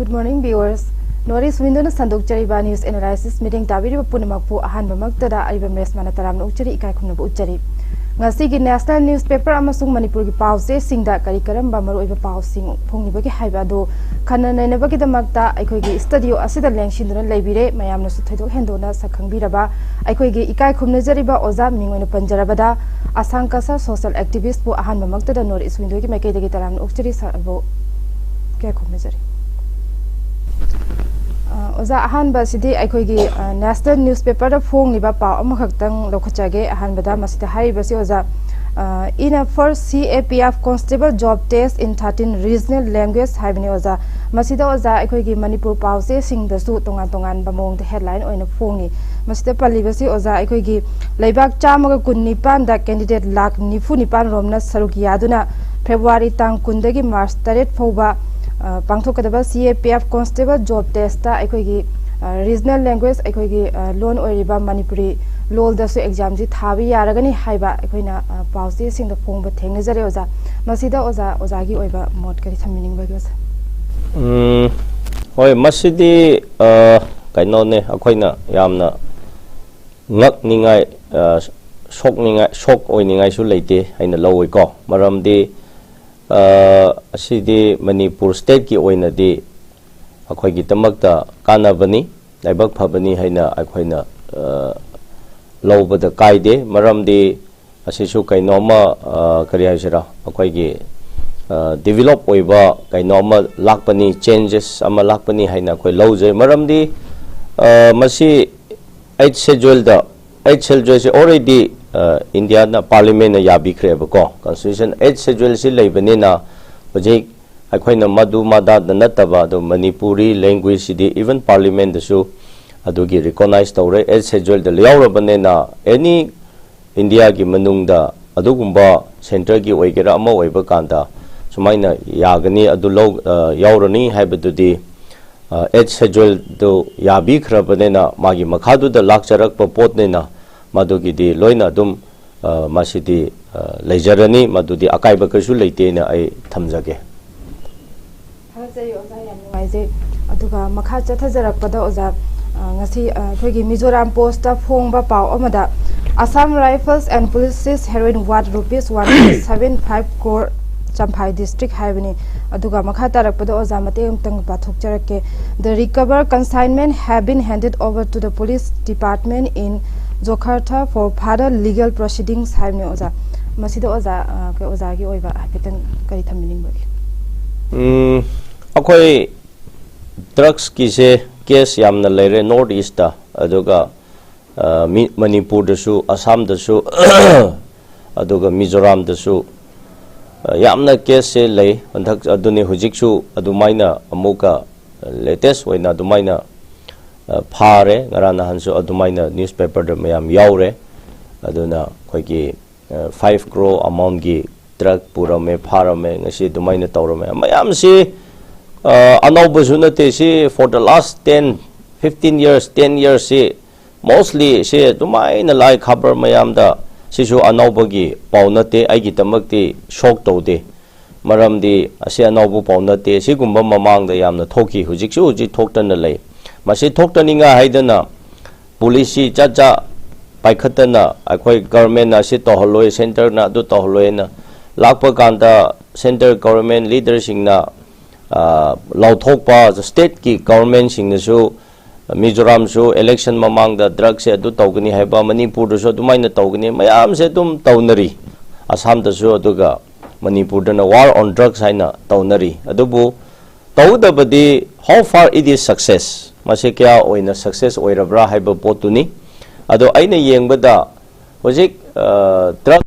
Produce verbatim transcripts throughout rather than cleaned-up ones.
Good morning, viewers. North East Window-ꯅ ꯁꯟꯗꯣꯛꯆꯔꯤꯕ news analysis ꯃꯤꯠꯌꯦꯡ ꯇꯥꯕꯤꯔꯤꯕ ꯄꯨꯝꯅꯃꯛꯄꯨ ꯑꯍꯥꯟꯕꯃꯛꯇꯗ ꯑꯔꯤꯕꯝ ꯔꯦꯁꯃꯥꯅ ꯇꯔꯥꯝꯅ ꯑꯣꯛꯆꯔꯤ, ꯏꯀꯥꯏ ꯈꯨꯝꯅꯕ ꯎꯠꯆꯔꯤ꯫ ꯉꯁꯤꯒꯤ national newspaper ꯑꯃꯁꯨꯡ ꯃꯅꯤꯄꯨꯔꯒꯤ ꯄꯥꯎꯆꯦꯁꯤꯡꯗ ꯀꯔꯤ ꯀꯔꯝꯕ ꯃꯔꯨꯑꯣꯏꯕ ꯄꯥꯎꯁꯤꯡ ꯐꯣꯡꯂꯤꯕꯒꯦ ꯍꯥꯏꯕ ꯑꯗꯨ ꯈꯟꯅ ꯅꯩꯅꯕꯒꯤꯗꯃꯛꯇ ꯑꯩꯈꯣꯏꯒꯤ studio ꯑꯁꯤꯗ ꯂꯦꯡꯁꯤꯟꯗꯨꯅ ꯂꯩꯕꯤꯔꯦ꯫ ꯃꯌꯥꯝꯅꯁꯨ ꯊꯣꯏꯗꯣꯛ ꯍꯦꯟꯗꯣꯛꯅ ꯁꯛ ꯈꯪꯕꯤꯔꯕ ꯑꯩꯈꯣꯏꯒꯤ ꯏꯀꯥꯏ ꯈꯨꯝꯅꯖꯔꯤꯕ ꯑꯣꯖꯥ ꯃꯤꯡ ꯑꯣꯏꯅ ꯄꯟꯖꯔꯕꯗ ꯑꯁꯥꯡ ꯀꯁꯥꯔ social activist-ꯄꯨ ꯑꯍꯥꯟꯕꯃꯛꯇꯗ North East Window-ꯒꯤ ꯃꯥꯏꯀꯩꯗꯒꯤ ꯇꯔꯥꯝꯅ ꯑꯣꯛꯆꯔꯤ꯫ Sir-ꯕꯨ ꯏꯀꯥꯏ ꯈꯨꯝꯅꯖꯔꯤ꯫ ꯑ, ꯑꯣꯖꯥ, ꯑꯍꯥꯟꯕ ꯑꯁꯤꯗꯤ ꯑꯩꯈꯣꯏꯒꯤ, ꯑ, national newspaper-ꯗ ꯐꯣꯡꯂꯤꯕ ꯄꯥꯎ ꯑꯃꯈꯛꯇꯪ ꯂꯧꯈꯠꯆꯒꯦ꯫ ꯑꯍꯥꯟꯕꯗ ꯃꯁꯤꯗ ꯍꯥꯏꯔꯤꯕꯁꯤ, ꯑꯣꯖꯥ, ꯑ, "In a first C A P F constable job test in thirteen regional language" ꯍꯥꯏꯕꯅꯤ, ꯑꯣꯖꯥ꯫ ꯃꯁꯤꯗ, ꯑꯣꯖꯥ, ꯑꯩꯈꯣꯏꯒꯤ ꯃꯅꯤꯄꯨꯔ ꯄꯥꯎꯆꯦꯁꯤꯡꯗꯁꯨ ꯇꯣꯉꯥꯟ ꯇꯣꯉꯥꯟꯕ ꯃꯑꯣꯡꯗ headline ꯑꯣꯏꯅ ꯐꯣꯡꯉꯤ꯫ ꯃꯁꯤꯗ ꯄꯜꯂꯤꯕꯁꯤ, ꯑꯣꯖꯥ, ꯑꯩꯈꯣꯏꯒꯤ ꯂꯩꯕꯥꯛ ꯆꯥꯝꯃꯒ ꯀꯨꯟ ꯅꯤꯄꯥꯟꯗ candidate ꯂꯥꯈ ꯅꯤꯐꯨ ꯅꯤꯄꯥꯟ ꯔꯣꯝꯅ ꯁꯔꯨꯛ ꯌꯥꯗꯨꯅ February ꯇꯥꯡ ꯀꯨꯟꯗꯒꯤ March ꯇꯔꯦꯠ ꯐꯥꯎꯕ, ꯑ, ꯄꯥꯡꯊꯣꯛꯀꯗꯕ C A P F constable job test-ꯇ ꯑꯩꯈꯣꯏꯒꯤ, ꯑ, regional language, ꯑꯩꯈꯣꯏꯒꯤ, ꯑ, ꯂꯣꯟ ꯑꯣꯏꯔꯤꯕ ꯃꯅꯤꯄꯨꯔꯤ ꯂꯣꯜꯗꯁꯨ exam-ꯁꯤ ꯊꯥꯕ ꯌꯥꯔꯒꯅꯤ ꯍꯥꯏꯕ ꯑꯩꯈꯣꯏꯅ, ꯑ, ꯄꯥꯎꯆꯦꯁꯤꯡꯗ ꯐꯣꯡꯕ ꯊꯦꯡꯅꯖꯔꯦ, ꯑꯣꯖꯥ꯫ ꯃꯁꯤꯗ ꯑꯣꯖꯥ, ꯑꯣꯖꯥꯒꯤ ꯑꯣꯏꯕ ꯃꯣꯠ ꯀꯔꯤ ꯊꯝꯕꯤꯅꯤꯡꯕꯒꯦ, ꯑꯣꯖꯥ? ꯎꯝ, ꯍꯣꯏ, ꯃꯁꯤꯗꯤ, ꯑ, ꯀꯩꯅꯣꯅꯦ, ꯑꯩꯈꯣꯏꯅ ꯌꯥꯝꯅ ꯉꯛꯅꯤꯡꯉꯥꯏ, ꯑ, ꯁꯣꯛꯅꯤꯡꯉꯥꯏ, shock ꯑꯣꯏꯅꯤꯡꯉꯥꯏꯁꯨ ꯂꯩꯇꯦ ꯍꯥꯏꯅ ꯂꯧꯏꯀꯣ꯫ ꯃꯔꯝꯗꯤ, ꯑ, ꯑꯁꯤꯗꯤ ꯃꯅꯤꯄꯨꯔ state-ꯀꯤ ꯑꯣꯏꯅꯗꯤ ꯑꯩꯈꯣꯏꯒꯤꯗꯃꯛꯇ ꯀꯥꯟꯅꯕꯅꯤ, ꯂꯥꯏꯕꯛ ꯐꯕꯅꯤ ꯍꯥꯏꯅ ꯑꯩꯈꯣꯏꯅ, ꯑ, ꯂꯧꯕꯗ ꯀꯥꯏꯗꯦ꯫ ꯃꯔꯝꯗꯤ ꯑꯁꯤꯁꯨ ꯀꯩꯅꯣꯝꯃ, ꯑ, ꯀꯔꯤ ꯍꯥꯏꯁꯤꯔꯥ, ꯑꯩꯈꯣꯏꯒꯤ, ꯑ, develop ꯑꯣꯏꯕ ꯀꯩꯅꯣꯝꯃ ꯂꯥꯛꯄꯅꯤ, changes ꯑꯃ ꯂꯥꯛꯄꯅꯤ ꯍꯥꯏꯅ ꯑꯩꯈꯣꯏ ꯂꯧꯖꯩ꯫ ꯃꯔꯝꯗꯤ, ꯑ, ꯃꯁꯤ eighth schedule-ꯗ, eighth schedule-ꯁꯤ already, ꯑ, India-ꯅ, parliament-ꯅ ꯌꯥꯕꯤꯈ꯭ꯔꯦꯕꯀꯣ꯫ Constitution eighth schedule-ꯁꯤ ꯂꯩꯕꯅꯤꯅ ꯍꯧꯖꯤꯛ ꯑꯩꯈꯣꯏꯅ ꯃꯗꯨ ꯃꯗꯥꯗ ꯅꯠꯇꯕ, ꯑꯗꯨ ꯃꯅꯤꯄꯨꯔꯤ language-ꯁꯤꯗꯤ even parliament-ꯗꯁꯨ ꯑꯗꯨꯒꯤ recognize ꯇꯧꯔꯦ꯫ Eighth schedule-ꯗ ꯌꯥꯎꯔꯕꯅꯤꯅ any India-ꯒꯤ ꯃꯅꯨꯡꯗ ꯑꯗꯨꯒꯨꯝꯕ centre-ꯒꯤ ꯑꯣꯏꯒꯦꯔꯥ ꯑꯃ ꯑꯣꯏꯕ ꯀꯥꯟꯗ ꯁꯨꯃꯥꯏꯅ ꯌꯥꯒꯅꯤ, ꯑꯗꯨ ꯂꯧ-, ꯑ, ꯌꯥꯎꯔꯅꯤ ꯍꯥꯏꯕꯗꯨꯗꯤ, ꯑ, eighth schedule-ꯗꯨ ꯌꯥꯕꯤꯈ꯭ꯔꯕꯅꯤꯅ ꯃꯥꯒꯤ ꯃꯈꯥꯗꯨꯗ ꯂꯥꯛꯆꯔꯛꯄ ꯄꯣꯠꯅꯤꯅ ꯃꯗꯨꯒꯤꯗꯤ ꯂꯣꯏꯅ ꯑꯗꯨꯝ, ꯑ, ꯃꯁꯤꯗꯤ, ꯑ, ꯂꯩꯖꯔꯅꯤ, ꯃꯗꯨꯗꯤ ꯑꯀꯥꯏꯕ ꯀꯩꯁꯨ ꯂꯩꯇꯦꯅ ꯑꯩ ꯊꯝꯖꯒꯦ꯫ ꯅꯨꯡꯉꯥꯏꯖꯩ ꯑꯣꯖꯥ, ꯌꯥꯝ ꯅꯨꯡꯉꯥꯏꯖꯩ꯫ ꯑꯗꯨꯒ ꯃꯈꯥ ꯆꯠꯊꯖꯔꯛꯄꯗ ꯑꯣꯖꯥ, ꯑ, ꯉꯁꯤ, ꯑ, ꯑꯩꯈꯣꯏꯒꯤ ꯃꯤꯖꯣꯔꯥꯝ ꯄꯣꯁꯇ ꯐꯣꯡꯕ ꯄꯥꯎ ꯑꯃꯗ, Assam Rifles and Police seize heroin worth rupees one point seven five crore, Champhai district ꯍꯥꯏꯕꯅꯤ꯫ ꯑꯗꯨꯒ ꯃꯈꯥ ꯇꯥꯔꯛꯄꯗ ꯑꯣꯖꯥ ꯃꯇꯦꯛ ꯑꯃꯇꯪ ꯄꯥꯊꯣꯛꯆꯔꯛꯀꯦ꯫ The recovered consignment have been handed over to the police department in Jokhartha for further legal proceedings ꯍꯥꯏꯕꯅꯤ ꯑꯣꯖꯥ꯫ ꯃꯁꯤꯗ ꯑꯣꯖꯥ, ꯑ, ꯑꯣꯖꯥꯒꯤ ꯑꯣꯏꯕ ꯍꯥꯏꯐꯦꯠꯇꯪ ꯀꯔꯤ ꯊꯝꯕꯤꯅꯤꯡꯕꯒꯦ? ꯎꯝ, ꯑꯩꯈꯣꯏ drugsꯀꯤꯁꯦ case ꯌꯥꯝꯅ ꯂꯩꯔꯦ North Eastꯇ, ꯑꯗꯨꯒ, ꯑ, ꯃꯤ-, ꯃꯅꯤꯄꯨꯔꯗꯁꯨ, ꯑꯁꯥꯝꯗꯁꯨ, ꯑꯗꯨꯒ ꯃꯤꯖꯣꯔꯥꯝꯗꯁꯨ, ꯑ, ꯌꯥꯝꯅ caseꯁꯦ ꯂꯩ꯫ ꯍꯟꯗꯛ ꯑꯗꯨꯅꯤ ꯍꯧꯖꯤꯛꯁꯨ ꯑꯗꯨꯃꯥꯏꯅ ꯑꯃꯨꯛꯀ latest ꯑꯣꯏꯅ ꯑꯗꯨꯃꯥꯏꯅ, ꯑ, ꯐꯥꯔꯦ꯫ ꯉꯔꯥꯡ ꯅꯍꯥꯟꯁꯨ ꯑꯗꯨꯃꯥꯏꯅ newspaperꯗ ꯃꯌꯥꯝ ꯌꯥꯎꯔꯦ꯫ ꯑꯗꯨꯅ ꯑꯩꯈꯣꯏꯒꯤ, ꯑ, five crore amountꯀꯤ drug ꯄꯨꯔꯝꯃꯦ, ꯐꯥꯔꯝꯃꯦ, ꯉꯁꯤ ꯑꯗꯨꯃꯥꯏꯅ ꯇꯧꯔꯝꯃꯦ꯫ ꯃꯌꯥꯝꯁꯤ, ꯑ, ꯑꯅꯧꯕꯁꯨ ꯅꯠꯇꯦ꯫ ꯁꯤ for the last ten, fifteen years, ten yearsꯁꯤ mostly ꯁꯤ ꯑꯗꯨꯃꯥꯏꯅ ꯂꯥꯏ ꯈꯕꯔ ꯃꯌꯥꯝꯗ ꯁꯤꯁꯨ ꯑꯅꯧꯕꯒꯤ ꯄꯥꯎ ꯅꯠꯇꯦ, ꯑꯩꯒꯤꯗꯃꯛꯇꯤ shock ꯇꯧꯗꯦ꯫ ꯃꯔꯝꯗꯤ ꯑꯁꯤ ꯑꯅꯧꯕ ꯄꯥꯎ ꯅꯠꯇꯦ, ꯁꯤꯒꯨꯝꯕ ꯃꯃꯥꯡꯗ ꯌꯥꯝꯅ ꯊꯣꯛꯈꯤ, ꯍꯧꯖꯤꯛꯁꯨ ꯍꯧꯖꯤꯛ ꯊꯣꯛꯇꯅ ꯂꯩ꯫ ꯃꯁꯤ ꯊꯣꯛꯇꯅꯤꯡꯉꯥꯏ ꯍꯥꯏꯗꯅ policy ꯆꯠ ꯆꯠ ꯄꯥꯏꯈꯠꯇꯅ ꯑꯩꯈꯣꯏ governmentꯅ ꯑꯁꯤ ꯇꯧꯍꯜꯂꯣꯏ, centreꯅ ꯑꯗꯨ ꯇꯧꯍꯜꯂꯣꯏꯅ ꯂꯥꯛꯄ ꯀꯥꯟꯗ centre government leaderꯁꯤꯡꯅ, ꯑ, ꯂꯥꯎꯊꯣꯛꯄ, stateꯀꯤ governmentꯁꯤꯡꯅꯁꯨ ꯃꯤꯖꯣꯔꯥꯝꯁꯨ election ꯃꯃꯥꯡꯗ drugꯁꯦ ꯑꯗꯨ ꯇꯧꯒꯅꯤ ꯍꯥꯏꯕ, ꯃꯅꯤꯄꯨꯔꯗꯁꯨ ꯑꯗꯨꯃꯥꯏꯅ ꯇꯧꯒꯅꯤ, ꯃꯌꯥꯝꯁꯦ ꯑꯗꯨꯝ ꯇꯧꯅꯔꯤ꯫ ꯑꯁꯥꯝꯗꯁꯨ ꯑꯗꯨꯒ ꯃꯅꯤꯄꯨꯔꯗꯅ war on drugs ꯍꯥꯏꯅ ꯇꯧꯅꯔꯤ꯫ ꯑꯗꯨꯕꯨ ꯇꯧꯗꯕꯗꯤ how far it is success, ꯃꯁꯤ ꯀꯌꯥ ꯑꯣꯏꯅ success ꯑꯣꯏꯔꯕ꯭ꯔꯥ ꯍꯥꯏꯕ ꯄꯣꯠꯇꯨꯅꯤ꯫ ꯑꯗꯣ ꯑꯩꯅ ꯌꯦꯡꯕꯗ ꯍꯧꯖꯤꯛ, ꯑ, drug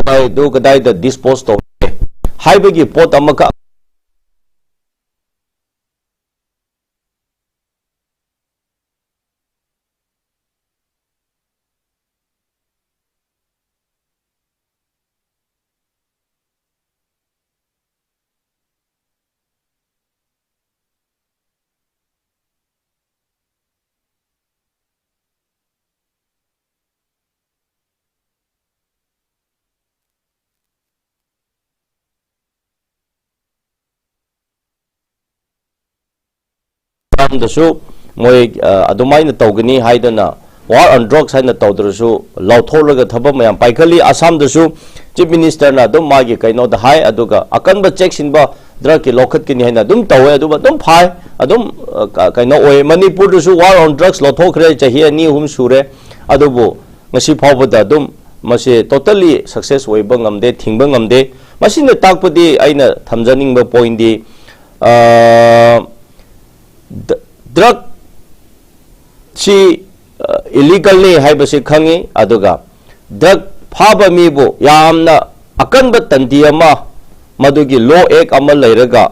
ꯑꯗꯨ ꯀꯗꯥꯏꯗ dispose ꯇꯧꯒꯦ ꯍꯥꯏꯕꯒꯤ ꯄꯣꯠ ꯑꯃꯈꯛ ꯑꯁꯥꯝꯗꯁꯨ ꯃꯣꯏ ꯑ, ꯑꯗꯨꯃꯥꯏꯅ ꯇꯧꯒꯅꯤ ꯍꯥꯏꯗꯅ, war on drugs ꯍꯥꯏꯅ ꯇꯧꯗ꯭ꯔꯁꯨ ꯂꯧꯊꯣꯛꯂꯒ ꯊꯕꯛ ꯃꯌꯥꯝ ꯄꯥꯏꯈꯠꯂꯤ꯫ ꯑꯁꯥꯝꯗꯁꯨ Chief Minister ꯅ ꯑꯗꯨꯝ ꯃꯥꯒꯤ ꯀꯩꯅꯣꯗ ꯍꯥꯏ, ꯑꯗꯨꯒ ꯑꯀꯟꯕ ꯆꯦꯛꯁꯤꯟꯕ drug ꯀꯤ ꯂꯧꯈꯠꯀꯅꯤ ꯍꯥꯏꯅ ꯑꯗꯨꯝ ꯇꯧꯋꯦ, ꯑꯗꯨꯒ ꯑꯗꯨꯝ ꯐꯥꯏ, ꯑꯗꯨꯝ ꯑ, ꯀ- ꯀꯩꯅꯣ ꯑꯣꯏ꯫ ꯃꯅꯤꯄꯨꯔꯗꯁꯨ war on drugs ꯂꯧꯊꯣꯛꯈ꯭ꯔꯦ, ꯆꯍꯤ ꯑꯅꯤ ꯑꯍꯨꯝ ꯁꯨꯔꯦ, ꯑꯗꯨꯕꯨ ꯉꯁꯤ ꯐꯥꯎꯕꯗ ꯑꯗꯨꯝ ꯃꯁꯤ totally success ꯑꯣꯏꯕ ꯉꯝꯗꯦ, ꯊꯤꯡꯕ ꯉꯝꯗꯦ꯫ ꯃꯁꯤꯅ ꯇꯥꯛꯄꯗꯤ, ꯑꯩꯅ ꯊꯝꯖꯅꯤꯡꯕ point ꯗꯤ, ꯑ, ꯗ- drug ꯁꯤ, ꯑ, illegal ꯅꯤ ꯍꯥꯏꯕꯁꯤ ꯈꯪꯉꯤ, ꯑꯗꯨꯒ drug ꯐꯥꯕ ꯃꯤꯕꯨ ꯌꯥꯝꯅ ꯑꯀꯟꯕ ꯇꯟꯇꯤ ꯑꯃ ꯃꯗꯨꯒꯤ law act ꯑꯃ ꯂꯩꯔꯒ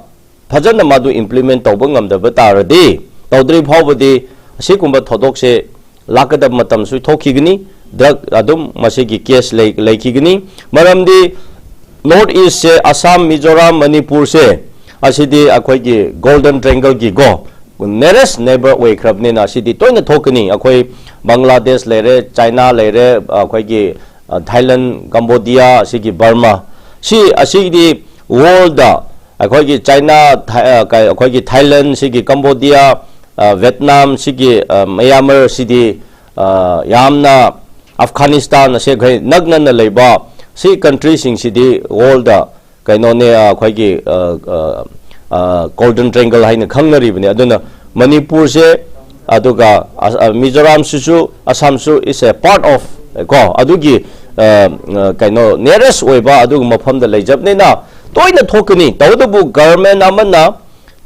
ꯐꯖꯅ ꯃꯗꯨ implement ꯇꯧꯕ ꯉꯝꯗꯕ ꯇꯥꯔꯗꯤ, ꯇꯧꯗ꯭ꯔꯤ ꯐꯥꯎꯕꯗꯤ ꯑꯁꯤꯒꯨꯝꯕ ꯊꯧꯗꯣꯛꯁꯦ ꯂꯥꯛꯀꯗꯕ ꯃꯇꯝꯁꯨ ꯊꯣꯛꯈꯤꯒꯅꯤ꯫ Drug ꯑꯗꯨꯝ ꯃꯁꯤꯒꯤ case ꯂꯩ ꯂꯩꯈꯤꯒꯅꯤ꯫ ꯃꯔꯝꯗꯤ North East ꯁꯦ, ꯑꯁꯥꯝ, ꯃꯤꯖꯣꯔꯥꯝ, ꯃꯅꯤꯄꯨꯔꯁꯦ, ꯑꯁꯤꯗꯤ ꯑꯩꯈꯣꯏꯒꯤ Golden Triangle ꯒꯤ ꯀꯣ nearest neighbor ꯑꯣꯏꯈ꯭ꯔꯕꯅꯤꯅ ꯑꯁꯤꯗꯤ ꯇꯣꯏꯅ ꯊꯣꯛꯀꯅꯤ꯫ ꯑꯩꯈꯣꯏ ꯕꯪꯒ꯭ꯂꯥꯗꯦꯁ ꯂꯩꯔꯦ, ꯆꯥꯏꯅꯥ ꯂꯩꯔꯦ, ꯑꯩꯈꯣꯏꯒꯤ ꯑ, ꯊꯥꯏꯂꯦꯟ, ꯀꯝꯕꯣꯗꯤꯌꯥ, ꯑꯁꯤꯒꯤ ꯕꯔꯃꯥ, ꯁꯤ ꯑꯁꯤꯒꯤꯗꯤ world ꯗ ꯑꯩꯈꯣꯏꯒꯤ ꯆꯥꯏꯅꯥ, ꯊꯥꯏ- ꯑ, ꯀꯩ- ꯑꯩꯈꯣꯏꯒꯤ ꯊꯥꯏꯂꯦꯟ, ꯁꯤꯒꯤ ꯀꯝꯕꯣꯗꯤꯌꯥ, ꯑ, ꯚꯦꯠꯅꯥꯝ, ꯁꯤꯒꯤ ꯑ, ꯃꯌꯥꯃꯔ, ꯁꯤꯗꯤ ꯑ, ꯌꯥꯝꯅ, ꯑꯐꯒꯥꯅꯤꯁꯇꯥꯟ, ꯑꯁꯤ ꯑꯩꯈꯣꯏ ꯅꯛꯅꯅ ꯂꯩꯕ ꯁꯤ country ꯁꯤꯡꯁꯤꯗꯤ world ꯗ ꯀꯩꯅꯣꯅꯦ, ꯑ, ꯑꯩꯈꯣꯏꯒꯤ ꯑ, ꯑ, ꯑ, Golden Triangle ꯍꯥꯏꯅ ꯈꯪꯅꯔꯤꯕꯅꯤ꯫ ꯑꯗꯨꯅ ꯃꯅꯤꯄꯨꯔꯁꯦ, ꯑꯗꯨꯒ ꯑ- ꯑ, ꯃꯤꯖꯣꯔꯥꯝꯁꯤꯁꯨ, ꯑꯁꯥꯝꯁꯨ is a part of ꯀꯣ ꯑꯗꯨꯒꯤ ꯑ, ꯑ, ꯀꯩꯅꯣ nearest ꯑꯣꯏꯕ ꯑꯗꯨꯒꯤ ꯃꯐꯝꯗ ꯂꯩꯖꯕꯅꯤꯅ ꯇꯣꯏꯅ ꯊꯣꯛꯀꯅꯤ꯫ ꯇꯧꯕꯇꯕꯨ government ꯑꯃꯅ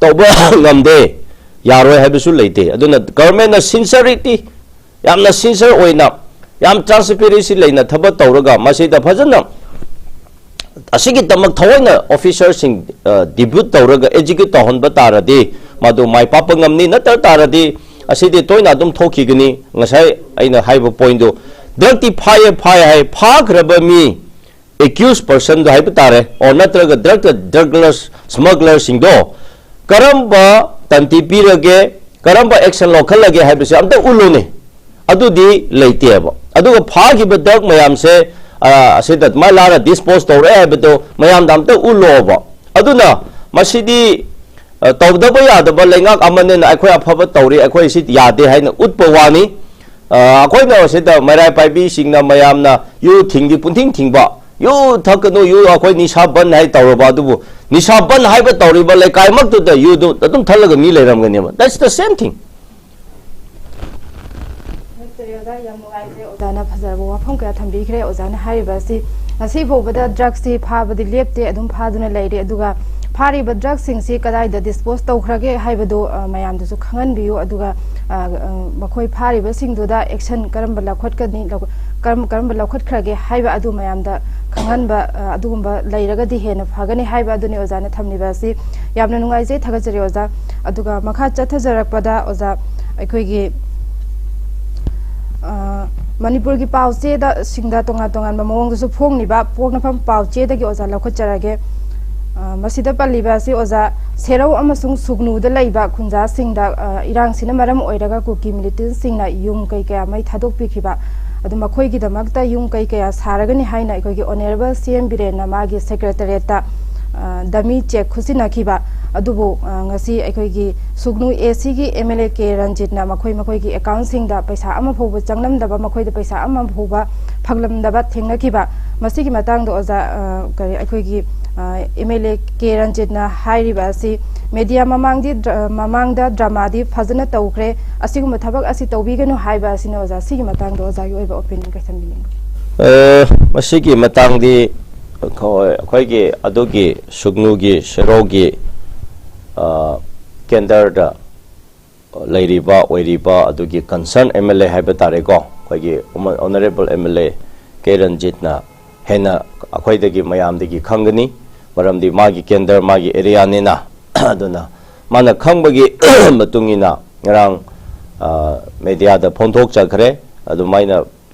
ꯇꯧꯕ ꯉꯝꯗꯦ, ꯌꯥꯔꯣꯏ ꯍꯥꯏꯕꯁꯨ ꯂꯩꯇꯦ꯫ ꯑꯗꯨꯅ government ꯅ sincerity, ꯌꯥꯝꯅ sincere ꯑꯣꯏꯅ, ꯌꯥꯝ transparency ꯂꯩꯅ ꯊꯕꯛ ꯇꯧꯔꯒ ꯃꯁꯤꯗ ꯐꯖꯅ ꯑꯁꯤꯒꯤꯗꯃꯛ ꯊꯑꯣꯏꯅ officer ꯁꯤꯡ, ꯑ, depute ꯇꯧꯔꯒ educate ꯇꯧꯍꯟꯕ ꯇꯥꯔꯗꯤ ꯃꯗꯨ ꯃꯥꯏ ꯄꯥꯛꯄ ꯉꯝꯅꯤ꯫ ꯅꯠꯇ ꯇꯥꯔꯗꯤ ꯑꯁꯤꯗꯤ ꯇꯣꯏꯅ ꯑꯗꯨꯝ ꯊꯣꯛꯈꯤꯒꯅꯤ꯫ ꯉꯁꯥꯏ ꯑꯩꯅ ꯍꯥꯏꯕ point ꯗꯨ, drug ꯇꯤ ꯐꯥꯏꯌꯦ, ꯐꯥꯏ ꯍꯥꯏ, ꯐꯥꯈ꯭ꯔꯕ ꯃꯤ accused person ꯗꯨ ꯍꯥꯏꯕ ꯇꯥꯔꯦ, or ꯅꯠꯇ꯭ꯔꯒ drug, drug smuggler ꯁꯤꯡꯗꯣ ꯀꯔꯝꯕ ꯇꯟꯇꯤ ꯄꯤꯔꯒꯦ, ꯀꯔꯝꯕ action ꯂꯧꯈꯠꯂꯒꯦ ꯍꯥꯏꯕꯁꯤ ꯑꯝꯇ ꯎꯠꯂꯨꯅꯦ꯫ ꯑꯗꯨꯗꯤ ꯂꯩꯇꯦꯕ꯫ ꯑꯗꯨꯒ ꯐꯥꯈꯤꯕ drug ꯃꯌꯥꯝꯁꯦ, ꯑ, ꯑꯁꯤꯗ ꯑꯗꯨꯃꯥꯏꯅ ꯂꯥꯟꯅ dispose ꯇꯧꯔꯛꯑꯦ ꯍꯥꯏꯕꯗꯣ ꯃꯌꯥꯝꯗ ꯑꯝꯇ ꯎꯠꯂꯣꯕ꯫ ꯑꯗꯨꯅ ꯃꯁꯤꯗꯤ ꯑ, ꯇꯧꯗꯕ ꯌꯥꯗꯕ ꯂꯩꯉꯥꯛ ꯑꯃꯅꯤꯅ ꯑꯩꯈꯣꯏ ꯑꯐꯕ ꯇꯧꯔꯤ, ꯑꯩꯈꯣꯏ ꯁꯤ ꯌꯥꯗꯦ ꯍꯥꯏꯅ ꯎꯠꯄ ꯋꯥꯅꯤ꯫ ꯑ, ꯑꯩꯈꯣꯏꯅ ꯁꯤꯗ ꯃꯩꯔꯥ ꯄꯥꯏꯕꯤꯁꯤꯡꯅ ꯃꯌꯥꯝꯅ ꯌꯨ ꯊꯤꯡꯗꯤ ꯄꯨꯟꯊꯤꯡ ꯊꯤꯡꯕ, ꯌꯨ ꯊꯛꯀꯅꯨ, ꯌꯨ, ꯑꯩꯈꯣꯏ ꯅꯤꯁꯥ ꯕꯟ ꯍꯥꯏ ꯇꯧꯔꯕ, ꯑꯗꯨꯕꯨ ꯅꯤꯁꯥ ꯕꯟ ꯍꯥꯏꯕ ꯇꯧꯔꯤꯕ ꯂꯩꯀꯥꯏꯃꯛꯇꯨꯗ ꯌꯨꯗꯨ ꯑꯗꯨꯝ ꯊꯛꯂꯒ ꯃꯤ ꯂꯩꯔꯝꯒꯅꯦꯕ꯫ That's the same thing. ꯅꯠꯇ꯭ꯔꯦ ꯑꯣꯖꯥ, ꯌꯥꯝ ꯅꯨꯡꯉꯥꯏꯖꯔꯦ꯫ ꯑꯣꯖꯥꯅ ꯐꯖꯔꯕ ꯋꯥꯐꯝ ꯀꯌꯥ ꯊꯝꯕꯤꯈ꯭ꯔꯦ꯫ ꯑꯣꯖꯥꯅ ꯍꯥꯏꯔꯤꯕ ꯑꯁꯤ ꯉꯁꯤ ꯐꯥꯎꯕꯗ ꯗ꯭ꯔꯒꯁꯤ ꯐꯥꯕꯗꯤ ꯂꯦꯞꯇꯦ, ꯑꯗꯨꯝ ꯐꯥꯗꯨꯅ ꯂꯩꯔꯤ꯫ ꯑꯗꯨꯒ ꯐꯥꯔꯤꯕ ꯗ꯭ꯔꯒꯁꯤꯡꯁꯤ ꯀꯗꯥꯏꯗ ꯗꯤꯁꯄꯣꯖ ꯇꯧꯈ꯭ꯔꯒꯦ ꯍꯥꯏꯕꯗꯨ, ꯑ, ꯃꯌꯥꯝꯗꯁꯨ ꯈꯪꯍꯟꯕꯤꯌꯨ꯫ ꯑꯗꯨꯒ, ꯑ, ꯑ, ꯃꯈꯣꯏ ꯐꯥꯔꯤꯕꯁꯤꯡꯗꯨꯗ ꯑꯦꯛꯁꯟ ꯀꯔꯝꯕ ꯂꯧꯈꯠꯀꯅꯤ, ꯂꯧ-, ꯀꯔꯝ-, ꯀꯔꯝꯕ ꯂꯧꯈꯠꯈ꯭ꯔꯒꯦ ꯍꯥꯏꯕ ꯑꯗꯨ ꯃꯌꯥꯝꯗ ꯈꯪꯍꯟꯕ, ꯑ, ꯑꯗꯨꯒꯨꯝꯕ ꯂꯩꯔꯒꯗꯤ ꯍꯦꯟꯅ ꯐꯒꯅꯤ ꯍꯥꯏꯕ ꯑꯗꯨꯅꯤ ꯑꯣꯖꯥꯅ ꯊꯝꯂꯤꯕ ꯑꯁꯤ꯫ ꯌꯥꯝꯅ ꯅꯨꯡꯉꯥꯏꯖꯩ, ꯊꯥꯒꯠꯆꯔꯤ ꯑꯣꯖꯥ꯫ ꯑꯗꯨꯒ ꯃꯈꯥ ꯆꯠꯊꯖꯔꯛꯄꯗ ꯑꯣꯖꯥ, ꯑꯩꯈꯣꯏꯒꯤ, ꯑ, ꯃꯅꯤꯄꯨꯔꯒꯤ ꯄꯥꯎ ꯆꯦꯗ, ꯁꯤꯡꯗ ꯇꯣꯉꯥꯟ ꯇꯣꯉꯥꯟꯕ ꯃꯑꯣꯡꯗꯁꯨ ꯐꯣꯡꯂꯤꯕ ꯄꯣꯛꯅꯐꯝ ꯄꯥꯎ ꯆꯦꯗꯒꯤ ꯑꯣꯖꯥ ꯂꯧꯈꯠꯆꯔꯒꯦ꯫ ꯑ, ꯃꯁꯤꯗ ꯄꯜꯂꯤꯕ ꯑꯁꯤ ꯑꯣꯖꯥ, ꯁꯦꯔꯧ ꯑꯃꯁꯨꯡ ꯁꯨꯒꯅꯨꯗ ꯂꯩꯕ ꯈꯨꯟꯖꯥꯁꯤꯡꯗ, ꯑ, ꯏꯔꯥꯡꯁꯤꯅ ꯃꯔꯝ ꯑꯣꯏꯔꯒ ꯀꯨꯀꯤ ꯃꯤꯂꯤꯇꯦꯟꯁꯤꯡꯅ ꯌꯨꯝ ꯀꯩ ꯀꯌꯥ ꯃꯩ ꯊꯥꯗꯣꯛꯄꯤꯈꯤꯕ, ꯑꯗꯨ ꯃꯈꯣꯏꯒꯤꯗꯃꯛꯇ ꯌꯨꯝ ꯀꯩ ꯀꯌꯥ ꯁꯥꯔꯒꯅꯤ ꯍꯥꯏꯅ ꯑꯩꯈꯣꯏꯒꯤ ꯑꯣꯅꯔꯦꯕꯜ ꯁꯤ ꯑꯦꯝ ꯕꯤꯔꯦꯟꯅ ꯃꯥꯒꯤ ꯁꯦꯀ꯭ꯔꯦꯇꯔꯤꯌꯦꯠꯇ, ꯑ, ꯗꯃꯤ ꯆꯦꯛ ꯈꯨꯠꯁꯤꯟꯅꯈꯤꯕ ꯑꯗꯨꯕꯨ, ꯑ, ꯉꯁꯤ ꯑꯩꯈꯣꯏꯒꯤ ꯁꯨꯒꯅꯨ ꯑꯦ ꯁꯤꯒꯤ ꯑꯦꯝ ꯑꯦꯜ ꯑꯦ ꯀꯦ ꯔꯟꯖꯤꯠꯅ ꯃꯈꯣꯏ ꯃꯈꯣꯏꯒꯤ ꯑꯦꯀꯥꯎꯟꯁꯤꯡꯗ ꯄꯩꯁꯥ ꯑꯃ ꯐꯥꯎꯕ ꯆꯪꯂꯝꯗꯕ, ꯃꯈꯣꯏꯗ ꯄꯩꯁꯥ ꯑꯃ ꯐꯥꯎꯕ ꯐꯪꯂꯝꯗꯕ ꯊꯦꯡꯅꯈꯤꯕ꯫ ꯃꯁꯤꯒꯤ ꯃꯇꯥꯡꯗ ꯑꯣꯖꯥ, ꯑ, ꯀꯔꯤ ꯑꯩꯈꯣꯏꯒꯤ, ꯑ, ꯑꯦꯝ ꯑꯦꯜ ꯑꯦ ꯀꯦ ꯔꯟꯖꯤꯠꯅ ꯍꯥꯏꯔꯤꯕ ꯑꯁꯤ ꯃꯦꯗꯤꯌꯥ ꯃꯃꯥꯡꯗꯤ ꯗ꯭ꯔ-, ꯃꯃꯥꯡꯗ ꯗ꯭ꯔꯃꯥꯗꯤ ꯐꯖꯅ ꯇꯧꯈ꯭ꯔꯦ, ꯑꯁꯤꯒꯨꯝꯕ ꯊꯕꯛ ꯑꯁꯤ ꯇꯧꯕꯤꯒꯅꯨ ꯍꯥꯏꯕ ꯑꯁꯤꯅ ꯑꯣꯖꯥ, ꯁꯤꯒꯤ ꯃꯇꯥꯡꯗ ꯑꯣꯖꯥꯒꯤ ꯑꯣꯏꯕ ꯑꯣꯄꯤꯅꯤꯌꯟ ꯀꯩ ꯊꯝꯕꯤꯅꯤꯡꯕ? ꯑ, ꯃꯁꯤꯒꯤ ꯃꯇꯥꯡꯗꯤ ꯑꯩꯈꯣꯏ-, ꯑꯩꯈꯣꯏꯒꯤ ꯑꯗꯨꯒꯤ ꯁꯨꯒꯅꯨꯒꯤ ꯁꯦꯔꯧꯒꯤ, ꯑ, ꯀꯦꯟꯗꯔꯗ ꯂꯩꯔꯤꯕ, ꯑꯣꯏꯔꯤꯕ ꯑꯗꯨꯒꯤ ꯀꯟꯁꯔꯟ ꯑꯦꯝ ꯑꯦꯜ ꯑꯦ ꯍꯥꯏꯕ ꯇꯥꯔꯦꯀꯣ, ꯑꯩꯈꯣꯏꯒꯤ ꯑꯣꯅ-, honourable M L A K ꯔꯟꯖꯤꯠꯅ ꯍꯦꯟꯅ ꯑꯩꯈꯣꯏꯗꯒꯤ ꯃꯌꯥꯝꯗꯒꯤ ꯈꯪꯒꯅꯤ, ꯃꯔꯝꯗꯤ ꯃꯥꯒꯤ ꯀꯦꯟꯗꯔ, ꯃꯥꯒꯤ ꯑꯦꯔꯤꯌꯥꯅꯤꯅ꯫ ꯑꯗꯨꯅ ꯃꯥꯅ ꯈꯪꯕꯒꯤ ꯃꯇꯨꯡ ꯏꯟꯅ ꯉꯔꯥꯡ, ꯑ, ꯃꯦꯗꯤꯌꯥꯗ ꯐꯣꯡꯗꯣꯛꯆꯈ꯭ꯔꯦ꯫ ꯑꯗꯨꯃꯥꯏꯅ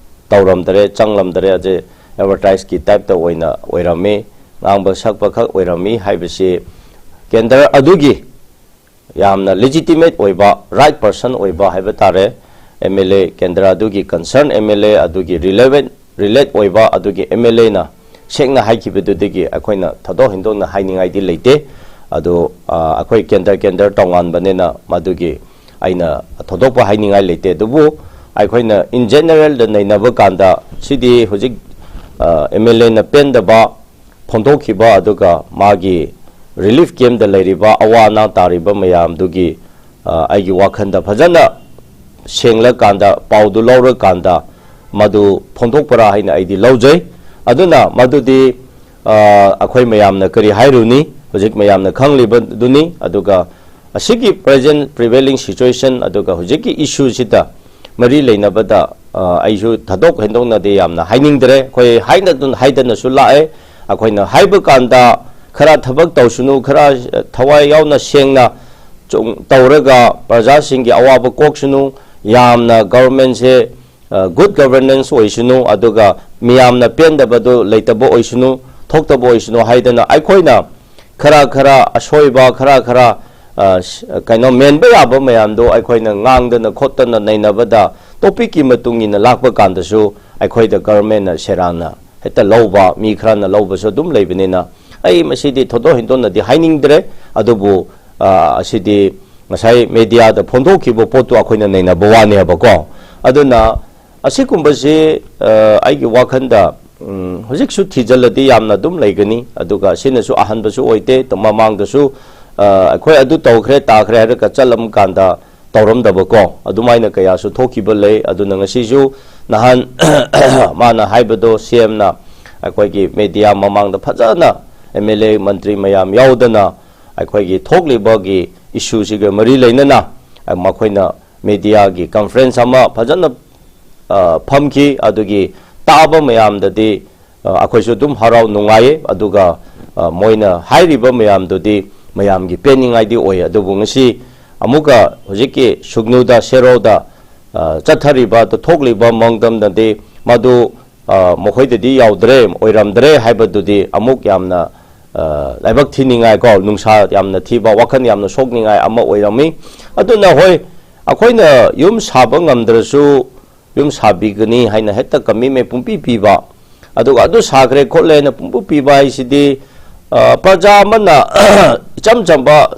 ꯇꯧꯔꯝꯗꯔꯦ, ꯆꯪꯂꯝꯗꯔꯦ, ꯑꯁꯦ ꯑꯦꯗꯚꯔꯇꯥꯏꯁꯀꯤ ꯇꯥꯏꯞꯇ ꯑꯣꯏꯅ ꯑꯣꯏꯔꯝꯃꯤ, ꯉꯥꯡꯕ ꯁꯛꯄ ꯈꯛ ꯑꯣꯏꯔꯝꯃꯤ ꯍꯥꯏꯕꯁꯤ ꯀꯦꯟꯗꯔ ꯑꯗꯨꯒꯤ ꯌꯥꯝꯅ ꯂꯦꯖꯤꯇꯤꯃꯦꯠ ꯑꯣꯏꯕ, ꯔꯥꯏꯠ ꯄꯔꯁꯟ ꯑꯣꯏꯕ ꯍꯥꯏꯕ ꯇꯥꯔꯦ, ꯑꯦꯝ ꯑꯦꯜ ꯑꯦ, ꯀꯦꯟꯗ꯭ꯔ ꯑꯗꯨꯒꯤ ꯀꯟꯁꯔꯟ ꯑꯦꯝ ꯑꯦꯜ ꯑꯦ ꯑꯗꯨꯒꯤ ꯔꯤꯂꯦꯚꯦꯟ, ꯔꯤꯂꯦꯠ ꯑꯣꯏꯕ ꯑꯗꯨꯒꯤ ꯑꯦꯝ ꯑꯦꯜ ꯑꯦꯅ ꯁꯦꯡꯅ ꯍꯥꯏꯈꯤꯕꯗꯨꯗꯒꯤ ꯑꯩꯈꯣꯏꯅ ꯊꯣꯏꯗꯣꯛ ꯍꯦꯟꯗꯣꯛꯅ ꯍꯥꯏꯅꯤꯡꯉꯥꯏꯗꯤ ꯂꯩꯇꯦ꯫ ꯑꯗꯨ ꯑ, ꯑꯩꯈꯣꯏ ꯀꯦꯟꯗ꯭ꯔ ꯀꯦꯟꯗ꯭ꯔ ꯇꯣꯉꯥꯟꯕꯅꯤꯅ ꯃꯗꯨꯒꯤ ꯑꯩꯅ ꯊꯣꯏꯗꯣꯛꯄ ꯍꯥꯏꯅꯤꯡꯉꯥꯏ ꯂꯩꯇꯦ꯫ ꯑꯗꯨꯕꯨ ꯑꯩꯈꯣꯏꯅ in generalꯗ ꯅꯩꯅꯕ ꯀꯥꯟꯗ ꯁꯤꯗꯤ ꯍꯧꯖꯤꯛ ꯑꯦꯝ ꯑꯦꯜ ꯑꯦꯅ ꯄꯦꯟꯗꯕ ꯐꯣꯡꯗꯣꯛꯈꯤꯕ ꯑꯗꯨꯒ ꯃꯥꯒꯤ relief campꯇ ꯂꯩꯔꯤꯕ ꯑꯋꯥ ꯑꯅꯥ ꯇꯥꯔꯤꯕ ꯃꯌꯥꯝꯗꯨꯒꯤ ꯑ, ꯑꯩꯒꯤ ꯋꯥꯈꯜꯗ ꯐꯖꯅ ꯁꯦꯡꯂꯀꯥꯟꯗ, ꯄꯥꯎꯗꯨ ꯂꯧꯔꯀꯥꯟꯗ ꯃꯗꯨ ꯐꯣꯡꯗꯣꯛꯄ꯭ꯔꯥ ꯍꯥꯏꯅ ꯑꯩꯗꯤ ꯂꯧꯖꯩ꯫ ꯑꯗꯨꯅ ꯃꯗꯨꯗꯤ ꯑ, ꯑꯩꯈꯣꯏ ꯃꯌꯥꯝꯅ ꯀꯔꯤ ꯍꯥꯏꯔꯨꯅꯤ? ꯍꯧꯖꯤꯛ ꯃꯌꯥꯝꯅ ꯈꯪꯂꯤꯕꯗꯨꯅꯤ꯫ ꯑꯗꯨꯒ ꯑꯁꯤꯒꯤ present prevailing situation ꯑꯗꯨꯒ ꯍꯧꯖꯤꯛꯀꯤ issueꯁꯤꯗ ꯃꯔꯤ ꯂꯩꯅꯕꯗ ꯑ, ꯑꯩꯁꯨ ꯊꯥꯗꯣꯛ ꯍꯦꯟꯗꯣꯛꯅꯗꯤ ꯌꯥꯝꯅ ꯍꯥꯏꯅꯤꯡꯗ꯭ꯔꯦ꯫ ꯑꯩꯈꯣꯏ ꯍꯥꯏꯅꯗꯨꯅ ꯍꯥꯏꯗꯅꯁꯨ ꯂꯥꯛꯑꯦ꯫ ꯑꯩꯈꯣꯏꯅ ꯍꯥꯏꯕ ꯀꯥꯟꯗ ꯈꯔ ꯊꯕꯛ ꯇꯧꯁꯅꯨ, ꯈꯔ ꯊꯋꯥꯏ ꯌꯥꯎꯅ ꯁꯦꯡꯅ ꯆꯨꯝ-, ꯇꯧꯔꯒ ꯄ꯭ꯔꯖꯥꯁꯤꯡꯒꯤ ꯑꯋꯥꯕ ꯀꯣꯛꯁꯅꯨ, ꯌꯥꯝꯅ governmentꯁꯦ ꯑ, good governance ꯑꯣꯏꯁꯅꯨ, ꯑꯗꯨꯒ ꯃꯤꯌꯥꯝꯅ ꯄꯦꯟꯗꯕꯗꯨ ꯂꯩꯇꯕ ꯑꯣꯏꯁꯅꯨ, ꯊꯣꯛꯇꯕ ꯑꯣꯏꯁꯅꯨ ꯍꯥꯏꯗꯅ ꯑꯩꯈꯣꯏꯅ ꯈꯔ ꯈꯔ ꯑꯁꯣꯏꯕ, ꯈꯔ ꯈꯔ ꯑ, ꯁ-, ꯀꯩꯅꯣ, ꯃꯦꯟꯕ ꯌꯥꯕ ꯃꯌꯥꯝꯗꯣ ꯑꯩꯈꯣꯏꯅ ꯉꯥꯡꯗꯅ ꯈꯣꯠꯇꯅ ꯅꯩꯅꯕꯗ topicꯀꯤ ꯃꯇꯨꯡ ꯏꯟꯅ ꯂꯥꯛꯄ ꯀꯥꯟꯗꯁꯨ ꯑꯩꯈꯣꯏꯗ governmentꯅ ꯁꯦꯔꯥꯟꯅ ꯍꯦꯛꯇ ꯂꯧꯕ, ꯃꯤ ꯈꯔꯅ ꯂꯧꯕꯁꯨ ꯑꯗꯨꯝ ꯂꯩꯕꯅꯤꯅ ꯑꯩ ꯃꯁꯤꯗꯤ ꯊꯣꯏꯗꯣꯛ ꯍꯦꯟꯗꯣꯛꯅꯗꯤ ꯍꯥꯏꯅꯤꯡꯗ꯭ꯔꯦ꯫ ꯑꯗꯨꯕꯨ ꯑ, ꯑꯁꯤꯗꯤ ꯉꯁꯥꯏ mediaꯗ ꯐꯣꯡꯗꯣꯛꯈꯤꯕ ꯄꯣꯠꯇꯨ ꯑꯩꯈꯣꯏꯅ ꯅꯩꯅꯕ ꯋꯥꯅꯦꯕꯀꯣ꯫ ꯑꯗꯨꯅ ꯑꯁꯤꯒꯨꯝꯕꯁꯤ ꯑ, ꯑꯩꯒꯤ ꯋꯥꯈꯜꯗ ꯎꯝ, ꯍꯧꯖꯤꯛꯁꯨ ꯊꯤꯖꯤꯜꯂꯗꯤ ꯌꯥꯝꯅ ꯑꯗꯨꯝ ꯂꯩꯒꯅꯤ꯫ ꯑꯗꯨꯒ ꯁꯤꯅꯁꯨ ꯑꯍꯥꯟꯕꯁꯨ ꯑꯣꯏꯗꯦ꯫ ꯃꯃꯥꯡꯗꯁꯨ ꯑ, ꯑꯩꯈꯣꯏ ꯑꯗꯨ ꯇꯧꯈ꯭ꯔꯦ ꯇꯥꯈ꯭ꯔꯦ ꯍꯥꯏꯔꯒ ꯆꯠꯂꯝ ꯀꯥꯟꯗ ꯇꯧꯔꯝꯗꯕꯀꯣ, ꯑꯗꯨꯃꯥꯏꯅ ꯀꯌꯥꯁꯨ ꯊꯣꯛꯈꯤꯕ ꯂꯩ꯫ ꯑꯗꯨꯅ ꯉꯁꯤꯁꯨ ꯅꯍꯥꯟ ꯃꯥꯅ ꯍꯥꯏꯕꯗꯣ, ꯁꯤ ꯑꯦꯝꯅ ꯑꯩꯈꯣꯏꯒꯤ media ꯃꯃꯥꯡꯗ ꯐꯖꯅ ꯑꯦꯝ ꯑꯦꯜ ꯑꯦ ꯃꯟꯇ꯭ꯔꯤ ꯃꯌꯥꯝ ꯌꯥꯎꯗꯅ ꯑꯩꯈꯣꯏꯒꯤ ꯊꯣꯛꯂꯤꯕꯒꯤ issueꯁꯤꯒ ꯃꯔꯤ ꯂꯩꯅꯅ ꯑ, ꯃꯈꯣꯏꯅ mediaꯒꯤ conference ꯑꯃ ꯐꯖꯅ ꯑ, ꯐꯝꯈꯤ꯫ ꯑꯗꯨꯒꯤ ꯇꯥꯕ ꯃꯌꯥꯝꯗꯗꯤ ꯑ, ꯑꯩꯈꯣꯏꯁꯨ ꯑꯗꯨꯝ ꯍꯔꯥꯎ ꯅꯨꯡꯉꯥꯏꯌꯦ꯫ ꯑꯗꯨꯒ ꯑ, ꯃꯣꯏꯅ ꯍꯥꯏꯔꯤꯕ ꯃꯌꯥꯝꯗꯨꯗꯤ ꯃꯌꯥꯝꯒꯤ ꯄꯦꯟꯅꯤꯡꯉꯥꯏꯗꯤ ꯑꯣꯏ꯫ ꯑꯗꯨꯕꯨ ꯉꯁꯤ ꯑꯃꯨꯛꯀ ꯍꯧꯖꯤꯛꯀꯤ ꯁꯨꯒꯅꯨꯗ, ꯁꯦꯔꯧꯗ ꯑ, ꯆꯠꯊꯔꯤꯕ, ꯊꯣꯛꯂꯤꯕ ꯃꯑꯣꯡꯗꯝꯗꯗꯤ ꯃꯗꯨ ꯑ, ꯃꯈꯣꯏꯗꯗꯤ ꯌꯥꯎꯗ꯭ꯔꯦ, ꯑꯣꯏꯔꯝꯗ꯭ꯔꯦ ꯍꯥꯏꯕꯗꯨꯗꯤ ꯑꯃꯨꯛ ꯌꯥꯝꯅ ꯑ, ꯂꯥꯏꯕꯛ ꯊꯤꯅꯤꯡꯉꯥꯏꯀꯣ, ꯅꯨꯡꯁꯥ ꯌꯥꯝꯅ ꯊꯤꯕ, ꯋꯥꯈꯜ ꯌꯥꯝꯅ ꯁꯣꯛꯅꯤꯡꯉꯥꯏ ꯑꯃ ꯑꯣꯏꯔꯝꯃꯤ꯫ ꯑꯗꯨꯅ ꯍꯣꯏ, ꯑꯩꯈꯣꯏꯅ ꯌꯨꯝ ꯁꯥꯕ ꯉꯝꯗ꯭ꯔꯁꯨ ꯌꯨꯝ ꯁꯥꯕꯤꯒꯅꯤ ꯍꯥꯏꯅ ꯍꯦꯛꯇ commitment ꯄꯨꯡꯄꯤ ꯄꯤꯕ, ꯑꯗꯨꯒ ꯑꯗꯨ ꯁꯥꯈ꯭ꯔꯦ ꯈꯣꯠꯂꯦ ꯍꯥꯏꯅ ꯄꯨꯡꯄꯤ ꯄꯤꯕ ꯍꯥꯏꯁꯤꯗꯤ, ꯑ, ꯄ꯭ꯔꯖꯥ ꯑꯃꯅ ꯏꯆꯝ ꯆꯝꯕ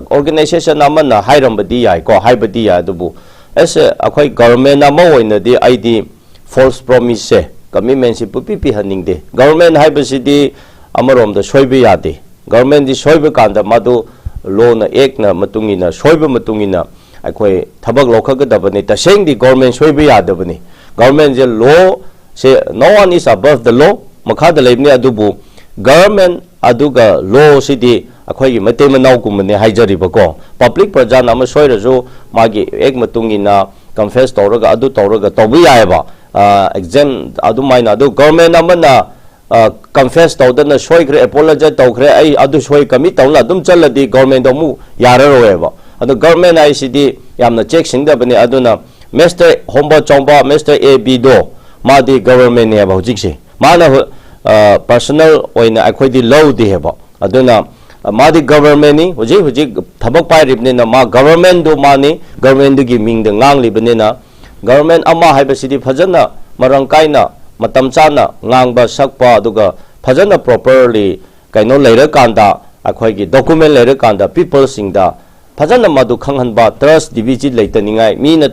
organization ꯑꯃꯅ ꯍꯥꯏꯔꯝꯕꯗꯤ ꯌꯥꯏꯀꯣ, ꯍꯥꯏꯕꯗꯤ ꯌꯥꯏ, ꯑꯗꯨꯕꯨ ꯑꯦꯁ ꯑꯩꯈꯣꯏ government ꯑꯃ ꯑꯣꯏꯅꯗꯤ ꯑꯩꯗꯤ false promiseꯁꯦ, commitmentꯁꯤ ꯄꯨꯄꯤ ꯄꯤꯍꯟꯅꯤꯡꯗꯦ꯫ Government ꯍꯥꯏꯕꯁꯤꯗꯤ ꯑꯃꯔꯣꯝꯗ ꯁꯣꯏꯕ ꯌꯥꯗꯦ꯫ Governmentꯗꯤ ꯁꯣꯏꯕ ꯀꯥꯟꯗ ꯃꯗꯨ lawꯅ, actꯅ ꯃꯇꯨꯡ ꯏꯟꯅ, ꯁꯣꯏꯕ ꯃꯇꯨꯡ ꯏꯟꯅ ꯑꯩꯈꯣꯏ ꯊꯕꯛ ꯂꯧꯈꯠꯀꯗꯕꯅꯤ꯫ ꯇꯁꯦꯡꯗꯤ government ꯁꯣꯏꯕ ꯌꯥꯗꯕꯅꯤ꯫ Governmentꯁꯦ, lawꯁꯦ, no one is above the law, ꯃꯈꯥꯗ ꯂꯩꯕꯅꯤ꯫ ꯑꯗꯨꯕꯨ government ꯑꯗꯨꯒ lawꯁꯤꯗꯤ ꯑꯩꯈꯣꯏꯒꯤ ꯃꯇꯩ ꯃꯅꯥꯎꯒꯨꯝꯕꯅꯦ ꯍꯥꯏꯖꯔꯤꯕꯀꯣ꯫ Public ꯄ꯭ꯔꯖꯥꯅ ꯑꯃ ꯁꯣꯏꯔꯁꯨ ꯃꯥꯒꯤ act ꯃꯇꯨꯡ ꯏꯟꯅ confess ꯇꯧꯔꯒ ꯑꯗꯨ ꯇꯧꯔꯒ ꯇꯧꯕ ꯌꯥꯏꯑꯕ꯫ ꯑꯦꯛꯖꯥꯝ ꯑꯗꯨꯃꯥꯏꯅ ꯑꯗꯨ government ꯑꯃꯅ confess ꯇꯧꯗꯅ ꯁꯣꯏꯈ꯭ꯔꯦ, apologize ꯇꯧꯈ꯭ꯔꯦ, ꯑꯩ ꯑꯗꯨ ꯁꯣꯏ, commit ꯇꯧꯅ ꯑꯗꯨꯝ ꯆꯠꯂꯗꯤ governmentꯗꯣ ꯑꯃꯨꯛ ꯌꯥꯔꯔꯣꯏꯕ꯫ ꯑꯗꯣ government ꯍꯥꯏꯁꯤꯗꯤ ꯌꯥꯝꯅ ꯆꯦꯛꯁꯤꯟꯒꯗꯕꯅꯤ꯫ ꯑꯗꯨꯅ Mister ꯍꯣꯝꯕ ꯆꯣꯡꯕ, Mister A Bꯗꯣ, ꯃꯥꯗꯤ governmentꯅꯦꯕ ꯍꯧꯖꯤꯛꯁꯦ꯫ ꯃꯥꯅ personal ꯑꯣꯏꯅ ꯑꯩꯈꯣꯏꯗꯤ ꯂꯧꯗꯦ ꯍꯥꯏꯕ꯫ ꯑꯗꯨꯅ ꯃꯥꯗꯤ governmentꯅꯤ, ꯍꯧꯖꯤꯛ ꯍꯧꯖꯤꯛ ꯊꯕꯛ ꯄꯥꯏꯔꯤꯕꯅꯤꯅ ꯃꯥ governmentꯗꯨ ꯃꯥꯅꯤ, governmentꯗꯨꯒꯤ ꯃꯤꯡꯗ ꯉꯥꯡꯂꯤꯕꯅꯤꯅ꯫ Government ꯑꯃ ꯍꯥꯏꯕꯁꯤꯗꯤ ꯐꯖꯅ, ꯃꯔꯥꯡ ꯀꯥꯏꯅ, ꯃꯇꯝ ꯆꯥꯅ ꯉꯥꯡꯕ ꯁꯛꯄ, ꯑꯗꯨꯒ ꯐꯖꯅ properly ꯀꯩꯅꯣ ꯂꯩꯔꯀꯥꯟꯗ, ꯑꯩꯈꯣꯏꯒꯤ document ꯂꯩꯔꯀꯥꯟꯗ peopleꯁꯤꯡꯗ ꯐꯖꯅ ꯃꯗꯨ ꯈꯪꯍꯟꯕ, trust deficit ꯂꯩꯇꯅꯤꯡꯉꯥꯏ, ꯃꯤꯅ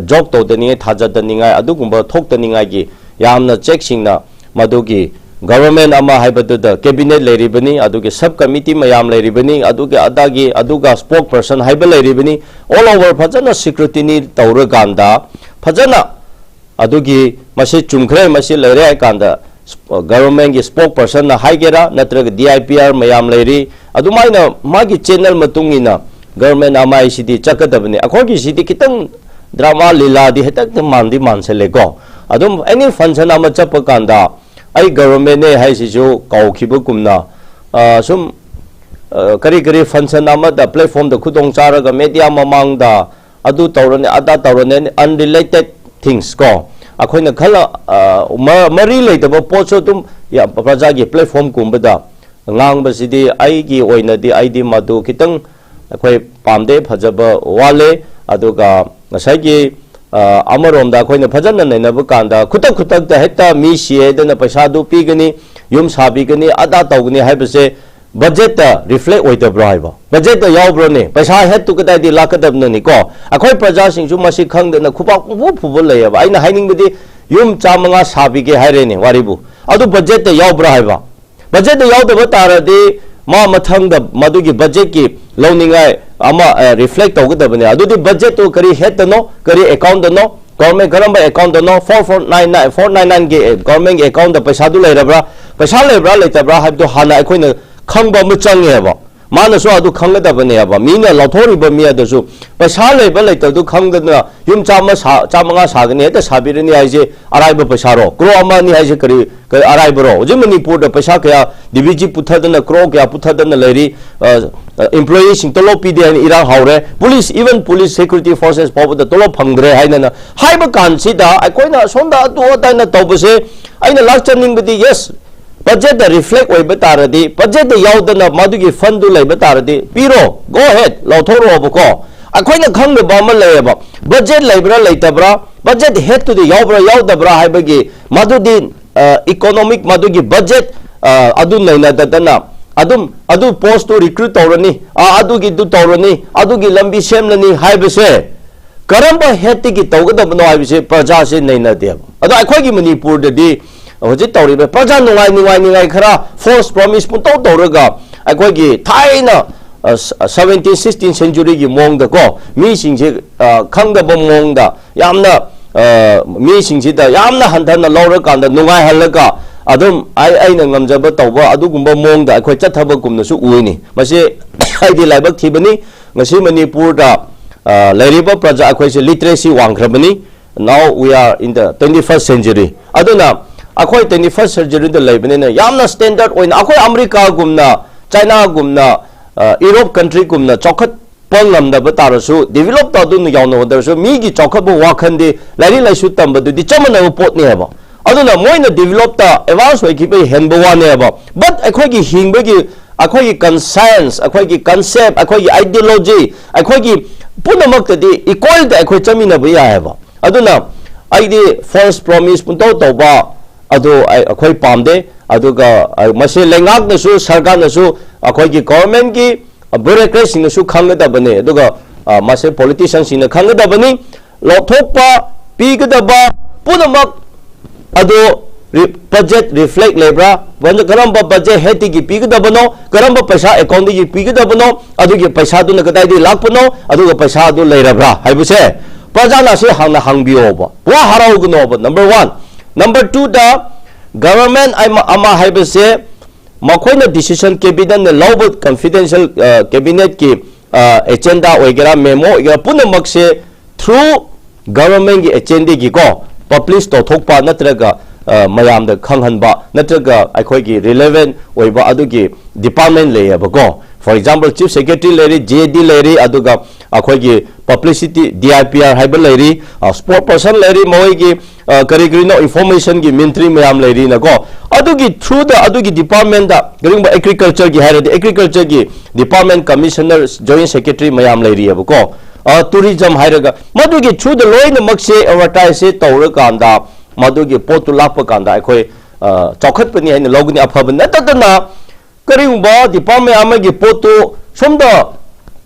joke ꯇꯧꯗꯅꯤꯡꯉꯥꯏ, ꯊꯥꯖꯗꯅꯤꯡꯉꯥꯏ, ꯑꯗꯨꯒꯨꯝꯕ ꯊꯣꯛꯇꯅꯤꯡꯉꯥꯏꯒꯤ ꯌꯥꯝꯅ ꯆꯦꯛꯁꯤꯡꯅ ꯃꯗꯨꯒꯤ government ꯑꯃ ꯍꯥꯏꯕꯗꯨꯗ cabinet ꯂꯩꯔꯤꯕꯅꯤ, ꯑꯗꯨꯒꯤ sub committee ꯃꯌꯥꯝ ꯂꯩꯔꯤꯕꯅꯤ, ꯑꯗꯨꯒꯤ ꯑꯗꯥꯒꯤ, ꯑꯗꯨꯒ spokesperson ꯍꯥꯏꯕ ꯂꯩꯔꯤꯕꯅꯤ, all over ꯐꯖꯅ scrutiny ꯇꯧꯔꯀꯥꯟꯗ ꯐꯖꯅ ꯑꯗꯨꯒꯤ ꯃꯁꯤ ꯆꯨꯝꯈ꯭ꯔꯦ, ꯃꯁꯤ ꯂꯩꯔꯦ ꯍꯥꯏ ꯀꯥꯟꯗ governmentꯀꯤ spokespersonꯅ ꯍꯥꯏꯒꯦꯔꯥ, ꯅꯠꯇ꯭ꯔꯒ D I P R ꯃꯌꯥꯝ ꯂꯩꯔꯤ, ꯑꯗꯨꯃꯥꯏꯅ ꯃꯥꯒꯤ channel ꯃꯇꯨꯡ ꯏꯟꯅ government ꯑꯃ ꯍꯥꯏꯁꯤꯗꯤ ꯆꯠꯀꯗꯕꯅꯤ꯫ ꯑꯩꯈꯣꯏꯒꯤꯁꯤꯗꯤ ꯈꯤꯇꯪ drama ꯂꯤꯂꯥꯗꯤ ꯍꯦꯛꯇ ꯃꯥꯟꯗꯤ ꯃꯥꯟꯁꯜꯂꯦꯀꯣ꯫ ꯑꯗꯨꯝ any function ꯑꯃ ꯆꯠꯄ ꯀꯥꯟꯗ ꯑꯩ governmentꯅꯦ ꯍꯥꯏꯁꯤꯁꯨ ꯀꯧꯈꯤꯕꯒꯨꯝꯅ, ꯁꯨꯝ ꯀꯔꯤ ꯀꯔꯤ function ꯑꯃꯗ platformꯗ ꯈꯨꯗꯣꯡ ꯆꯥꯔꯒ media ꯃꯃꯥꯡꯗ ꯑꯗꯨ ꯇꯧꯔꯅꯤ, ꯑꯗꯥ ꯇꯧꯔꯅꯤ, unrelated things ꯀꯣ, ꯑꯩꯈꯣꯏꯅ ꯈꯜꯂ ꯃꯔꯤ ꯂꯩꯇꯕ ꯄꯣꯠꯁꯨ ꯑꯗꯨꯝ ꯄ꯭ꯔꯖꯥꯒꯤ platformꯒꯨꯝꯕꯗ ꯉꯥꯡꯕꯁꯤꯗꯤ ꯑꯩꯒꯤ ꯑꯣꯏꯅꯗꯤ ꯑꯩꯗꯤ ꯃꯗꯨ ꯈꯤꯇꯪ ꯑꯩꯈꯣꯏ ꯄꯥꯝꯗꯦ, ꯐꯖꯕ ꯋꯥꯠꯂꯦ꯫ ꯑꯗꯨꯒ ꯉꯁꯥꯏꯒꯤ ꯑꯃꯔꯣꯝꯗ ꯑꯩꯈꯣꯏꯅ ꯐꯖꯅ ꯅꯩꯅꯕ ꯀꯥꯟꯗ ꯈꯨꯗꯛ ꯈꯨꯗꯛꯇ ꯍꯦꯛꯇ ꯃꯤ ꯁꯤꯌꯦꯗꯅ ꯄꯩꯁꯥꯗꯨ ꯄꯤꯒꯅꯤ, ꯌꯨꯝ ꯁꯥꯕꯤꯒꯅꯤ, ꯑꯗꯥ ꯇꯧꯒꯅꯤ ꯍꯥꯏꯕꯁꯦ ꯕꯖꯦꯠꯇ ꯔꯤꯐ꯭ꯂꯦꯛ ꯑꯣꯏꯗꯕ꯭ꯔꯣ ꯍꯥꯏꯕ? ꯕꯖꯦꯠꯇ ꯌꯥꯎꯕ꯭ꯔꯣꯅꯦ? ꯄꯩꯁꯥ ꯍꯦꯠꯇꯨ ꯀꯗꯥꯏꯗꯒꯤ ꯂꯥꯛꯀꯗꯕꯅꯣꯅꯦ? ꯀꯣ, ꯑꯩꯈꯣꯏ ꯄ꯭ꯔꯖꯥꯁꯤꯡꯁꯨ ꯃꯁꯤ ꯈꯪꯗꯅ ꯈꯨꯕꯥꯛ ꯄꯨꯕ ꯄꯨꯕ ꯂꯩꯌꯦꯕ꯫ ꯑꯩꯅ ꯍꯥꯏꯅꯤꯡꯕꯗꯤ, ꯌꯨꯝ ꯆꯥꯃꯉꯥ ꯁꯥꯕꯤꯒꯦ ꯍꯥꯏꯔꯦꯅꯦ, ꯋꯥꯔꯤꯕꯨ, ꯑꯗꯨ ꯕꯖꯦꯠꯇ ꯌꯥꯎꯕ꯭ꯔꯥ ꯍꯥꯏꯕ? ꯕꯖꯦꯠꯇ ꯌꯥꯎꯗꯕ ꯇꯥꯔꯗꯤ, ꯃꯥ ꯃꯊꯪꯗ ꯃꯗꯨꯒꯤ ꯕꯖꯦꯠꯀꯤ ꯂꯧꯅꯤꯡꯉꯥꯏ ꯑꯃ ꯔꯤꯐ꯭ꯂꯦꯛ ꯇꯧꯒꯗꯕꯅꯦ꯫ ꯑꯗꯨꯗꯤ ꯕꯖꯦꯠꯇꯨ ꯀꯔꯤ ꯍꯦꯠꯇꯅꯣ, ꯀꯔꯤ ꯑꯦꯀꯥꯎꯟꯗꯅꯣ, ꯒꯣꯔꯃꯦꯟ ꯀꯔꯝꯕ ꯑꯦꯀꯥꯎꯟꯗꯅꯣ? Four four nine nine, four nine ꯅꯥꯏꯟꯒꯤ ꯒꯣꯔꯃꯦꯟꯒꯤ ꯑꯦꯀꯥꯎꯟꯗ ꯄꯩꯁꯥꯗꯨ ꯂꯩꯔꯕ꯭ꯔꯥ, ꯄꯩꯁꯥ ꯂꯩꯕ꯭ꯔꯥ ꯂꯩꯇꯕ꯭ꯔꯥ ꯍꯥꯏꯕꯗꯨ ꯍꯥꯟꯅ ꯑꯩꯈꯣꯏꯅ ꯈꯪꯕ ꯑꯃ ꯆꯪꯉꯦꯕ꯫ ꯃꯥꯅꯁꯨ ꯑꯗꯨ ꯈꯪꯒꯗꯕꯅꯦꯕ꯫ ꯃꯤꯅ ꯂꯧꯊꯣꯛꯔꯤꯕ ꯃꯤ ꯑꯗꯨꯁꯨ ꯄꯩꯁꯥ ꯂꯩꯕ ꯂꯩꯇꯕꯗꯨ ꯈꯪꯗꯅ ꯌꯨꯝ ꯆꯥꯝꯃ ꯁꯥ-, ꯆꯥꯝꯃꯉꯥ ꯁꯥꯒꯅꯤ, ꯍꯦꯛꯇ ꯁꯥꯕꯤꯔꯅꯤ ꯍꯥꯏꯁꯦ ꯑꯔꯥꯏꯕ ꯄꯩꯁꯥꯔꯣ? ꯀ꯭ꯔꯣ ꯑꯃ ꯑꯅꯤ ꯍꯥꯏꯁꯦ ꯀꯔꯤ, ꯀꯔꯤ ꯑꯔꯥꯏꯕꯔꯣ? ꯍꯧꯖꯤꯛ ꯃꯅꯤꯄꯨꯔꯗ ꯄꯩꯁꯥ ꯀꯌꯥ ꯗꯤ ꯕꯤ ꯖꯤ ꯄꯨꯊꯗꯅ, ꯀ꯭ꯔꯣ ꯀꯌꯥ ꯄꯨꯊꯗꯅ ꯂꯩꯔꯤ꯫ ꯑ, ꯑ, employeeꯁꯤꯡ ꯇꯣꯂꯣꯞ ꯄꯤꯗꯦ ꯍꯥꯏꯅ ꯏꯔꯥꯡ ꯍꯧꯔꯦ꯫ Police, even police security forces ꯐꯥꯎꯕꯗ ꯇꯣꯂꯣꯞ ꯐꯪꯗ꯭ꯔꯦ ꯍꯥꯏꯅꯅ ꯍꯥꯏꯕ ꯀꯥꯟꯁꯤꯗ, ꯑꯩꯈꯣꯏꯅ ꯑꯁꯣꯝꯗ ꯑꯗꯨ ꯑꯗꯥꯅ ꯇꯧꯕꯁꯦ, ꯑꯩꯅ ꯂꯥꯛꯆꯅꯤꯡꯕꯗꯤ, yes, ꯕꯖꯦꯠꯇ ꯔꯤꯐ꯭ꯂꯦꯛ ꯑꯣꯏꯕ ꯇꯥꯔꯗꯤ, ꯕꯖꯦꯠꯇ ꯌꯥꯎꯗꯅ ꯃꯗꯨꯒꯤ ꯐꯟꯗꯨ ꯂꯩꯕ ꯇꯥꯔꯗꯤ, ꯄꯤꯔꯣ, go ahead, ꯂꯧꯊꯣꯔꯛꯑꯣꯕꯀꯣ꯫ ꯑꯩꯈꯣꯏꯅ ꯈꯪꯗꯕ ꯑꯃ ꯂꯩꯌꯦꯕ, ꯕꯖꯦꯠ ꯂꯩꯕ꯭ꯔꯥ ꯂꯩꯇꯕ꯭ꯔꯥ, ꯕꯖꯦꯠ ꯍꯦꯠꯇꯨꯗꯤ ꯌꯥꯎꯕ꯭ꯔꯥ ꯌꯥꯎꯗꯕ꯭ꯔꯥ ꯍꯥꯏꯕꯒꯤ, ꯃꯗꯨꯗꯤ, ꯑ, economic, ꯃꯗꯨꯒꯤ ꯕꯖꯦꯠ, ꯑ, ꯑꯗꯨ ꯅꯩꯅꯗꯗꯅ ꯑꯗꯨꯝ ꯑꯗꯨ ꯄꯣꯁꯇꯨ ꯔꯤꯀ꯭ꯔꯨꯠ ꯇꯧꯔꯅꯤ, ꯑ, ꯑꯗꯨꯒꯤꯗꯨ ꯇꯧꯔꯅꯤ, ꯑꯗꯨꯒꯤ ꯂꯝꯕꯤ ꯁꯦꯝꯂꯅꯤ ꯍꯥꯏꯕꯁꯦ ꯀꯔꯝꯕ ꯍꯦꯠꯇꯒꯤ ꯇꯧꯒꯗꯕꯅꯣ ꯍꯥꯏꯕꯁꯦ ꯄ꯭ꯔꯖꯥꯁꯦ ꯅꯩꯅꯗꯦꯕ꯫ ꯑꯗꯣ ꯑꯩꯈꯣꯏꯒꯤ ꯃꯅꯤꯄꯨꯔꯗꯗꯤ ꯍꯧꯖꯤꯛ ꯇꯧꯔꯤꯕ ꯄ꯭ꯔꯖꯥ ꯅꯨꯡꯉꯥꯏ ꯅꯨꯡꯉꯥꯏ ꯅꯨꯡꯉꯥꯏ ꯈꯔ false promise ꯄꯨꯡꯇꯧ ꯇꯧꯔꯒ, ꯑꯩꯈꯣꯏꯒꯤ ꯊꯥꯏꯅ, ꯑ, ꯁ-, seventeen, sixteen centuryꯒꯤ ꯃꯑꯣꯡꯗꯀꯣ, ꯃꯤꯁꯤꯡꯁꯦ, ꯑ, ꯈꯪꯗꯕ ꯃꯑꯣꯡꯗ ꯌꯥꯝꯅ, ꯑ, ꯃꯤꯁꯤꯡꯁꯤꯗ ꯌꯥꯝꯅ ꯍꯟꯊꯅ ꯂꯧꯔꯀꯥꯟꯗ ꯅꯨꯡꯉꯥꯏꯍꯜꯂꯒ ꯑꯗꯨꯝ ꯑꯩ, ꯑꯩꯅ ꯉꯝꯖꯕ ꯇꯧꯕ ꯑꯗꯨꯒꯨꯝꯕ ꯃꯑꯣꯡꯗ ꯑꯩꯈꯣꯏ ꯆꯠꯊꯕꯒꯨꯝꯅꯁꯨ ꯎꯏꯅꯤ꯫ ꯃꯁꯤ ꯑꯩꯗꯤ ꯂꯥꯏꯕꯛ ꯊꯤꯕꯅꯤ꯫ ꯉꯁꯤ ꯃꯅꯤꯄꯨꯔꯗ, ꯑ, ꯂꯩꯔꯤꯕ ꯄ꯭ꯔꯖꯥ ꯑꯩꯈꯣꯏꯁꯦ literacy ꯋꯥꯡꯈ꯭ꯔꯕꯅꯤ꯫ Now we are in the twenty first century꯫ ꯑꯗꯨꯅ ꯑꯩꯈꯣꯏ twenty first centuryꯗ ꯂꯩꯕꯅꯤꯅ ꯌꯥꯝꯅ standard ꯑꯣꯏꯅ ꯑꯩꯈꯣꯏ ꯑꯃꯦꯔꯤꯀꯥꯒꯨꯝꯅ, ꯆꯥꯏꯅꯥꯒꯨꯝꯅ, ꯑ, Europe countryꯒꯨꯝꯅ ꯆꯥꯎꯈꯠꯄ ꯉꯝꯗꯕ ꯇꯥꯔꯁꯨ, develop ꯇꯧꯗꯨꯅ ꯌꯥꯎꯅ ꯍꯣꯠꯅꯔꯁꯨ, ꯃꯤꯒꯤ ꯆꯥꯎꯈꯠꯄ ꯋꯥꯈꯜꯗꯤ ꯂꯥꯏꯔꯤꯛ ꯂꯥꯏꯁꯨ ꯇꯝꯕꯗꯨꯗꯤ ꯆꯞ ꯃꯥꯟꯅꯕ ꯄꯣꯠꯅꯦꯕ꯫ ꯑꯗꯨꯅ ꯃꯣꯏꯅ developꯇ advance ꯑꯣꯏꯈꯤꯕ ꯍꯦꯟꯕ ꯋꯥꯅꯦꯕ꯫ But ꯑꯩꯈꯣꯏꯒꯤ ꯍꯤꯡꯕꯒꯤ, ꯑꯩꯈꯣꯏꯒꯤ conscience, ꯑꯩꯈꯣꯏꯒꯤ concept, ꯑꯩꯈꯣꯏꯒꯤ ideology, ꯑꯩꯈꯣꯏꯒꯤ ꯄꯨꯝꯅꯃꯛꯇꯗꯤ equalꯗ ꯑꯩꯈꯣꯏ ꯆꯠꯃꯤꯟꯅꯕ ꯌꯥꯏꯑꯕ꯫ ꯑꯗꯨꯅ ꯑꯩꯗꯤ false promise ꯄꯨꯡꯇꯧ ꯇꯧꯕ ꯑꯗꯨ ꯑꯩ, ꯑꯩꯈꯣꯏ ꯄꯥꯝꯗꯦ꯫ ꯑꯗꯨꯒ, ꯑ, ꯃꯁꯤ ꯂꯩꯉꯥꯛꯅꯁꯨ, ꯁꯔꯀꯥꯔꯅꯁꯨ ꯑꯩꯈꯣꯏꯒꯤ ꯒꯣꯚꯔꯟꯃꯦꯟꯠꯀꯤ ꯕ꯭ꯌꯨꯔꯣꯀ꯭ꯔꯦꯠꯁꯤꯡꯅꯁꯨ ꯈꯪꯒꯗꯕꯅꯤ, ꯑꯗꯨꯒ ꯑ, ꯃꯁꯦ ꯄꯣꯂꯤꯇꯤꯁꯤꯌꯟꯁꯤꯡꯅ ꯈꯪꯒꯗꯕꯅꯤ꯫ ꯂꯧꯊꯣꯛꯄ, ꯄꯤꯒꯗꯕ ꯄꯨꯝꯅꯃꯛ ꯑꯗꯨ ꯔꯤ-, ꯕꯖꯦꯠ ꯔꯤꯐ꯭ꯂꯦꯛ ꯂꯩꯕ꯭ꯔꯥ? ꯕꯖꯦꯠ, ꯀꯔꯝꯕ ꯕꯖꯦꯠ ꯍꯦꯗꯇꯒꯤ ꯄꯤꯒꯗꯕꯅꯣ? ꯀꯔꯝꯕ ꯄꯩꯁꯥ ꯑꯦꯀꯥꯎꯟꯗꯒꯤ ꯄꯤꯒꯗꯕꯅꯣ? ꯑꯗꯨꯒꯤ ꯄꯩꯁꯥꯗꯨꯅ ꯀꯗꯥꯏꯗꯒꯤ ꯂꯥꯛꯄꯅꯣ? ꯑꯗꯨꯒ ꯄꯩꯁꯥ ꯑꯗꯨ ꯂꯩꯔꯕ꯭ꯔꯥ ꯍꯥꯏꯕꯁꯦ ꯄ꯭ꯔꯖꯥꯅ ꯑꯁꯤ ꯍꯥꯟꯅ ꯍꯪꯕꯤꯌꯣꯕ꯫ ꯋꯥ ꯍꯔꯥꯎꯒꯅꯣꯕ, ꯅꯝꯕꯔ ꯋꯥꯟ꯫ ꯅꯝꯕꯔ ꯇꯨꯗ, ꯒꯚꯔꯟꯃꯦꯟꯠ ꯑꯃ, ꯑꯃ ꯍꯥꯏꯕꯁꯦ ꯃꯈꯣꯏꯅ ꯗꯤꯁꯤꯖꯟ, ꯀꯦꯕꯤꯅꯦꯠꯅ ꯂꯧꯕ ꯀꯟꯐꯤꯗꯦꯟꯁꯤꯌꯦꯜ, ꯑ, ꯀꯦꯕꯤꯅꯦꯠꯀꯤ, ꯑ, ꯑꯦꯖꯦꯟꯗꯥ ꯑꯣꯏꯒꯦꯔꯥ, ꯃꯦꯃꯣ ꯑꯣꯏꯒꯦꯔꯥ, ꯄꯨꯝꯅꯃꯛꯁꯦ ꯊ꯭ꯔꯨ ꯒꯚꯔꯟꯃꯦꯟꯠꯀꯤ ꯑꯦꯖꯦꯟꯗꯥꯒꯤꯀꯣ ꯄꯕ꯭ꯂꯤꯁ ꯇꯧꯊꯣꯛꯄ ꯅꯠꯇ꯭ꯔꯒ, ꯑ, ꯃꯌꯥꯝꯗ ꯈꯪꯍꯟꯕ ꯅꯠꯇ꯭ꯔꯒ ꯑꯩꯈꯣꯏꯒꯤ ꯔꯤꯂꯦꯚꯦꯟꯠ ꯑꯣꯏꯕ ꯑꯗꯨꯒꯤ ꯗꯤꯄꯥꯔꯠꯃꯦꯟꯠ ꯂꯩꯌꯦꯕꯀꯣ꯫ For example, ꯆꯤꯐ ꯁꯦꯀ꯭ꯔꯦꯇꯔꯤ ꯂꯩꯔꯤ, ꯖꯦ ꯗꯤ ꯂꯩꯔꯤ, ꯑꯗꯨꯒ ꯑꯩꯈꯣꯏꯒꯤ publicity, D I P R ꯍꯥꯏꯕ ꯂꯩꯔꯤ, ꯑ, ꯁ꯭ꯄꯣꯛꯁ ꯄꯔꯁꯟ ꯂꯩꯔꯤ, ꯃꯈꯣꯏꯒꯤ, ꯑ, ꯀꯔꯤ ꯀꯔꯤꯅꯣ ꯏꯟꯐꯣꯔꯃꯦꯁꯟꯒꯤ ꯃꯟꯇ꯭ꯔꯤ ꯃꯌꯥꯝ ꯂꯩꯔꯤꯅꯀꯣ꯫ ꯑꯗꯨꯒꯤ ꯊ꯭ꯔꯨꯗ, ꯑꯗꯨꯒꯤ ꯗꯤꯄꯥꯔꯠꯃꯦꯟꯠꯇ, ꯀꯔꯤꯒꯨꯝꯕ ꯑꯦꯒ꯭ꯔꯤꯀꯜꯆꯔꯒꯤ ꯍꯥꯏꯔꯗꯤ ꯑꯦꯒ꯭ꯔꯤꯀꯜꯆꯔꯒꯤ ꯗꯤꯄꯥꯔꯠꯃꯦꯟꯠ ꯀꯃꯤꯁꯅꯔ, ꯖꯣꯏꯟꯠ ꯁꯦꯀ꯭ꯔꯦꯇꯔꯤ ꯃꯌꯥꯝ ꯂꯩꯔꯤꯑꯕꯀꯣ꯫ ꯑ, ꯇꯨꯔꯤꯖꯝ ꯍꯥꯏꯔꯒ ꯃꯗꯨꯒꯤ ꯊ꯭ꯔꯨꯗ ꯂꯣꯏꯅꯃꯛꯁꯦ ꯑꯦꯗꯚꯔꯇꯥꯏꯖꯁꯦ ꯇꯧꯔꯀꯥꯟꯗ ꯃꯗꯨꯒꯤ ꯄꯣꯠꯇꯨ ꯂꯥꯛꯄ ꯀꯥꯟꯗ ꯑꯩꯈꯣꯏ, ꯑ, ꯆꯥꯎꯈꯠꯄꯅꯤ ꯍꯥꯏꯅ ꯂꯧꯒꯅꯤ꯫ ꯑꯐꯕ ꯅꯠꯇꯗꯅ ꯀꯔꯤꯒꯨꯝꯕ ꯗꯤꯄꯥꯔꯠꯃꯦꯟꯠ ꯑꯃꯒꯤ ꯄꯣꯠꯇꯨ ꯁꯣꯝꯗ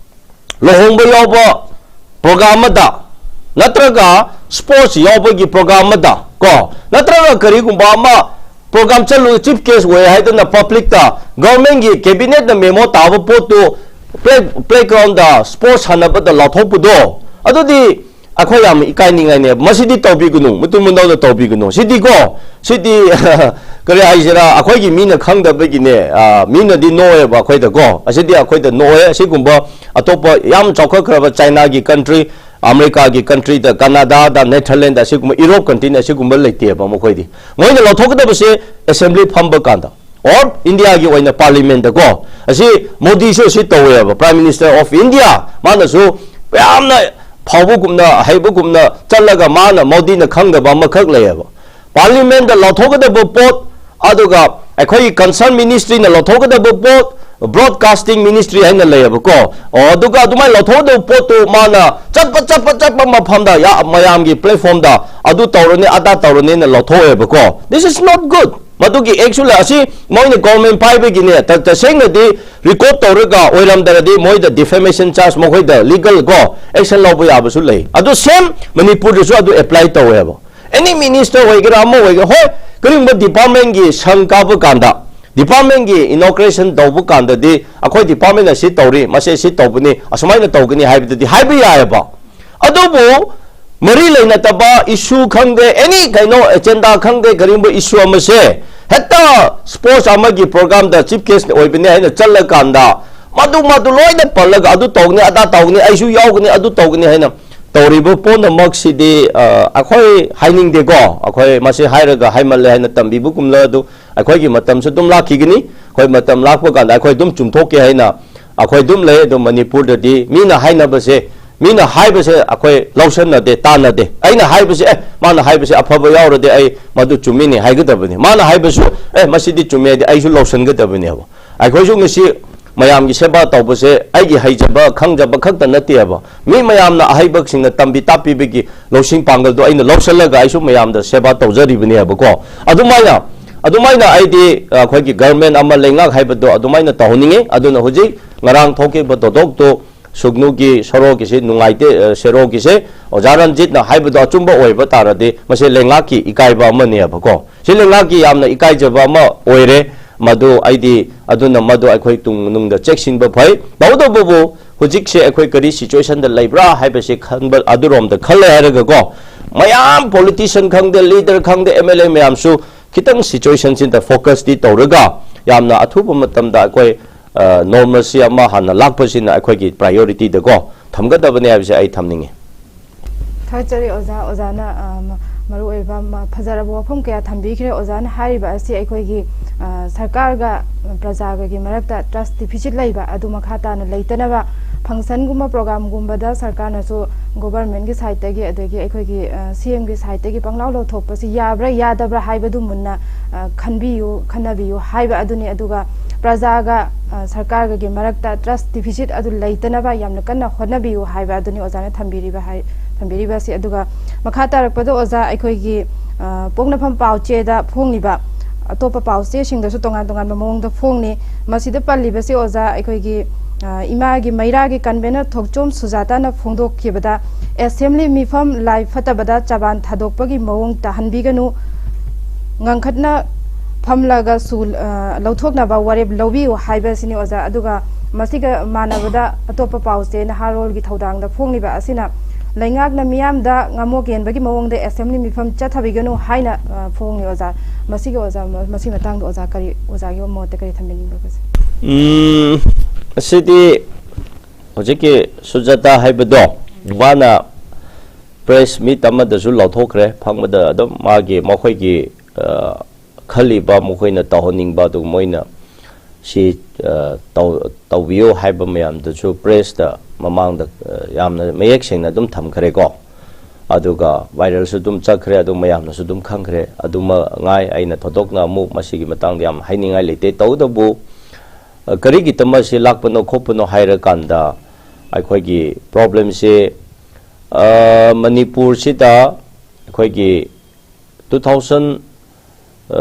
ꯂꯨꯍꯣꯡꯕ ꯌꯥꯎꯕ ꯄ꯭ꯔꯣꯒ꯭ꯔꯥꯝ ꯑꯃꯗ, ꯅꯠꯇ꯭ꯔꯒ ꯁ꯭ꯄꯣꯔꯠꯁ ꯌꯥꯎꯕꯒꯤ ꯄ꯭ꯔꯣꯒ꯭ꯔꯥꯝ ꯑꯃꯗ ꯀꯣ, ꯅꯠꯇ꯭ꯔꯒ ꯀꯔꯤꯒꯨꯝꯕ ꯑꯃ ꯄ꯭ꯔꯣꯒ꯭ꯔꯥꯝ ꯆꯠꯂꯨ, ꯆꯤꯐ ꯒꯦꯁ ꯑꯣꯏ ꯍꯥꯏꯗꯅ ꯄꯕ꯭ꯂꯤꯛꯇ ꯒꯚꯔꯟꯃꯦꯟꯠꯀꯤ ꯀꯦꯕꯤꯅꯦꯠꯅ ꯃꯦꯃꯣ ꯇꯥꯕ ꯄꯣꯠꯇꯨ ꯄ꯭ꯂꯦ, ꯄ꯭ꯂꯦꯒ꯭ꯔꯥꯎꯟꯗ ꯁ꯭ꯄꯣꯔꯠꯁ ꯁꯥꯟꯅꯕꯗ ꯂꯥꯎꯊꯣꯛꯄꯗꯣ, ꯑꯗꯨꯗꯤ ꯑꯩꯈꯣꯏ ꯌꯥꯝ ꯏꯀꯥꯏꯅꯤꯡꯉꯥꯏꯅꯦ꯫ ꯃꯁꯤꯗꯤ ꯇꯧꯕꯤꯒꯅꯨ, ꯃꯇꯨꯡ ꯃꯅꯥꯎꯗ ꯇꯧꯕꯤꯒꯅꯨ꯫ ꯁꯤꯗꯤꯀꯣ, ꯁꯤꯗꯤ ꯀꯔꯤ ꯍꯥꯏꯁꯤꯔꯥ, ꯑꯩꯈꯣꯏꯒꯤ ꯃꯤꯅ ꯈꯪꯗꯕꯒꯤꯅꯦ꯫ ꯑ, ꯃꯤꯅꯗꯤ ꯅꯣꯛꯑꯦꯕ ꯑꯩꯈꯣꯏꯗꯀꯣ꯫ ꯑꯁꯤꯗꯤ ꯑꯩꯈꯣꯏꯗ ꯅꯣꯛꯑꯦ꯫ ꯑꯁꯤꯒꯨꯝꯕ ꯑꯇꯣꯞꯄ ꯌꯥꯝ ꯆꯥꯎꯈꯠꯈ꯭ꯔꯕ ꯆꯥꯏꯅꯥꯒꯤ ꯀꯟꯇ꯭ꯔꯤ, ꯑꯃꯦꯔꯤꯀꯥꯒꯤ ꯀꯟꯇ꯭ꯔꯤꯗ, ꯀꯅꯥꯗꯥꯗ, ꯅꯦꯗꯔꯂꯦꯟꯗ, ꯑꯁꯤꯒꯨꯝꯕ ꯌꯨꯔꯣꯞ ꯀꯟꯇ꯭ꯔꯤꯅ ꯑꯁꯤꯒꯨꯝꯕ ꯂꯩꯇꯦꯕ ꯃꯈꯣꯏꯗꯤ꯫ ꯃꯣꯏꯅ ꯂꯧꯊꯣꯛꯀꯗꯕꯁꯦ ꯑꯦꯁꯦꯝꯕ꯭ꯂꯤ ꯐꯝꯕ ꯀꯥꯟꯗ, ꯑꯣꯔ ꯏꯟꯗꯤꯌꯥꯒꯤ ꯑꯣꯏꯅ ꯄꯥꯔꯂꯤꯌꯥꯃꯦꯟꯠꯇꯀꯣ꯫ ꯑꯁꯤ ꯃꯣꯗꯤꯁꯨ ꯑꯁꯤ ꯇꯧꯋꯦꯕ, Prime Minister of India꯫ ꯃꯥꯅꯁꯨ ꯌꯥꯝꯅ ꯐꯥꯎꯕꯒꯨꯝꯅ, ꯍꯩꯕꯒꯨꯝꯅ ꯆꯠꯂꯒ ꯃꯥꯅ, ꯃꯣꯗꯤꯅ ꯈꯪꯗꯕ ꯑꯃꯈꯛ ꯂꯩꯌꯦꯕ꯫ ꯄꯥꯔꯂꯤꯌꯥꯃꯦꯟꯠꯇ ꯂꯧꯊꯣꯛꯀꯗꯕ ꯄꯣꯠ, ꯑꯗꯨꯒ ꯑꯩꯈꯣꯏꯒꯤ ꯀꯟꯁꯔꯟ ꯃꯤꯅꯤꯁꯇ꯭ꯔꯤꯅ ꯂꯧꯊꯣꯛꯀꯗꯕ ꯄꯣꯠ, ꯕ꯭ꯔꯣꯗꯀꯥꯁꯇꯤꯡ ꯃꯤꯅꯤꯁꯇ꯭ꯔꯤ ꯍꯥꯏꯅ ꯂꯩꯌꯦꯕꯀꯣ꯫ ꯑꯣ, ꯑꯗꯨꯒ ꯑꯗꯨꯃꯥꯏꯅ ꯂꯧꯊꯣꯛꯀꯗꯕ ꯄꯣꯠꯇꯨ ꯃꯥꯅ ꯆꯠꯄ, ꯆꯠꯄ, ꯆꯠꯄ ꯃꯐꯝꯗ, ꯌꯥ-, ꯃꯌꯥꯝꯒꯤ ꯄ꯭ꯂꯦꯠꯐꯣꯝꯗ ꯑꯗꯨ ꯇꯧꯔꯅꯤ, ꯑꯗꯥ ꯇꯧꯔꯅꯤꯅ ꯂꯧꯊꯣꯛꯑꯦꯕꯀꯣ꯫ This is not good. ꯑꯗꯨꯒꯤ ꯑꯦꯛꯁꯨ ꯂꯩ꯫ ꯑꯁꯤ ꯃꯣꯏꯅ ꯒꯣꯔꯃꯦꯟ ꯄꯥꯏꯕꯒꯤꯅꯦ꯫ ꯇ-, ꯇꯁꯦꯡꯅꯗꯤ ꯔꯤꯀꯣꯔꯗ ꯇꯧꯔꯒ ꯑꯣꯏꯔꯝꯗ꯭ꯔꯗꯤ ꯃꯣꯏꯗ ꯗꯤꯐꯦꯃꯦꯁꯟ ꯆꯥꯔꯖ, ꯃꯈꯣꯏꯗ ꯂꯤꯒꯜ ꯀꯣ ꯑꯦꯛꯁꯟ ꯂꯧꯕ ꯌꯥꯕꯁꯨ ꯂꯩ꯫ ꯑꯗꯨ ꯁꯦꯝ ꯃꯅꯤꯄꯨꯔꯗꯁꯨ ꯑꯗꯨ ꯑꯦꯄ꯭ꯂꯥꯏ ꯇꯧꯋꯦꯕ꯫ ꯑꯦꯅꯤ ꯃꯤꯅꯤꯁꯇꯔ ꯑꯣꯏꯒꯦꯔꯥ, ꯑꯃ ꯑꯣꯏꯒꯦꯔꯥ, ꯍꯣꯏ, ꯀꯔꯤꯒꯨꯝꯕ ꯗꯤꯄꯥꯔꯠꯃꯦꯟꯒꯤ ꯁꯪ ꯀꯥꯕ ꯀꯥꯟꯗ, ꯗꯤꯄꯥꯔꯠꯃꯦꯟꯒꯤ ꯏꯅꯣꯒ꯭ꯔꯦꯁꯟ ꯇꯧꯕ ꯀꯥꯟꯗꯗꯤ ꯑꯩꯈꯣꯏ ꯗꯤꯄꯥꯔꯠꯃꯦꯟꯅ ꯁꯤ ꯇꯧꯔꯤ, ꯃꯁꯤ ꯁꯤ ꯇꯧꯕꯅꯤ, ꯑꯁꯨꯃꯥꯏꯅ ꯇꯧꯒꯅꯤ ꯍꯥꯏꯕꯗꯨꯗꯤ ꯍꯥꯏꯕ ꯌꯥꯏꯑꯕ꯫ ꯑꯗꯨꯕꯨ ꯃꯔꯤ ꯂꯩꯅꯗꯕ ꯏꯁꯨ ꯈꯪꯗꯦ, ꯑꯦꯅꯤ ꯀꯩꯅꯣ ꯑꯦꯖꯦꯟꯗꯥ ꯈꯪꯗꯦ, ꯀꯔꯤꯒꯨꯝꯕ ꯏꯁꯨ ꯑꯃꯁꯦ ꯍꯦꯛꯇ ꯁ꯭ꯄꯣꯔꯠꯁ ꯑꯃꯒꯤ ꯄ꯭ꯔꯣꯒ꯭ꯔꯥꯝꯗ ꯆꯤꯐ ꯒꯦꯁ ꯑꯣꯏꯕꯅꯦ ꯍꯥꯏꯅ ꯆꯠꯂꯀꯥꯟꯗ, ꯃꯗꯨ, ꯃꯗꯨ ꯂꯣꯏꯅ ꯄꯜꯂꯒ, "ꯑꯗꯨ ꯇꯧꯒꯅꯤ, ꯑꯗꯥ ꯇꯧꯒꯅꯤ, ꯑꯩꯁꯨ ꯌꯥꯎꯒꯅꯤ, ꯑꯗꯨ ꯇꯧꯒꯅꯤ" ꯍꯥꯏꯅ ꯇꯧꯔꯤꯕ ꯄꯨꯝꯅꯃꯛꯁꯤꯗꯤ, ꯑ, ꯑꯩꯈꯣꯏ ꯍꯥꯏꯅꯤꯡꯗꯦꯀꯣ꯫ ꯑꯩꯈꯣꯏ ꯃꯁꯤ ꯍꯥꯏꯔꯒ ꯍꯥꯏꯃꯜꯂꯦ ꯍꯥꯏꯅ ꯇꯝꯕꯤꯕꯒꯨꯝꯂ ꯑꯗꯨ ꯑꯩꯈꯣꯏꯒꯤ ꯃꯇꯝꯁꯨ ꯑꯗꯨꯝ ꯂꯥꯛꯈꯤꯒꯅꯤ꯫ ꯑꯩꯈꯣꯏ ꯃꯇꯝ ꯂꯥꯛꯄ ꯀꯥꯟꯗ ꯑꯩꯈꯣꯏ ꯑꯗꯨꯝ ꯆꯨꯝꯊꯣꯛꯀꯦ ꯍꯥꯏꯅ ꯑꯩꯈꯣꯏ ꯑꯗꯨꯝ ꯂꯩ꯫ ꯑꯗꯣ ꯃꯅꯤꯄꯨꯔꯗꯗꯤ ꯃꯤꯅ ꯍꯥꯏꯅꯕꯁꯦ, ꯃꯤꯅ ꯍꯥꯏꯕꯁꯦ ꯑꯩꯈꯣꯏ ꯂꯧꯁꯟꯅꯗꯦ, ꯇꯥꯟꯅꯗꯦ꯫ ꯑꯩꯅ ꯍꯥꯏꯕꯁꯦ, "ꯑꯦ, ꯃꯥꯅ ꯍꯥꯏꯕꯁꯦ ꯑꯐꯕ ꯌꯥꯎꯔꯗꯤ ꯑꯩ ꯃꯗꯨ ꯆꯨꯝꯃꯤꯅꯦ" ꯍꯥꯏꯒꯗꯕꯅꯤ꯫ ꯃꯥꯅ ꯍꯥꯏꯕꯁꯨ, "ꯑꯦ, ꯃꯁꯤꯗꯤ ꯆꯨꯝꯃꯦ" ꯍꯥꯏꯗꯤ ꯑꯩꯁꯨ ꯂꯧꯁꯟꯒꯗꯕꯅꯦꯕ꯫ ꯑꯩꯈꯣꯏꯁꯨ ꯉꯁꯤ ꯃꯌꯥꯝꯒꯤ ꯁꯦꯕꯥ ꯇꯧꯕꯁꯦ ꯑꯩꯒꯤ ꯍꯩꯖꯕ, ꯈꯪꯖꯕ ꯈꯛꯇ ꯅꯠꯇꯦꯕ꯫ ꯃꯤ ꯃꯌꯥꯝꯅ, ꯑꯍꯩꯕꯁꯤꯡꯅ ꯇꯝꯕꯤ ꯇꯥꯛꯄꯤꯕꯒꯤ ꯂꯧꯁꯤꯡ ꯄꯥꯡꯒꯜꯗꯣ ꯑꯩꯅ ꯂꯧꯁꯜꯂꯒ ꯑꯩꯁꯨ ꯃꯌꯥꯝꯗ ꯁꯦꯕꯥ ꯇꯧꯖꯔꯤꯕꯅꯦꯕꯀꯣ꯫ ꯑꯗꯨꯃꯥꯏꯅ, ꯑꯗꯨꯃꯥꯏꯅ ꯑꯩꯗꯤ, ꯑ, ꯑꯩꯈꯣꯏꯒꯤ ꯒꯔꯃꯦꯟ ꯑꯃ, ꯂꯩꯉꯥꯛ ꯍꯥꯏꯕꯗꯣ ꯑꯗꯨꯃꯥꯏꯅ ꯇꯧꯍꯟꯅꯤꯡꯉꯤ꯫ ꯑꯗꯨꯅ ꯍꯧꯖꯤꯛ ꯉꯔꯥꯡ ꯊꯣꯛꯈꯤꯕ ꯊꯧꯗꯣꯛꯇꯨ, ꯁꯨꯒꯅꯨꯒꯤ ꯁꯣꯔꯣꯒꯤꯁꯤ ꯅꯨꯡꯉꯥꯏꯇꯦ, ꯑ, ꯁꯦꯔꯣꯒꯤꯁꯦ ꯑꯣꯖꯥ ꯔꯟꯖꯤꯠꯅ ꯍꯥꯏꯕꯗꯣ ꯑꯆꯨꯝꯕ ꯑꯣꯏꯕ ꯇꯥꯔꯗꯤ ꯃꯁꯤ ꯂꯩꯉꯥꯛꯀꯤ ꯏꯀꯥꯏꯕ ꯑꯃꯅꯦꯕꯀꯣ꯫ ꯁꯤ ꯂꯩꯉꯥꯛꯀꯤ ꯌꯥꯝꯅ ꯏꯀꯥꯏꯖꯕ ꯑꯃ ꯑꯣꯏꯔꯦ꯫ ꯃꯗꯨ ꯑꯩꯗꯤ, ꯑꯗꯨꯅ ꯃꯗꯨ ꯑꯩꯈꯣꯏ ꯇꯨꯡ ꯃꯅꯨꯡꯗ ꯆꯦꯛꯁꯤꯟꯕ ꯐꯩ꯫ ꯇꯧꯕꯇꯕꯨ ꯍꯧꯖꯤꯛꯁꯦ ꯑꯩꯈꯣꯏ ꯀꯔꯤ ꯁꯤꯆꯨꯋꯦꯁꯟꯗ ꯂꯩꯕ꯭ꯔꯥ ꯍꯥꯏꯕꯁꯤ ꯈꯟꯕ, ꯑꯗꯨꯔꯣꯝꯗ ꯈꯜꯂꯦ ꯍꯥꯏꯔꯒꯀꯣ, ꯃꯌꯥꯝ ꯄꯣꯂꯤꯇꯤꯁꯤꯌꯟ ꯈꯪꯗꯦ, ꯂꯤꯗꯔ ꯈꯪꯗꯦ, ꯑꯦꯝ ꯑꯦꯜ ꯑꯦ ꯃꯌꯥꯝꯁꯨ ꯈꯤꯇꯪ ꯁꯤꯆꯨꯋꯦꯁꯟꯁꯤꯗ ꯐꯣꯀꯁꯇꯤ ꯇꯧꯔꯒ ꯌꯥꯝꯅ ꯑꯊꯨꯕ ꯃꯇꯝꯗ ꯑꯩꯈꯣꯏ, ꯑ, ꯅꯣꯔꯃꯦꯜꯁꯤ ꯑꯃ ꯍꯥꯟꯅ ꯂꯥꯛꯄꯁꯤꯅ ꯑꯩꯈꯣꯏꯒꯤ ꯄ꯭ꯔꯥꯏꯌꯣꯔꯤꯇꯤꯗꯀꯣ ꯊꯝꯒꯗꯕꯅꯦ ꯍꯥꯏꯕꯁꯦ ꯑꯩ ꯊꯝꯅꯤꯡꯉꯤ꯫ ꯊꯥꯒꯠꯆꯔꯤ ꯑꯣꯖꯥ꯫ ꯑꯣꯖꯥꯅ, ꯑ, ꯃ-, ꯃꯔꯨꯑꯣꯏꯕ ꯃ-, ꯐꯖꯔꯕ ꯋꯥꯐꯝ ꯀꯌꯥ ꯊꯝꯕꯤꯈ꯭ꯔꯦ꯫ ꯑꯣꯖꯥꯅ ꯍꯥꯏꯔꯤꯕ ꯑꯁꯤ ꯑꯩꯈꯣꯏꯒꯤ, ꯑ, ꯁꯔꯀꯥꯔꯒ ꯄ꯭ꯔꯖꯥꯒꯒꯤ ꯃꯔꯛꯇ ꯇ꯭ꯔꯁ ꯗꯤꯐꯤꯁꯤꯠ ꯂꯩꯕ ꯑꯗꯨ ꯃꯈꯥ ꯇꯥꯅ ꯂꯩꯇꯅꯕ, ꯐꯪꯁꯟꯒꯨꯝꯕ ꯄ꯭ꯔꯣꯒ꯭ꯔꯥꯝꯒꯨꯝꯕꯗ ꯁꯔꯀꯥꯔꯅꯁꯨ ꯒꯣꯚꯔꯟꯃꯦꯟꯠꯀꯤ ꯁꯥꯏꯠꯇꯒꯤ ꯑꯗꯒꯤ ꯑꯩꯈꯣꯏꯒꯤ, ꯑ, ꯁꯤ ꯑꯦꯝꯒꯤ ꯁꯥꯏꯠꯇꯒꯤ ꯄꯪꯂꯥꯎ ꯂꯧꯊꯣꯛꯄꯁꯤ ꯌꯥꯕ꯭ꯔꯥ ꯌꯥꯗꯕ꯭ꯔꯥ ꯍꯥꯏꯕꯗꯨ ꯃꯨꯟꯅ, ꯑ, ꯈꯟꯕꯤꯌꯨ, ꯈꯟꯅꯕꯤꯌꯨ ꯍꯥꯏꯕ ꯑꯗꯨꯅꯤ꯫ ꯑꯗꯨꯒ ꯄ꯭ꯔꯖꯥꯒ, ꯑ, ꯁꯔꯀꯥꯔꯒꯒꯤ ꯃꯔꯛꯇ ꯇ꯭ꯔꯁ ꯗꯤꯐꯤꯁꯤꯠ ꯑꯗꯨ ꯂꯩꯇꯅꯕ ꯌꯥꯝꯅ ꯀꯟꯅ ꯍꯣꯠꯅꯕꯤꯌꯨ ꯍꯥꯏꯕ ꯑꯗꯨꯅꯤ ꯑꯣꯖꯥꯅ ꯊꯝꯕꯤꯔꯤꯕ ꯍꯥꯏ-, ꯊꯝꯕꯤꯔꯤꯕꯁꯤ꯫ ꯑꯗꯨꯒ ꯃꯈꯥ ꯇꯥꯔꯛꯄꯗ ꯑꯣꯖꯥ, ꯑꯩꯈꯣꯏꯒꯤ, ꯑ, ꯄꯣꯛꯅꯐꯝ ꯄꯥꯎꯆꯦꯗ ꯐꯣꯡꯂꯤꯕ, ꯑꯇꯣꯞꯄ ꯄꯥꯎꯆꯦꯁꯤꯡꯗꯁꯨ ꯇꯣꯉꯥꯟ ꯇꯣꯉꯥꯟꯕ ꯃꯑꯣꯡꯗ ꯐꯣꯡꯅꯤ꯫ ꯃꯁꯤꯗ ꯄꯜꯂꯤꯕꯁꯤ ꯑꯣꯖꯥ, ꯑꯩꯈꯣꯏꯒꯤ, ꯑ, ꯏꯃꯥꯒꯤ ꯃꯩꯔꯥꯒꯤ convener ꯊꯣꯛꯆꯣꯝ ꯁꯨꯖꯥꯇꯥꯅ ꯐꯣꯡꯗꯣꯛꯈꯤꯕꯗ, assembly ꯃꯤꯐꯝ ꯂꯥꯏ ꯐꯠꯇꯕꯗ ꯆꯕꯥꯟ ꯊꯥꯗꯣꯛꯄꯒꯤ ꯃꯑꯣꯡ ꯇꯥꯍꯟꯕꯤꯒꯅꯨ, ꯉꯪꯈꯠꯅ ꯐꯝꯂꯒꯁꯨ, ꯑ, ꯂꯧꯊꯣꯛꯅꯕ ꯋꯥꯔꯦꯞ ꯂꯧꯕꯤꯌꯨ ꯍꯥꯏꯕꯁꯤꯅꯤ ꯑꯣꯖꯥ꯫ ꯑꯗꯨꯒ ꯃꯁꯤꯒ ꯃꯥꯟꯅꯕꯗ ꯑꯇꯣꯞꯄ ꯄꯥꯎꯆꯦ ꯅꯍꯥꯔꯣꯜꯒꯤ ꯊꯧꯗꯥꯡꯗ ꯐꯣꯡꯂꯤꯕ ꯑꯁꯤꯅ ꯂꯩꯉꯥꯛꯅ ꯃꯤꯌꯥꯝꯗ ꯉꯥꯃꯣꯛ ꯌꯦꯟꯕꯒꯤ ꯃꯑꯣꯡꯗ assembly ꯃꯤꯐꯝ ꯆꯠꯊꯕꯤꯒꯅꯨ ꯍꯥꯏꯅ, ꯑ, ꯐꯣꯡꯂꯤ ꯑꯣꯖꯥ꯫ ꯃꯁꯤꯒꯤ ꯑꯣꯖꯥ, ꯃꯁꯤ ꯃꯇꯥꯡꯗ ꯑꯣꯖꯥ ꯀꯔꯤ, ꯑꯣꯖꯥꯒꯤ ꯃꯣꯠꯇ ꯀꯔꯤ ꯊꯝꯕꯤꯅꯤꯡꯕꯒꯦ? ꯎꯝ, ꯑꯁꯤꯗꯤ ꯍꯧꯖꯤꯛꯀꯤ ꯁꯨꯖꯥꯇꯥ ꯍꯥꯏꯕꯗꯣ, ꯃꯥꯅ press meet ꯑꯃꯗꯁꯨ ꯂꯥꯎꯊꯣꯛꯈ꯭ꯔꯦ, ꯐꯝꯕꯗ ꯑꯗꯨꯝ ꯃꯥꯒꯤ, ꯃꯈꯣꯏꯒꯤ, ꯑ, ꯈꯜꯂꯤꯕ, ꯃꯈꯣꯏꯅ ꯇꯧꯍꯟꯅꯤꯡꯕ ꯑꯗꯨ ꯃꯣꯏꯅ ꯁꯤ, ꯑ, ꯇꯧ-, ꯇꯧꯕꯤꯌꯨ ꯍꯥꯏꯕ ꯃꯌꯥꯝꯗꯨꯁꯨ pressꯇ ꯃꯃꯥꯡꯗ, ꯑ, ꯌꯥꯝꯅ ꯃꯌꯦꯛ ꯁꯦꯡꯅ ꯑꯗꯨꯝ ꯊꯝꯈ꯭ꯔꯦꯀꯣ꯫ ꯑꯗꯨꯒ viralꯁꯨ ꯑꯗꯨꯝ ꯆꯠꯈ꯭ꯔꯦ, ꯑꯗꯨ ꯃꯌꯥꯝꯅꯁꯨ ꯑꯗꯨꯝ ꯈꯪꯈ꯭ꯔꯦ꯫ ꯑꯗꯨ ꯃꯉꯥꯏ ꯑꯩꯅ ꯊꯣꯏꯗꯣꯛꯅ ꯑꯃꯨꯛ ꯃꯁꯤꯒꯤ ꯃꯇꯥꯡꯗ ꯌꯥꯝ ꯍꯥꯏꯅꯤꯡꯉꯥꯏ ꯂꯩꯇꯦ꯫ ꯇꯧꯕꯇꯕꯨ, ꯑ, ꯀꯔꯤꯒꯤ ꯇꯝꯕ ꯑꯁꯤ ꯂꯥꯛꯄꯅꯣ ꯈꯣꯠꯄꯅꯣ ꯍꯥꯏꯔꯀꯥꯟꯗ ꯑꯩꯈꯣꯏꯒꯤ problemꯁꯦ, ꯑ, ꯃꯅꯤꯄꯨꯔꯁꯤꯗ ꯑꯩꯈꯣꯏꯒꯤ two thousand, ꯑ,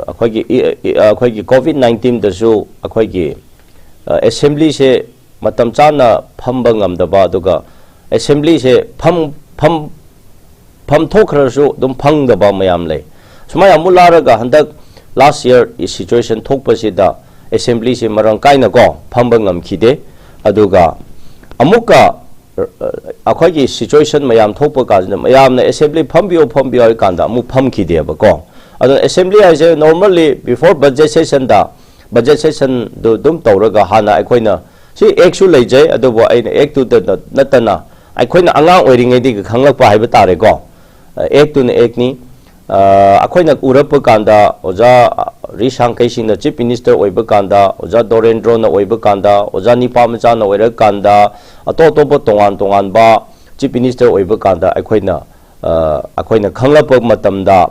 ꯑꯩꯈꯣꯏꯒꯤ ꯏ-, ꯏ-, ꯑꯩꯈꯣꯏꯒꯤ COVID nineteenꯗꯁꯨ ꯑꯩꯈꯣꯏꯒꯤ, ꯑ, assemblyꯁꯦ ꯃꯇꯝ ꯆꯥꯅ ꯐꯝꯕ ꯉꯝꯗꯕ, ꯑꯗꯨꯒ assemblyꯁꯦ ꯐꯝ-, ꯐꯝ-, ꯐꯝ ꯊꯣꯛꯈ꯭ꯔꯁꯨ ꯑꯗꯨꯝ ꯐꯪꯗꯕ ꯃꯌꯥꯝ ꯂꯩ꯫ ꯁꯨꯃꯥꯏꯅ ꯑꯃꯨꯛ ꯂꯥꯛꯑꯒ ꯍꯟꯗꯛ last year ꯁꯤꯆꯨꯋꯦꯁꯟ ꯊꯣꯛꯄꯁꯤꯗ assemblyꯁꯦ ꯃꯔꯥꯡ ꯀꯥꯏꯅꯀꯣ ꯐꯝꯕ ꯉꯝꯈꯤꯗꯦ꯫ ꯑꯗꯨꯒ ꯑꯃꯨꯛꯀ, ꯑ, ꯑꯩꯈꯣꯏꯒꯤ ꯁꯤꯆꯨꯋꯦꯁꯟ ꯃꯌꯥꯝ ꯊꯣꯛꯄ ꯀꯥꯟꯁꯤꯗ ꯃꯌꯥꯝꯅ assembly ꯐꯝꯕꯤꯌꯣ, ꯐꯝꯕꯤꯌꯣ ꯍꯥꯏ ꯀꯥꯟꯗ ꯑꯃꯨꯛ ꯐꯝꯈꯤꯗꯦꯕꯀꯣ꯫ ꯑꯗꯨꯅ assembly ꯍꯥꯏꯁꯦ normally before budget sessionꯗ, budget sessionꯗꯨ ꯑꯗꯨꯝ ꯇꯧꯔꯒ ꯍꯥꯟꯅ ꯑꯩꯈꯣꯏꯅ ꯁꯤ actꯁꯨ ꯂꯩꯖꯩ, ꯑꯗꯨꯕꯨ ꯑꯩꯅ actꯇꯨꯗ ꯅꯠꯇꯅ ꯑꯩꯈꯣꯏꯅ ꯑꯉꯥꯡ ꯑꯣꯏꯔꯤꯉꯩꯗꯒꯤ ꯈꯪꯂꯛꯄ ꯍꯥꯏꯕ ꯇꯥꯔꯦꯀꯣ꯫ ꯑ, actꯇꯨꯅ actꯅꯤ꯫ ꯑ, ꯑꯩꯈꯣꯏꯅ ꯎꯔꯛꯄ ꯀꯥꯟꯗ ꯑꯣꯖꯥ ꯔꯤ ꯁꯥꯡꯈꯩꯁꯤꯡꯅ Chief Minister ꯑꯣꯏꯕ ꯀꯥꯟꯗ, ꯑꯣꯖꯥ ꯗꯣꯔꯦꯟꯗ꯭ꯔꯣꯅ ꯑꯣꯏꯕ ꯀꯥꯟꯗ, ꯑꯣꯖꯥ ꯅꯤꯄꯥ ꯃꯆꯥꯅ ꯑꯣꯏꯔꯀꯥꯟꯗ, ꯑꯇꯣꯞ ꯑꯇꯣꯞꯄ ꯇꯣꯉꯥꯟ ꯇꯣꯉꯥꯟꯕ Chief Minister ꯑꯣꯏꯕ ꯀꯥꯟꯗ ꯑꯩꯈꯣꯏꯅ, ꯑ, ꯑꯩꯈꯣꯏꯅ ꯈꯪꯂꯛꯄ ꯃꯇꯝꯗ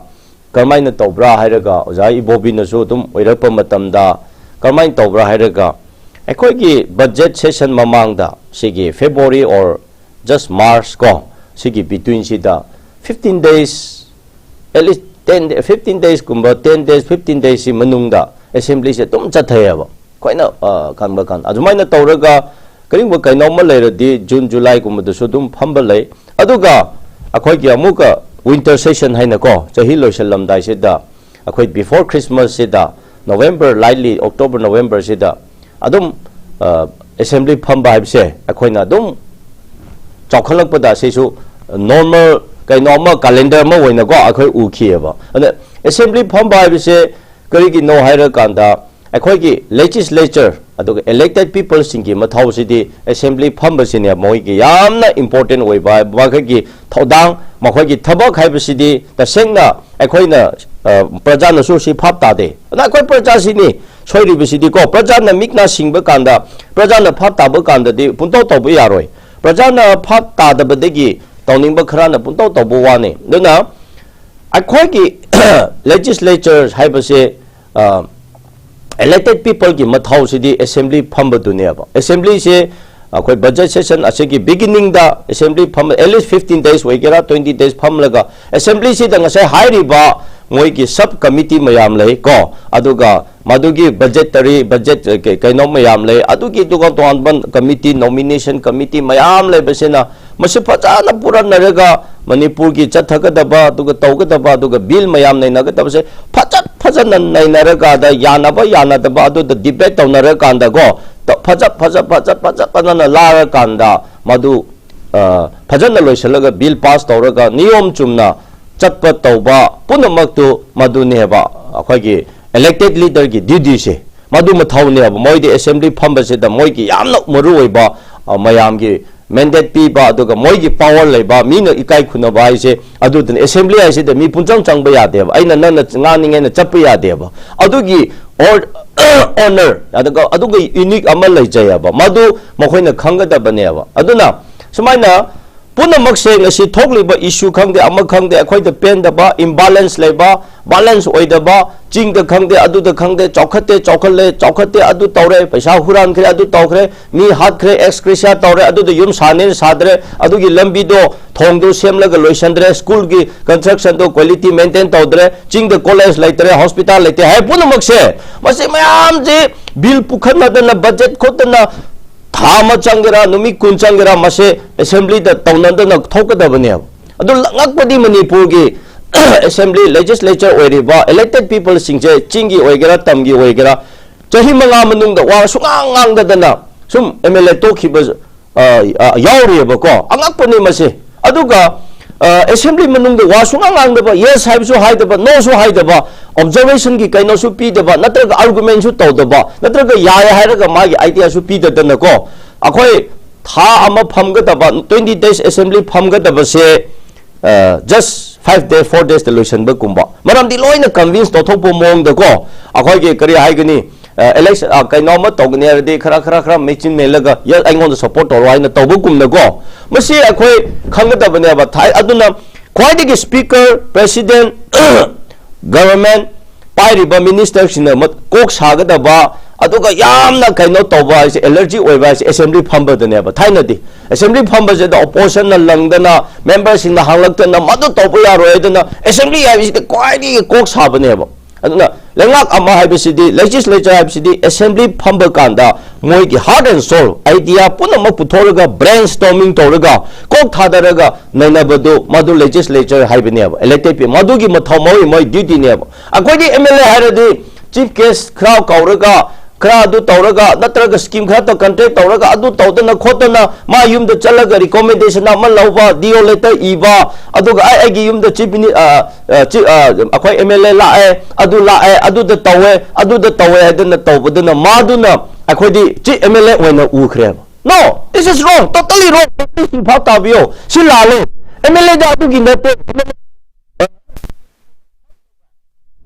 ꯀꯔꯝꯍꯥꯏꯅ ꯇꯧꯕ꯭ꯔꯥ ꯍꯥꯏꯔꯒ, ꯑꯣꯖꯥ ꯏꯕꯣꯕꯤꯅꯁꯨ ꯑꯗꯨꯝ ꯑꯣꯏꯔꯛꯄ ꯃꯇꯝꯗ ꯀꯔꯝꯍꯥꯏꯅ ꯇꯧꯕ꯭ꯔꯥ ꯍꯥꯏꯔꯒ, ꯑꯩꯈꯣꯏꯒꯤ budget session ꯃꯃꯥꯡꯗ, ꯁꯤꯒꯤ February or just March ꯀꯣ, ꯁꯤꯒꯤ betweenꯁꯤꯗ fifteen days, at least ten, fifteen days ꯀꯨꯝꯕ, ten days, fifteen days ꯁꯤ ꯃꯅꯨꯡꯗ assembly ꯁꯦ ꯑꯗꯨꯝ ꯆꯠꯊꯩꯌꯦꯕ꯫ ꯑꯩꯈꯣꯏꯅ, ꯑ, ꯈꯟꯕ ꯀꯥꯟꯗ ꯑꯗꯨꯃꯥꯏꯅ ꯇꯧꯔꯒ ꯀꯔꯤꯒꯨꯝꯕ ꯀꯩꯅꯣꯝꯃ ꯂꯩꯔꯗꯤ June, July ꯀꯨꯝꯕꯗꯁꯨ ꯑꯗꯨꯝ ꯐꯝꯕ ꯂꯩ꯫ ꯑꯗꯨꯒ ꯑꯩꯈꯣꯏꯒꯤ ꯑꯃꯨꯛꯀ winter session ꯍꯥꯏꯅꯀꯣ, ꯆꯍꯤ ꯂꯣꯏꯁꯤꯜꯂꯝꯗꯥꯏꯁꯤꯗ, ꯑꯩꯈꯣꯏ before Christmas ꯁꯤꯗ, November, lightly October, November ꯁꯤꯗ ꯑꯗꯨꯝ, ꯑ, assembly ꯐꯝꯕ ꯍꯥꯏꯕꯁꯦ ꯑꯩꯈꯣꯏꯅ ꯑꯗꯨꯝ ꯆꯥꯎꯈꯠꯂꯛꯄꯗ ꯁꯤꯁꯨ normal ꯀꯩꯅꯣ ꯑꯃ, calendar ꯑꯃ ꯑꯣꯏꯅꯀꯣ ꯑꯩꯈꯣꯏ ꯎꯈꯤꯑꯕ꯫ ꯑꯗ assembly ꯐꯝꯕ ꯍꯥꯏꯕꯁꯦ ꯀꯔꯤꯒꯤꯅꯣ ꯍꯥꯏꯔꯀꯥꯟꯗ, ꯑꯩꯈꯣꯏꯒꯤ legislature ꯑꯗꯨꯒ elected people ꯁꯤꯡꯒꯤ ꯃꯊꯧꯁꯤꯗꯤ assembly ꯐꯝꯕꯁꯤꯅꯦ ꯃꯣꯏꯒꯤ ꯌꯥꯝꯅ important ꯑꯣꯏꯕ, ꯃꯈꯣꯏꯒꯤ ꯊꯧꯗꯥꯡ, ꯃꯈꯣꯏꯒꯤ ꯊꯕꯛ ꯍꯥꯏꯕꯁꯤꯗꯤ ꯇꯁꯦꯡꯅ ꯑꯩꯈꯣꯏꯅ, ꯑ, ꯄ꯭ꯔꯖꯥꯅꯁꯨ ꯁꯤ ꯚꯥꯞ ꯇꯥꯗꯦ꯫ ꯑꯗꯨꯅ ꯑꯩꯈꯣꯏ ꯄ꯭ꯔꯖꯥꯁꯤꯅꯤ ꯁꯣꯏꯔꯤꯕꯁꯤꯗꯤꯀꯣ, ꯄ꯭ꯔꯖꯥꯅ ꯃꯤꯠ ꯅꯥ ꯁꯤꯡꯕ ꯀꯥꯟꯗ, ꯄ꯭ꯔꯖꯥꯅ ꯚꯥꯞ ꯇꯥꯕ ꯀꯥꯟꯗꯗꯤ ꯄꯨꯡꯇꯧ ꯇꯧꯕ ꯌꯥꯔꯣꯏ꯫ ꯄ꯭ꯔꯖꯥꯅ ꯚꯥꯞ ꯇꯥꯗꯕꯗꯒꯤ ꯇꯧꯅꯤꯡꯕ ꯈꯔꯅ ꯄꯨꯡꯇꯧ ꯇꯧꯕ ꯋꯥꯅꯤ꯫ ꯑꯗꯨꯅ ꯑꯩꯈꯣꯏꯒꯤ legislature ꯍꯥꯏꯕꯁꯦ, ꯑ, elected people ꯒꯤ ꯃꯊꯧꯁꯤꯗꯤ assembly ꯐꯝꯕꯗꯨꯅꯦꯕ꯫ Assembly ꯁꯦ ꯑꯩꯈꯣꯏ budget session ꯑꯁꯤꯒꯤ beginning ꯗ assembly ꯐꯝ, at least fifteen days ꯑꯣꯏꯒꯦꯔꯥ, twenty days ꯐꯝꯂꯒ, assembly ꯁꯤꯗ ꯉꯁꯥꯏ ꯍꯥꯏꯔꯤꯕ ꯃꯣꯏꯒꯤ sub committee ꯃꯌꯥꯝ ꯂꯩ ꯀꯣ, ꯑꯗꯨꯒ ꯃꯗꯨꯒꯤ budgetary, budget, ꯑ, ꯀꯩ-, ꯀꯩꯅꯣ ꯃꯌꯥꯝ ꯂꯩ, ꯑꯗꯨꯒꯤ ꯑꯗꯨꯒ ꯇꯣꯉꯥꯟꯕ committee, nomination committee ꯃꯌꯥꯝ ꯂꯩꯕꯁꯤꯅ ꯃꯁꯤ ꯐꯖꯅ ꯄꯨꯔꯛꯅꯔꯒ ꯃꯅꯤꯄꯨꯔꯒꯤ ꯆꯠꯊꯒꯗꯕ, ꯑꯗꯨꯒ ꯇꯧꯒꯗꯕ, ꯑꯗꯨꯒ bill ꯃꯌꯥꯝ ꯅꯩꯅꯒꯗꯕꯁꯦ ꯐꯖ ꯐꯖꯅ ꯅꯩꯅꯔꯀꯥꯟꯗ, ꯌꯥꯅꯕ ꯌꯥꯅꯗꯕ ꯑꯗꯨꯗ debate ꯇꯧꯅꯔꯀꯥꯟꯗꯀꯣ, ꯇ-, ꯐꯖ ꯐꯖ ꯐꯖ ꯐꯖ ꯐꯖꯅ ꯂꯥꯛꯑꯀꯥꯟꯗ ꯃꯗꯨ, ꯑ, ꯐꯖꯅ ꯂꯣꯏꯁꯤꯜꯂꯒ bill pass ꯇꯧꯔꯒ ꯅꯤꯌꯣꯝ ꯆꯨꯝꯅ ꯆꯠꯄ ꯇꯧꯕ ꯄꯨꯝꯅꯃꯛꯇꯨ ꯃꯗꯨꯅꯦꯕ ꯑꯩꯈꯣꯏꯒꯤ elected leader ꯒꯤ duty ꯁꯦ꯫ ꯃꯗꯨ ꯃꯊꯧꯅꯦꯕ꯫ ꯃꯣꯏꯗꯤ assembly ꯐꯝꯕꯁꯤꯗ ꯃꯣꯏꯒꯤ ꯌꯥꯝꯅ ꯃꯔꯨꯑꯣꯏꯕ, ꯑ, ꯃꯌꯥꯝꯒꯤ mandate ꯄꯤꯕ, ꯑꯗꯨꯒ ꯃꯣꯏꯒꯤ power ꯂꯩꯕ, ꯃꯤꯅ ꯏꯀꯥꯏ ꯈꯨꯝꯅꯕ ꯍꯥꯏꯁꯦ ꯑꯗꯨꯗꯨꯅ꯫ Assembly ꯍꯥꯏꯁꯤꯗ ꯃꯤ ꯄꯨꯡꯆꯪ ꯆꯪꯕ ꯌꯥꯗꯦꯕ, ꯑꯩꯅ ꯅꯪꯅ ꯉꯥꯡꯅꯤꯡꯉꯦꯅ ꯆꯠꯄ ꯌꯥꯗꯦꯕ꯫ ꯑꯗꯨꯒꯤ or-, honor, ꯑꯗꯨꯒ, ꯑꯗꯨꯒ unique ꯑꯃ ꯂꯩꯖꯩꯑꯕ, ꯃꯗꯨ ꯃꯈꯣꯏꯅ ꯈꯪꯒꯗꯕꯅꯦꯕ꯫ ꯑꯗꯨꯅ ꯁꯨꯃꯥꯏꯅ ꯄꯨꯝꯅꯃꯛꯁꯦ ꯉꯁꯤ ꯊꯣꯛꯂꯤꯕ issue ꯈꯪꯗꯦ, ꯑꯃ ꯈꯪꯗꯦ, ꯑꯩꯈꯣꯏꯗ ꯄꯦꯟꯗꯕ, imbalance ꯂꯩꯕ, balance ꯑꯣꯏꯗꯕ, ꯆꯤꯡꯗ ꯈꯪꯗꯦ, ꯑꯗꯨꯗ ꯈꯪꯗꯦ, ꯆꯥꯎꯈꯠꯇꯦ, ꯆꯥꯎꯈꯠꯂꯦ, ꯆꯥꯎꯈꯠꯇꯦ, ꯑꯗꯨ ꯇꯧꯔꯦ, ꯄꯩꯁꯥ ꯍꯨꯔꯥꯟꯈ꯭ꯔꯦ, ꯑꯗꯨ ꯇꯧꯈ꯭ꯔꯦ, ꯃꯤ ꯍꯥꯠꯈ꯭ꯔꯦ, ex gratia ꯇꯧꯔꯦ, ꯑꯗꯨꯗ ꯌꯨꯝ ꯁꯥꯅꯦꯅ ꯁꯥꯗ꯭ꯔꯦ, ꯑꯗꯨꯒꯤ ꯂꯝꯕꯤꯗꯣ, ꯊꯣꯡꯗꯣ ꯁꯦꯝꯂꯒ ꯂꯣꯏꯁꯟꯗ꯭ꯔꯦ, school ꯒꯤ construction ꯗꯣ quality maintain ꯇꯧꯗ꯭ꯔꯦ, ꯆꯤꯡꯗ college ꯂꯩꯇ꯭ꯔꯦ, hospital ꯂꯩꯇꯦ ꯍꯥꯏ ꯄꯨꯝꯅꯃꯛꯁꯦ, ꯃꯁꯤ ꯃꯌꯥꯝꯁꯤ bill ꯄꯨꯈꯠꯅꯗꯅ, budget ꯈꯣꯠꯇꯅ, ꯊꯥ ꯑꯃ ꯆꯪꯒꯦꯔꯥ, ꯅꯨꯃꯤꯠ ꯀꯨꯟ ꯆꯪꯒꯦꯔꯥ, ꯃꯁꯦ assembly ꯗ ꯇꯧꯅꯗꯅ ꯊꯣꯛꯀꯗꯕꯅꯦꯕ꯫ ꯑꯗꯨ ꯉꯛꯄꯗꯤ ꯃꯅꯤꯄꯨꯔꯒꯤ assembly, legislature ꯑꯣꯏꯔꯤꯕ elected people ꯁꯤꯡꯁꯦ, ꯆꯤꯡꯒꯤ ꯑꯣꯏꯒꯦꯔꯥ, ꯇꯝꯒꯤ ꯑꯣꯏꯒꯦꯔꯥ, ꯆꯍꯤ ꯃꯉꯥ ꯃꯅꯨꯡꯗ ꯋꯥ ꯁꯨꯉꯥꯡ ꯉꯥꯡꯗꯗꯅ ꯁꯨꯝ M L A ꯇꯣꯛꯈꯤꯕ, ꯑ, ꯑ, ꯌꯥꯎꯔꯤꯑꯕꯀꯣ꯫ ꯑꯉꯛꯄꯅꯤ ꯃꯁꯦ꯫ ꯑꯗꯨꯒ, ꯑ, assembly ꯃꯅꯨꯡꯗ ꯋꯥ ꯁꯨꯉꯥꯡ ꯉꯥꯡꯗꯕ, yes ꯍꯥꯏꯕꯁꯨ ꯍꯥꯏꯗꯕ, no ꯁꯨ ꯍꯥꯏꯗꯕ, observation ꯒꯤ ꯀꯩꯅꯣꯁꯨ ꯄꯤꯗꯕ, ꯅꯠꯇ꯭ꯔꯒ argument ꯁꯨ ꯇꯧꯗꯕ, ꯅꯠꯇ꯭ꯔꯒ ꯌꯥꯏ ꯍꯥꯏꯔꯒ ꯃꯥꯒꯤ idea ꯁꯨ ꯄꯤꯗꯗꯅꯀꯣ, ꯑꯩꯈꯣꯏ ꯊꯥ ꯑꯃ ꯐꯝꯒꯗꯕ, twenty days assembly ꯐꯝꯒꯗꯕꯁꯦ, ꯑ, just five day, four days ꯇ ꯂꯣꯏꯁꯤꯟꯕꯒꯨꯝꯕ, ꯃꯔꯝꯗꯤ ꯂꯣꯏꯅ convince ꯇꯧꯊꯣꯛꯄ ꯃꯑꯣꯡꯗꯀꯣ, ꯑꯩꯈꯣꯏꯒꯤ ꯀꯔꯤ ꯍꯥꯏꯒꯅꯤ, ꯑ, election, ꯑ, ꯀꯩꯅꯣ ꯑꯃ ꯇꯧꯒꯅꯤ ꯍꯥꯏꯔꯗꯤ ꯈꯔ, ꯈꯔ, ꯈꯔ ꯃꯦꯆꯤꯟ ꯃꯦꯜꯂꯒ, "Yes, ꯑꯩꯉꯣꯟꯗ support ꯇꯧꯔꯣ" ꯍꯥꯏꯅ ꯇꯧꯕꯒꯨꯝꯅꯀꯣ, ꯃꯁꯤ ꯑꯩꯈꯣꯏ ꯈꯪꯒꯗꯕꯅꯦꯕ꯫ ꯊꯥꯏ-, ꯑꯗꯨꯅ ꯈ꯭ꯋꯥꯏꯗꯒꯤ speaker, president, government, ꯄꯥꯏꯔꯤꯕ minister ꯁꯤꯡꯅ ꯃ-, ꯀꯣꯛ ꯁꯥꯒꯗꯕ, ꯑꯗꯨꯒ ꯌꯥꯝꯅ ꯀꯩꯅꯣ ꯇꯧꯕ ꯍꯥꯏꯁꯦ, allergy ꯑꯣꯏꯕ ꯍꯥꯏꯁꯦ assembly ꯐꯝꯕꯗꯅꯦꯕ꯫ ꯊꯥꯏꯅꯗꯤ assembly ꯐꯝꯕꯁꯤꯗ opposition ꯅ ꯂꯪꯗꯅ, member ꯁꯤꯡꯅ ꯍꯥꯡꯂꯛꯇꯅ, "ꯃꯗꯨ ꯇꯧꯕ ꯌꯥꯔꯣꯏ" ꯍꯥꯏꯗꯅ, assembly ꯍꯥꯏꯕꯁꯤꯗꯤ ꯈ꯭ꯋꯥꯏꯗꯒꯤ ꯀꯣꯛ ꯁꯥꯕꯅꯦꯕ꯫ ꯑꯗꯨꯅ ꯂꯩꯉꯥꯛ ꯑꯃ ꯍꯥꯏꯕꯁꯤꯗꯤ, legislature ꯍꯥꯏꯕꯁꯤꯗꯤ assembly ꯐꯝꯕ ꯀꯥꯟꯗ ꯃꯣꯏꯒꯤ heart and soul, idea ꯄꯨꯝꯅꯃꯛ ꯄꯨꯊꯣꯛꯂꯒ, brainstorming ꯇꯧꯔꯒ, ꯀꯣꯛ ꯊꯥꯗꯔꯒ ꯅꯩꯅꯕꯗꯨ, ꯃꯗꯨ legislature ꯍꯥꯏꯕꯅꯦꯕ, elected people꯫ ꯃꯗꯨꯒꯤ ꯃꯊꯧ ꯃꯣꯏ, ꯃꯣꯏ duty ꯅꯦꯕ꯫ ꯑꯩꯈꯣꯏꯗꯤ M L A ꯍꯥꯏꯔꯗꯤ chief guest ꯈꯔ ꯀꯧꯔꯒ, ꯈꯔ ꯑꯗꯨ ꯇꯧꯔꯒ, ꯅꯠꯇ꯭ꯔꯒ scheme ꯈꯔ ꯇꯧ-, contract ꯇꯧꯔꯒ, ꯑꯗꯨ ꯇꯧꯗꯅ ꯈꯣꯠꯇꯅ, ꯃꯥ ꯌꯨꯝꯗ ꯆꯠꯂꯒ recommendation ꯑꯃ ꯂꯧꯕ, D O letter ꯏꯕ, ꯑꯗꯨꯒ ꯑꯩ, ꯑꯩꯒꯤ ꯌꯨꯝꯗ chief mini-, ꯑ, ꯑ, chi-, ꯑ, ꯑꯩꯈꯣꯏ M L A ꯂꯥꯛꯑꯦ, ꯑꯗꯨ ꯂꯥꯛꯑꯦ, ꯑꯗꯨꯗ ꯇꯧꯋꯦ, ꯑꯗꯨꯗ ꯇꯧꯋꯦ ꯍꯥꯏꯗꯅ ꯇꯧꯕꯗꯨꯅ, ꯃꯥꯗꯨꯅ ꯑꯩꯈꯣꯏꯗꯤ chief M L A ꯑꯣꯏꯅ ꯎꯈ꯭ꯔꯦꯕ꯫ No, this is wrong, totally wrong, ꯁꯤ ꯚꯥꯞ ꯇꯥꯕꯤꯌꯣ, ꯁꯤ ꯂꯥꯜꯂꯦ꯫ M L A ꯗ ꯑꯗꯨꯒꯤ ꯅꯠꯇꯦ꯫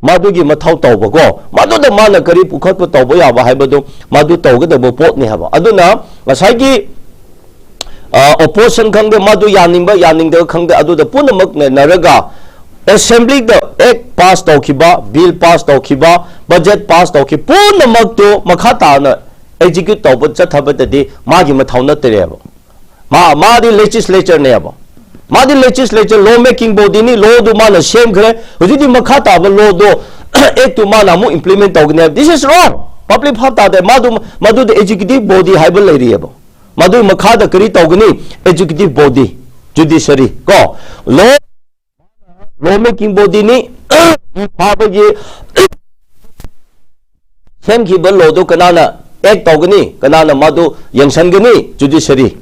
ꯃꯗꯨꯒꯤ ꯃꯊꯧ ꯇꯧꯕꯀꯣ, ꯃꯗꯨꯗ ꯃꯥꯅ ꯀꯔꯤ ꯄꯨꯈꯠꯄ ꯇꯧꯕ ꯌꯥꯕ ꯍꯥꯏꯕꯗꯨ ꯃꯗꯨ ꯇꯧꯒꯗꯕ ꯄꯣꯠꯅꯤ ꯍꯥꯏꯕ꯫ ꯑꯗꯨꯅ ꯉꯁꯥꯏꯒꯤ ꯑ, opposition ꯈꯪꯗꯦ, ꯃꯗꯨ ꯌꯥꯅꯤꯡꯕ ꯌꯥꯅꯤꯡꯗꯕ ꯈꯪꯗꯦ, ꯑꯗꯨꯗ ꯄꯨꯝꯅꯃꯛ ꯅꯩꯅꯔꯒ assembly ꯗ act pass ꯇꯧꯈꯤꯕ, bill pass ꯇꯧꯈꯤꯕ, budget pass ꯇꯧꯈꯤꯕ ꯄꯨꯝꯅꯃꯛꯇꯨ ꯃꯈꯥ ꯇꯥꯅ execute ꯇꯧꯕ ꯆꯠꯊꯕꯗꯗꯤ ꯃꯥꯒꯤ ꯃꯊꯧ ꯅꯠꯇ꯭ꯔꯦꯕ꯫ ꯃꯥ, ꯃꯥꯗꯤ legislature ꯅꯦꯕ꯫ ꯃꯥꯗꯤ legislature, law making body ꯅꯤ, law ꯗꯨ ꯃꯥꯅ ꯁꯦꯝꯈ꯭ꯔꯦ꯫ ꯍꯧꯖꯤꯛꯇꯤ ꯃꯈꯥ ꯇꯥꯕ law ꯗꯣ, act ꯇꯨ ꯃꯥꯅ ꯑꯃꯨꯛ implement ꯇꯧꯒꯅꯤ ꯍꯥꯏꯕ꯫ This is wrong꯫ Public ꯚꯥꯞ ꯇꯥꯗꯦ꯫ ꯃꯥꯗꯨ, ꯃꯗꯨꯗ executive body ꯍꯥꯏꯕ ꯂꯩꯔꯤꯑꯕ꯫ ꯃꯗꯨꯒꯤ ꯃꯈꯥꯗ ꯀꯔꯤ ꯇꯧꯒꯅꯤ? Executive body, judiciary, ꯀꯣ? Law, law making body ꯅꯤ꯫ ꯐꯥꯕꯒꯤ ꯁꯦꯝꯈꯤꯕ law ꯗꯨ ꯀꯅꯥꯅ act ꯇꯧꯒꯅꯤ? ꯀꯅꯥꯅ ꯃꯗꯨ ꯌꯦꯡꯁꯤꯟꯒꯅꯤ? Judiciary꯫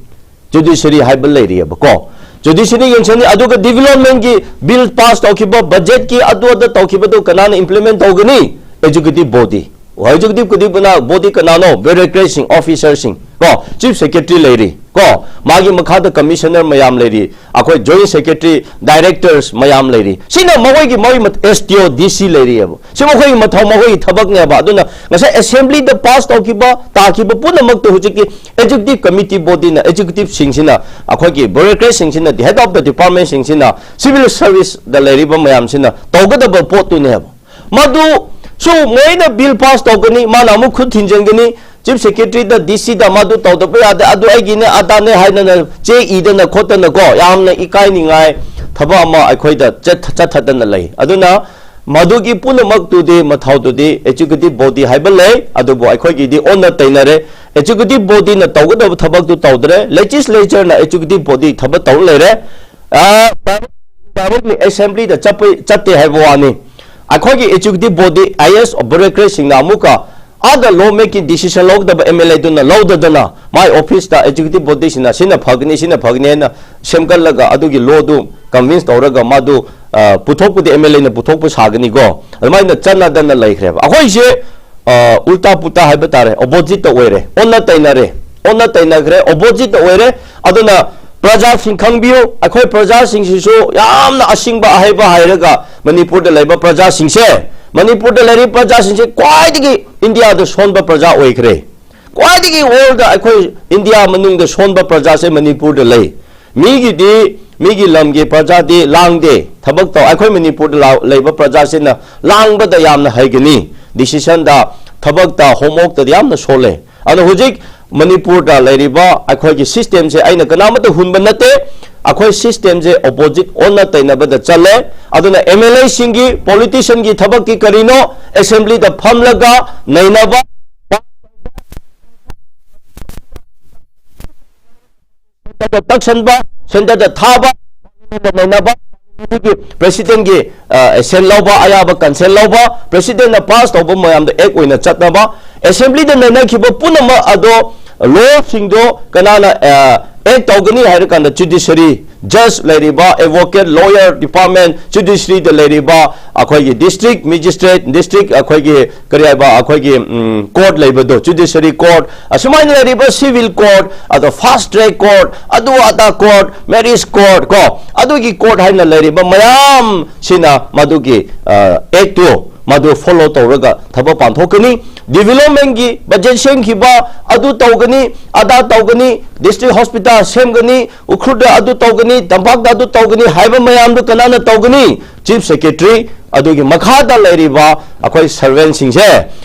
Judiciary ꯍꯥꯏꯕ ꯂꯩꯔꯤꯑꯕꯀꯣ꯫ Judiciary ꯌꯦꯡꯁꯤꯟꯅꯤ, ꯑꯗꯨꯒ development ꯒꯤ bill pass ꯇꯧꯈꯤꯕ, budget ꯀꯤ ꯑꯗꯨ ꯑꯗ ꯇꯧꯈꯤꯕꯗꯨ ꯀꯅꯥꯅ implement ꯇꯧꯒꯅꯤ? Executive body꯫ Executive ꯀꯨꯗꯤꯄꯨꯅ body ꯀꯅꯥꯅꯣ? Bureaucrat ꯁꯤꯡ, officer ꯁꯤꯡ, ꯀꯣ? Chief secretary ꯂꯩꯔꯤ, ꯀꯣ? ꯃꯥꯒꯤ ꯃꯈꯥꯗ commissioner ꯃꯌꯥꯝ ꯂꯩꯔꯤ, ꯑꯩꯈꯣꯏ joint secretary, directors ꯃꯌꯥꯝ ꯂꯩꯔꯤ꯫ ꯁꯤꯅ ꯃꯈꯣꯏꯒꯤ, ꯃꯈꯣꯏꯒꯤ ꯃꯊ-, S T O, D C ꯂꯩꯔꯤꯑꯕ꯫ ꯁꯤ ꯃꯈꯣꯏꯒꯤ ꯃꯊꯧ, ꯃꯈꯣꯏꯒꯤ ꯊꯕꯛꯅꯦꯕ꯫ ꯑꯗꯨꯅ ꯉꯁꯥꯏ assembly ꯗ pass ꯇꯧꯈꯤꯕ, ꯇꯥꯈꯤꯕ ꯄꯨꯝꯅꯃꯛꯇꯨ ꯍꯧꯖꯤꯛꯀꯤ executive committee body ꯅ, executive ꯁꯤꯡꯁꯤꯅ, ꯑꯩꯈꯣꯏꯒꯤ bureaucrat ꯁꯤꯡꯁꯤꯅ, the head of the department ꯁꯤꯡꯁꯤꯅ, civil service ꯗ ꯂꯩꯔꯤꯕ ꯃꯌꯥꯝꯁꯤꯅ ꯇꯧꯒꯗꯕ ꯄꯣꯠꯇꯨꯅꯦꯕ꯫ ꯃꯗꯨ ꯁꯨ ꯃꯣꯏꯅ bill pass ꯇꯧꯒꯅꯤ, ꯃꯥꯅ ꯑꯃꯨꯛ ꯈꯨꯠ ꯊꯤꯟꯖꯤꯟꯒꯅꯤ, chief secretary ꯗ, D C ꯗ ꯃꯗꯨ ꯇꯧꯗꯕ ꯌꯥꯗꯦ, ꯑꯗꯨ ꯑꯩꯒꯤꯅꯦ, ꯑꯗꯥꯅꯦ ꯍꯥꯏꯗꯅ ꯆꯦ ꯏꯗꯅ ꯈꯣꯠꯇꯅꯀꯣ, ꯌꯥꯝꯅ ꯏꯀꯥꯏꯅꯤꯡꯉꯥꯏ ꯊꯕꯛ ꯑꯃ ꯑꯩꯈꯣꯏꯗ ꯆꯠ-, ꯆꯠꯊꯗꯅ ꯂꯩ꯫ ꯑꯗꯨꯅ ꯃꯗꯨꯒꯤ ꯄꯨꯝꯅꯃꯛꯇꯨꯗꯤ, ꯃꯊꯧꯗꯨꯗꯤ executive body ꯍꯥꯏꯕ ꯂꯩ, ꯑꯗꯨꯕꯨ ꯑꯩꯈꯣꯏꯒꯤꯗꯤ ꯑꯣꯟꯅ ꯇꯩꯅꯔꯦ꯫ Executive body ꯅ ꯇꯧꯒꯗꯕ ꯊꯕꯛꯇꯨ ꯇꯧꯗ꯭ꯔꯦ, legislature ꯅ executive body ꯊꯕꯛ ꯇꯧꯔ ꯂꯩꯔꯦ꯫ ꯑ, directly assembly ꯗ ꯆꯠꯄ, ꯆꯠꯇꯦ ꯍꯥꯏꯕ ꯋꯥꯅꯤ꯫ ꯑꯩꯈꯣꯏꯒꯤ executive body, highest bureaucrat ꯁꯤꯡꯅ ꯑꯃꯨꯛꯀ ꯑꯥꯗ law making decision ꯂꯧꯒꯗꯕ M L A ꯗꯨꯅ ꯂꯧꯗꯗꯅ, ꯃꯥꯏ office ꯇ executive body ꯁꯤꯅ ꯁꯤꯅ ꯐꯒꯅꯤ, ꯁꯤꯅ ꯐꯒꯅꯤ ꯍꯥꯏꯅ ꯁꯦꯝꯒꯠꯂꯒ ꯑꯗꯨꯒꯤ law ꯗꯨ convince ꯇꯧꯔꯒ ꯃꯥꯗꯨ, ꯑ, ꯄꯨꯊꯣꯛꯄꯗꯤ M L A ꯅ ꯄꯨꯊꯣꯛꯄ ꯁꯥꯒꯅꯤꯀꯣ꯫ ꯑꯗꯨꯃꯥꯏꯅ ꯆꯠꯅꯗꯅ ꯂꯩꯈ꯭ꯔꯦꯕ꯫ ꯑꯩꯈꯣꯏꯁꯦ, ꯑ, ꯎꯜꯇꯥ ꯄꯨꯜꯇꯥ ꯍꯥꯏꯕ ꯇꯥꯔꯦ, opposite ꯇ ꯑꯣꯏꯔꯦ, ꯑꯣꯟꯅ ꯇꯩꯅꯔꯦ, ꯑꯣꯟꯅ ꯇꯩꯅꯈ꯭ꯔꯦ, opposite ꯇ ꯑꯣꯏꯔꯦ꯫ ꯑꯗꯨꯅ ꯄ꯭ꯔꯖꯥꯁꯤꯡ ꯈꯪꯕꯤꯌꯨ, ꯑꯩꯈꯣꯏ ꯄ꯭ꯔꯖꯥꯁꯤꯡꯁꯤꯁꯨ ꯌꯥꯝꯅ ꯑꯁꯤꯡꯕ ꯑꯍꯩꯕ ꯍꯥꯏꯔꯒ ꯃꯅꯤꯄꯨꯔꯗ ꯂꯩꯕ ꯄ꯭ꯔꯖꯥꯁꯤꯡꯁꯦ, ꯃꯅꯤꯄꯨꯔꯗ ꯂꯩꯔꯤꯕ ꯄ꯭ꯔꯖꯥꯁꯤꯡꯁꯦ ꯈ꯭ꯋꯥꯏꯗꯒꯤ ꯏꯟꯗꯤꯌꯥꯗ ꯁꯣꯟꯕ ꯄ꯭ꯔꯖꯥ ꯑꯣꯏꯈ꯭ꯔꯦ꯫ ꯈ꯭ꯋꯥꯏꯗꯒꯤ ꯋꯥꯔꯜꯗ ꯑꯩꯈꯣꯏ ꯏꯟꯗꯤꯌꯥ ꯃꯅꯨꯡꯗ ꯁꯣꯟꯕ ꯄ꯭ꯔꯖꯥꯁꯦ ꯃꯅꯤꯄꯨꯔꯗ ꯂꯩ꯫ ꯃꯤꯒꯤꯗꯤ, ꯃꯤꯒꯤ ꯂꯝꯒꯤ ꯄ꯭ꯔꯖꯥꯗꯤ ꯂꯥꯡꯗꯦ꯫ ꯊꯕꯛ ꯇꯧ, ꯑꯩꯈꯣꯏ ꯃꯅꯤꯄꯨꯔꯗ ꯂꯥ-, ꯂꯩꯕ ꯄ꯭ꯔꯖꯥꯁꯤꯅ ꯂꯥꯡꯕꯗ ꯌꯥꯝꯅ ꯍꯩꯒꯅꯤ, ꯗꯤꯁꯤꯁꯟꯗ, ꯊꯕꯛꯇ, ꯍꯣꯝꯋꯣꯔꯛꯇꯗꯤ ꯌꯥꯝꯅ ꯁꯣꯜꯂꯦ꯫ ꯑꯗꯣ ꯍꯧꯖꯤꯛ ꯃꯅꯤꯄꯨꯔꯗ ꯂꯩꯔꯤꯕ ꯑꯩꯈꯣꯏꯒꯤ ꯁꯤꯁꯇꯦꯝꯁꯦ ꯑꯩꯅ ꯀꯅꯥꯃꯠꯇ ꯍꯨꯟꯕ ꯅꯠꯇꯦ꯫ ꯑꯩꯈꯣꯏ ꯁꯤꯁꯇꯦꯝꯁꯦ ꯑꯣꯄꯣꯖꯤꯠ, ꯑꯣꯟꯅ ꯇꯩꯅꯕꯗ ꯆꯠꯂꯦ꯫ ꯑꯗꯨꯅ ꯑꯦꯝ ꯑꯦꯜ ꯑꯦꯁꯤꯡꯒꯤ, ꯄꯣꯂꯤꯇꯤꯁꯤꯌꯟꯒꯤ ꯊꯕꯛꯇꯤ ꯀꯔꯤꯅꯣ? ꯑꯦꯁꯦꯝꯕ꯭ꯂꯤꯗ ꯐꯝꯂꯒ ꯅꯩꯅꯕ, ꯁꯦꯟꯇꯔꯗ ꯇꯛꯁꯟꯕ, ꯁꯦꯟꯇꯔꯗ ꯊꯥꯕ, ꯅꯩꯅꯕ, ꯄ꯭ꯔꯦꯁꯤꯗꯦꯟꯒꯤ, ꯑ, ꯁꯦꯟ ꯂꯧꯕ, ꯑꯌꯥꯕ ꯀꯟꯁꯦꯟ ꯂꯧꯕ, ꯄ꯭ꯔꯦꯁꯤꯗꯦꯟꯅ ꯄꯥꯁ ꯇꯧꯕ ꯃꯌꯥꯝꯗꯣ ꯑꯦꯛ ꯑꯣꯏꯅ ꯆꯠꯅꯕ, ꯑꯦꯁꯦꯝꯕ꯭ꯂꯤꯗ ꯅꯩꯅꯈꯤꯕ ꯄꯨꯝꯅꯃꯛ ꯑꯗꯣ, ꯂꯣꯁꯤꯡꯗꯣ ꯀꯅꯥꯅ, ꯑ, ꯑꯦꯛ ꯇꯧꯒꯅꯤ ꯍꯥꯏꯔ ꯀꯥꯟꯗ ꯖꯨꯗꯤꯁꯔꯤ, ꯖꯖ ꯂꯩꯔꯤꯕ, ꯑꯦꯗꯚꯣꯀꯦꯠ, ꯂꯣꯌꯔ ꯗꯤꯄꯥꯔꯠꯃꯦꯟ, ꯖꯨꯗꯤꯁꯔꯤꯗ ꯂꯩꯔꯤꯕ ꯑꯩꯈꯣꯏꯒꯤ ꯗꯤꯁꯇ꯭ꯔꯤꯛ ꯃꯦꯖꯤꯁꯇ꯭ꯔꯦꯠ, ꯗꯤꯁꯇ꯭ꯔꯤꯛ ꯑꯩꯈꯣꯏꯒꯤ ꯀꯔꯤ ꯍꯥꯏꯕ, ꯑꯩꯈꯣꯏꯒꯤ, ꯎꯝ, ꯀꯣꯔꯠ ꯂꯩꯕꯗꯣ, ꯖꯨꯗꯤꯁꯔꯤ ꯀꯣꯔꯠ, ꯑꯁꯨꯃꯥꯏꯅ ꯂꯩꯔꯤꯕ ꯁꯤꯚꯤꯜ ꯀꯣꯔꯠ, ꯑꯗꯣ ꯐꯥꯁ ꯇ꯭ꯔꯦꯛ ꯀꯣꯔꯠ, ꯑꯗꯨ ꯑꯗꯥ ꯀꯣꯔꯠ, ꯃꯦꯔꯤꯖ ꯀꯣꯔꯠ ꯀꯣ, ꯑꯗꯨꯒꯤ ꯀꯣꯔꯠ ꯍꯥꯏꯅ ꯂꯩꯔꯤꯕ ꯃꯌꯥꯝꯁꯤꯅ ꯃꯗꯨꯒꯤ, ꯑ, ꯑꯦꯛꯇꯨ ꯃꯗꯨ ꯐꯣꯂꯣ ꯇꯧꯔꯒ ꯊꯕꯛ ꯄꯥꯡꯊꯣꯛꯀꯅꯤ꯫ ꯗꯤꯚꯦꯂꯞꯃꯦꯟꯒꯤ ꯕꯖꯦꯠ ꯁꯦꯝꯈꯤꯕ, ꯑꯗꯨ ꯇꯧꯒꯅꯤ, ꯑꯗꯥ ꯇꯧꯒꯅꯤ, ꯗꯤꯁꯇ꯭ꯔꯤꯛ ꯍꯣꯁꯄꯤꯇꯥꯜ ꯁꯦꯝꯒꯅꯤ, ꯎꯈ꯭ꯔꯨꯜꯗ ꯑꯗꯨ ꯇꯧꯒꯅꯤ, ꯇꯝꯄꯥꯛꯇ ꯑꯗꯨ ꯇꯧꯒꯅꯤ ꯍꯥꯏꯕ ꯃꯌꯥꯝꯗꯨ ꯀꯅꯥꯅ ꯇꯧꯒꯅꯤ? ꯆꯤꯐ ꯁꯦꯀ꯭ꯔꯦꯇꯔꯤ, ꯑꯗꯨꯒꯤ ꯃꯈꯥꯗ ꯂꯩꯔꯤꯕ ꯑꯩꯈꯣꯏ ꯁꯔꯚꯦꯟꯁꯤꯡꯁꯦ,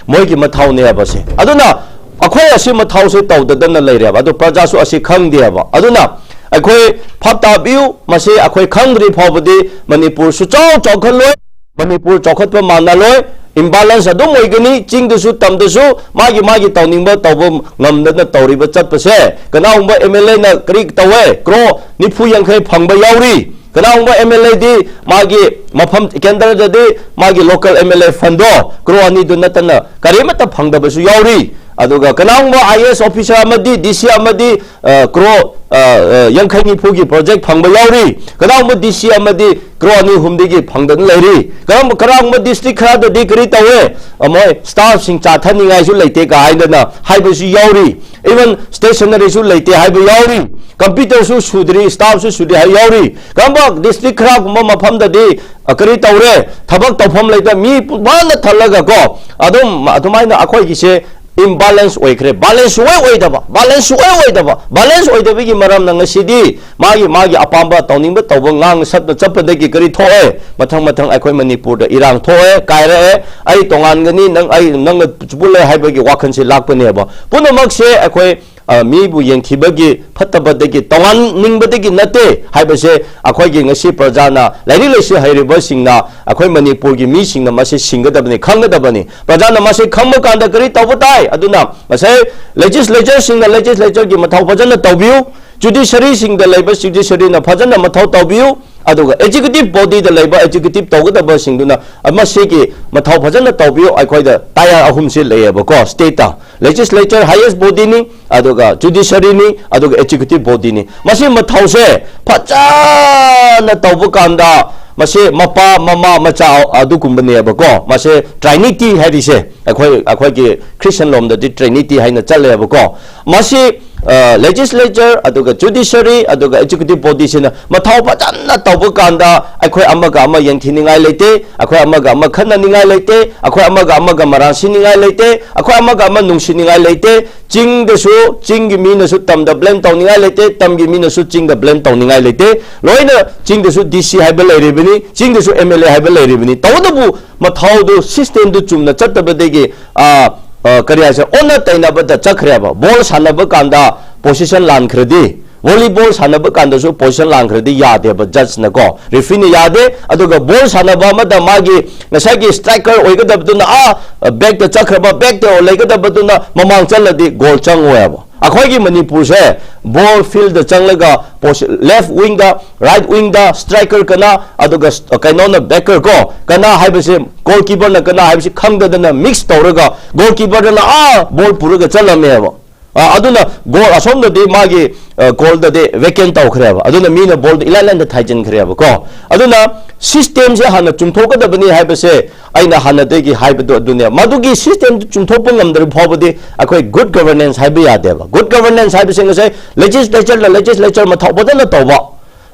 ꯃꯣꯏꯒꯤ ꯃꯊꯧꯅꯦꯕꯁꯦ꯫ ꯑꯗꯨꯅ ꯑꯩꯈꯣꯏ ꯑꯁꯤ ꯃꯊꯧꯁꯦ ꯇꯧꯗꯗꯅ ꯂꯩꯔꯦꯕ, ꯑꯗꯨ ꯄ꯭ꯔꯖꯥꯁꯨ ꯑꯁꯤ ꯈꯪꯗꯦꯕ꯫ ꯑꯗꯨꯅ ꯑꯩꯈꯣꯏ ꯚꯥꯞ ꯇꯥꯕꯤꯌꯨ, ꯃꯁꯤ ꯑꯩꯈꯣꯏ ꯈꯪꯗ꯭ꯔꯤ ꯐꯥꯎꯕꯗꯤ ꯃꯅꯤꯄꯨꯔ ꯁꯨꯆꯥꯎ ꯆꯥꯎꯈꯠꯂꯣꯏ, ꯃꯅꯤꯄꯨꯔ ꯆꯥꯎꯈꯠꯄ ꯃꯥꯟꯅꯂꯣꯏ, ꯏꯝꯕꯦꯂꯦꯟꯁ ꯑꯗꯨꯝ ꯑꯣꯏꯒꯅꯤ꯫ ꯆꯤꯡꯗꯁꯨ ꯇꯝꯗꯁꯨ ꯃꯥꯒꯤ ꯃꯥꯒꯤ ꯇꯧꯅꯤꯡꯕ ꯇꯧꯕ ꯉꯝꯗꯅ ꯇꯧꯔꯤꯕ ꯆꯠꯄꯁꯦ, ꯀꯅꯥꯒꯨꯝꯕ ꯑꯦꯝ ꯑꯦꯜ ꯑꯦꯅ ꯀꯔꯤ ꯇꯧꯋꯦ, ꯀ꯭ꯔꯣ ꯅꯤꯐꯨ ꯌꯥꯡꯈꯩ ꯐꯪꯕ ꯌꯥꯎꯔꯤ꯫ ꯀꯅꯥꯒꯨꯝꯕ ꯑꯦꯝ ꯑꯦꯜ ꯑꯦꯗꯤ ꯃꯥꯒꯤ ꯃꯐꯝ ꯀꯦꯟꯗ꯭ꯔꯗꯗꯤ ꯃꯥꯒꯤ ꯂꯣꯀꯦꯜ ꯑꯦꯝ ꯑꯦꯜ ꯑꯦ ꯐꯟꯗꯣ ꯀ꯭ꯔꯣ ꯑꯅꯤꯗꯨ ꯅꯠꯇꯅ ꯀꯔꯤꯃꯠꯇ ꯐꯪꯗꯕꯁꯨ ꯌꯥꯎꯔꯤ꯫ ꯑꯗꯨꯒ ꯀꯅꯥꯒꯨꯝꯕ ꯑꯥꯏ ꯑꯦ ꯑꯦꯁ ꯑꯣꯐꯤꯁꯥꯔ ꯑꯃꯗꯤ ꯗꯤ ꯁꯤ ꯑꯃꯗꯤ, ꯑ, ꯀ꯭ꯔꯣ, ꯑ, ꯑ, ꯌꯥꯡꯈꯩ ꯅꯤꯐꯨꯒꯤ ꯄ꯭ꯔꯣꯖꯦꯛ ꯐꯪꯕ ꯌꯥꯎꯔꯤ꯫ ꯀꯅꯥꯒꯨꯝꯕ ꯗꯤ ꯁꯤ ꯑꯃꯗꯤ ꯀ꯭ꯔꯣ ꯑꯅꯤ ꯑꯍꯨꯝꯗꯒꯤ ꯐꯪꯗꯅ ꯂꯩꯔꯤ꯫ ꯀꯔꯝꯕ, ꯀꯅꯥꯒꯨꯝꯕ ꯗꯤꯁꯇ꯭ꯔꯤꯛ ꯈꯔꯗꯗꯤ ꯀꯔꯤ ꯇꯧꯋꯦ? ꯑ, ꯃꯣꯏ ꯁ꯭ꯇꯥꯐꯁꯤꯡ ꯆꯥ ꯊꯛꯅꯤꯡꯉꯥꯏꯁꯨ ꯂꯩꯇꯦ ꯀꯥ ꯍꯥꯏꯗꯅ ꯍꯥꯏꯕꯁꯨ ꯌꯥꯎꯔꯤ꯫ ꯏꯚꯟ ꯁ꯭ꯇꯦꯁꯅꯔꯤꯁꯨ ꯂꯩꯇꯦ ꯍꯥꯏꯕ ꯌꯥꯎꯔꯤ꯫ ꯀꯝꯄ꯭ꯌꯨꯇꯔꯁꯨ ꯁꯨꯗ꯭ꯔꯤ, ꯁ꯭ꯇꯥꯐꯁꯨ ꯁꯨꯗ꯭ꯔꯤ ꯍꯥꯏꯕ ꯌꯥꯎꯔꯤ꯫ ꯀꯔꯝꯕ ꯗꯤꯁꯇ꯭ꯔꯤꯛ ꯈꯔꯒꯨꯝꯕ ꯃꯐꯝꯗꯗꯤ, ꯑ, ꯀꯔꯤ ꯇꯧꯔꯦ? ꯊꯕꯛ ꯇꯧꯐꯝ ꯂꯩꯇ, ꯃꯤ ꯄꯨ-, ꯄꯨꯟꯅ ꯊꯜꯂꯒ ꯀꯣ, ꯑꯗꯨꯝ ꯑꯗꯨꯃꯥꯏꯅ ꯑꯩꯈꯣꯏꯒꯤꯁꯦ imbalance ꯑꯣꯏꯈ꯭ꯔꯦ꯫ Balance ꯁꯨꯡꯑꯣꯏ ꯑꯣꯏꯗꯕ, balance ꯁꯨꯡꯑꯣꯏ ꯑꯣꯏꯗꯕ, balance ꯑꯣꯏꯗꯕꯒꯤ ꯃꯔꯝꯅ ꯉꯁꯤꯗꯤ ꯃꯥꯒꯤ, ꯃꯥꯒꯤ ꯑꯄꯥꯝꯕ ꯇꯧꯅꯤꯡꯕ ꯇꯧꯕ, ꯉꯥꯡ ꯁꯛꯅ ꯆꯠꯄꯗꯒꯤ ꯀꯔꯤ ꯊꯣꯛꯑꯦ? ꯃꯊꯪ ꯃꯊꯪ ꯑꯩꯈꯣꯏ ꯃꯅꯤꯄꯨꯔꯗ ꯏꯔꯥꯡ ꯊꯣꯛꯑꯦ, ꯀꯥꯏꯔꯛꯑꯦ, ꯑꯩ ꯇꯣꯉꯥꯟꯒꯅꯤ, ꯅꯪ, ꯑꯩ, ꯅꯪꯅ ꯄꯨꯜꯂꯦ ꯍꯥꯏꯕꯒꯤ ꯋꯥꯈꯜꯁꯤ ꯂꯥꯛꯄꯅꯦꯕ꯫ ꯄꯨꯝꯅꯃꯛꯁꯦ ꯑꯩꯈꯣꯏ, ꯑ, ꯃꯤꯕꯨ ꯌꯦꯡꯊꯤꯕꯒꯤ, ꯐꯠꯇꯕꯗꯒꯤ, ꯇꯣꯉꯥꯟꯅꯤꯡꯕꯗꯒꯤ ꯅꯠꯇꯦ ꯍꯥꯏꯕꯁꯦ ꯑꯩꯈꯣꯏꯒꯤ ꯉꯁꯤ ꯄ꯭ꯔꯖꯥꯅ, ꯂꯥꯏꯔꯤꯛ ꯂꯥꯏꯁꯨ ꯍꯩꯔꯤꯕꯁꯤꯡꯅ, ꯑꯩꯈꯣꯏ ꯃꯅꯤꯄꯨꯔꯒꯤ ꯃꯤꯁꯤꯡꯅ ꯃꯁꯤ ꯁꯤꯡꯒꯗꯕꯅꯤ, ꯈꯪꯒꯗꯕꯅꯤ꯫ ꯄ꯭ꯔꯖꯥꯅ ꯃꯁꯤ ꯈꯪꯕ ꯀꯥꯟꯗ ꯀꯔꯤ ꯇꯧꯕ ꯇꯥꯏ? ꯑꯗꯨꯅ ꯉꯁꯥꯏ legislature ꯁꯤꯡꯅ legislature ꯒꯤ ꯃꯊꯧ ꯐꯖꯅ ꯇꯧꯕꯤꯌꯨ, judiciary ꯁꯤꯡꯗ ꯂꯩꯕ judiciary ꯅ ꯐꯖꯅ ꯃꯊꯧ ꯇꯧꯕꯤꯌꯨ, ꯑꯗꯨꯒ executive body ꯗ ꯂꯩꯕ executive ꯇꯧꯒꯗꯕꯁꯤꯡꯗꯨꯅ ꯃꯁꯤꯒꯤ ꯃꯊꯧ ꯐꯖꯅ ꯇꯧꯕꯤꯌꯨ꯫ ꯑꯩꯈꯣꯏꯗ tier ꯑꯍꯨꯝꯁꯤ ꯂꯩꯌꯦꯕꯀꯣ, state ꯇ legislature highest body ꯅꯤ, ꯑꯗꯨꯒ judiciary ꯅꯤ, ꯑꯗꯨꯒ executive body ꯅꯤ꯫ ꯃꯁꯤ ꯃꯊꯧꯁꯦ ꯐꯖꯅ ꯇꯧꯕ ꯀꯥꯟꯗ ꯃꯁꯤ ꯃꯄꯥ, ꯃꯃꯥ, ꯃꯆꯥ ꯑꯗꯨꯒꯨꯝꯕꯅꯦꯕꯀꯣ꯫ ꯃꯁꯤ Trinity ꯍꯥꯏꯔꯤꯁꯦ ꯑꯩꯈꯣꯏ, ꯑꯩꯈꯣꯏꯒꯤ Christian ꯂꯣꯝꯗꯗꯤ Trinity ꯍꯥꯏꯅ ꯆꯠꯂꯦꯕꯀꯣ꯫ ꯃꯁꯤ, ꯑ, legislature, ꯑꯗꯨꯒ judiciary, ꯑꯗꯨꯒ executive body ꯁꯤꯅ ꯃꯊꯧ ꯐꯖꯅ ꯇꯧꯕ ꯀꯥꯟꯗ ꯑꯩꯈꯣꯏ ꯑꯃꯒ ꯑꯃ ꯌꯦꯡꯊꯤꯅꯤꯡꯉꯥꯏ ꯂꯩꯇꯦ, ꯑꯩꯈꯣꯏ ꯑꯃꯒ ꯑꯃ ꯈꯠꯅꯅꯤꯡꯉꯥꯏ ꯂꯩꯇꯦ, ꯑꯩꯈꯣꯏ ꯑꯃꯒ ꯑꯃꯒ ꯃꯔꯥꯟ ꯁꯤꯅꯤꯡꯉꯥꯏ ꯂꯩꯇꯦ, ꯑꯩꯈꯣꯏ ꯑꯃꯒ ꯑꯃ ꯅꯨꯡꯁꯤꯅꯤꯡꯉꯥꯏ ꯂꯩꯇꯦ꯫ ꯆꯤꯡꯗꯁꯨ ꯆꯤꯡꯒꯤ ꯃꯤꯅꯁꯨ ꯇꯝꯗ blame ꯇꯧꯅꯤꯡꯉꯥꯏ ꯂꯩꯇꯦ, ꯇꯝꯒꯤ ꯃꯤꯅꯁꯨ ꯆꯤꯡꯗ blame ꯇꯧꯅꯤꯡꯉꯥꯏ ꯂꯩꯇꯦ꯫ ꯂꯣꯏꯅ ꯆꯤꯡꯗꯁꯨ D C ꯍꯥꯏꯕ ꯂꯩꯔꯤꯕꯅꯤ, ꯆꯤꯡꯗꯁꯨ M L A ꯍꯥꯏꯕ ꯂꯩꯔꯤꯕꯅꯤ꯫ ꯇꯧꯕꯇꯕꯨ ꯃꯊꯧꯗꯨ, system ꯗꯨ ꯆꯨꯝꯅ ꯆꯠꯇꯕꯗꯒꯤ, ꯑ, ꯑ, ꯀꯔꯤ ꯍꯥꯏꯁꯤꯔ, ꯑꯣꯟꯅ ꯇꯩꯅꯕꯗ ꯆꯠꯈ꯭ꯔꯦꯕ꯫ Ball ꯁꯥꯟꯅꯕ ꯀꯥꯟꯗ position ꯂꯥꯟꯈ꯭ꯔꯗꯤ, volleyball ꯁꯥꯟꯅꯕ ꯀꯥꯟꯗꯁꯨ position ꯂꯥꯟꯈ꯭ꯔꯗꯤ ꯌꯥꯗꯦꯕ, judge ꯅꯀꯣ, referee ꯅ ꯌꯥꯗꯦ꯫ ꯑꯗꯨꯒ ball ꯁꯥꯟꯅꯕ ꯑꯃꯗ ꯃꯥꯒꯤ ꯉꯁꯥꯏꯒꯤ striker ꯑꯣꯏꯒꯗꯕꯗꯨꯅ, ꯑꯥ, back ꯇ ꯆꯠꯈ꯭ꯔꯕ, back ꯇ ꯂꯩꯒꯗꯕꯗꯨꯅ ꯃꯃꯥꯡ ꯆꯠꯂꯗꯤ goal ꯆꯪꯉꯣꯏꯕ꯫ ꯑꯩꯈꯣꯏꯒꯤ ꯃꯅꯤꯄꯨꯔꯁꯦ ball field ꯇ ꯆꯪꯂꯒ posi-, left wing ꯗ, right wing ꯗ striker ꯀꯅꯥ, ꯑꯗꯨꯒ ꯁ-, ꯀꯩꯅꯣꯅ backer ꯀꯣ, ꯀꯅꯥ ꯍꯥꯏꯕꯁꯦ, goalkeeper ꯅ ꯀꯅꯥ ꯍꯥꯏꯕꯁꯤ ꯈꯪꯗꯗꯅ mix ꯇꯧꯔꯒ goalkeeper ꯗꯨꯅ ꯑꯥ ball ꯄꯨꯔꯒ ꯆꯠꯂꯝꯃꯦꯕ꯫ ꯑ, ꯑꯗꯨꯅ goal ꯑꯁꯣꯝꯗꯗꯤ ꯃꯥꯒꯤ, ꯑ, goal ꯗꯗꯤ vacant ꯇꯧꯈ꯭ꯔꯦꯕ꯫ ꯑꯗꯨꯅ ꯃꯤꯅ ball ꯗꯨ ꯏꯂꯥꯏ ꯂꯥꯏꯅ ꯊꯥꯏꯖꯤꯟꯈ꯭ꯔꯦꯕꯀꯣ꯫ ꯑꯗꯨꯅ system ꯁꯦ ꯍꯥꯟꯅ ꯆꯨꯝꯊꯣꯛꯀꯗꯕꯅꯤ ꯍꯥꯏꯕꯁꯦ ꯑꯩꯅ ꯍꯥꯟꯅꯗꯒꯤ ꯍꯥꯏꯕꯗꯣ ꯑꯗꯨꯅꯦ꯫ ꯃꯗꯨꯒꯤ system ꯗꯨ ꯆꯨꯝꯊꯣꯛꯄ ꯉꯝꯗ꯭ꯔꯤꯕ ꯐꯥꯎꯕꯗꯤ ꯑꯩꯈꯣꯏ good governance ꯍꯥꯏꯕ ꯌꯥꯗꯦꯕ꯫ Good governance ꯍꯥꯏꯕꯁꯦ ꯉꯁꯥꯏ legislature ꯅ legislature ꯃꯊꯧ ꯐꯖꯅ ꯇꯧꯕ,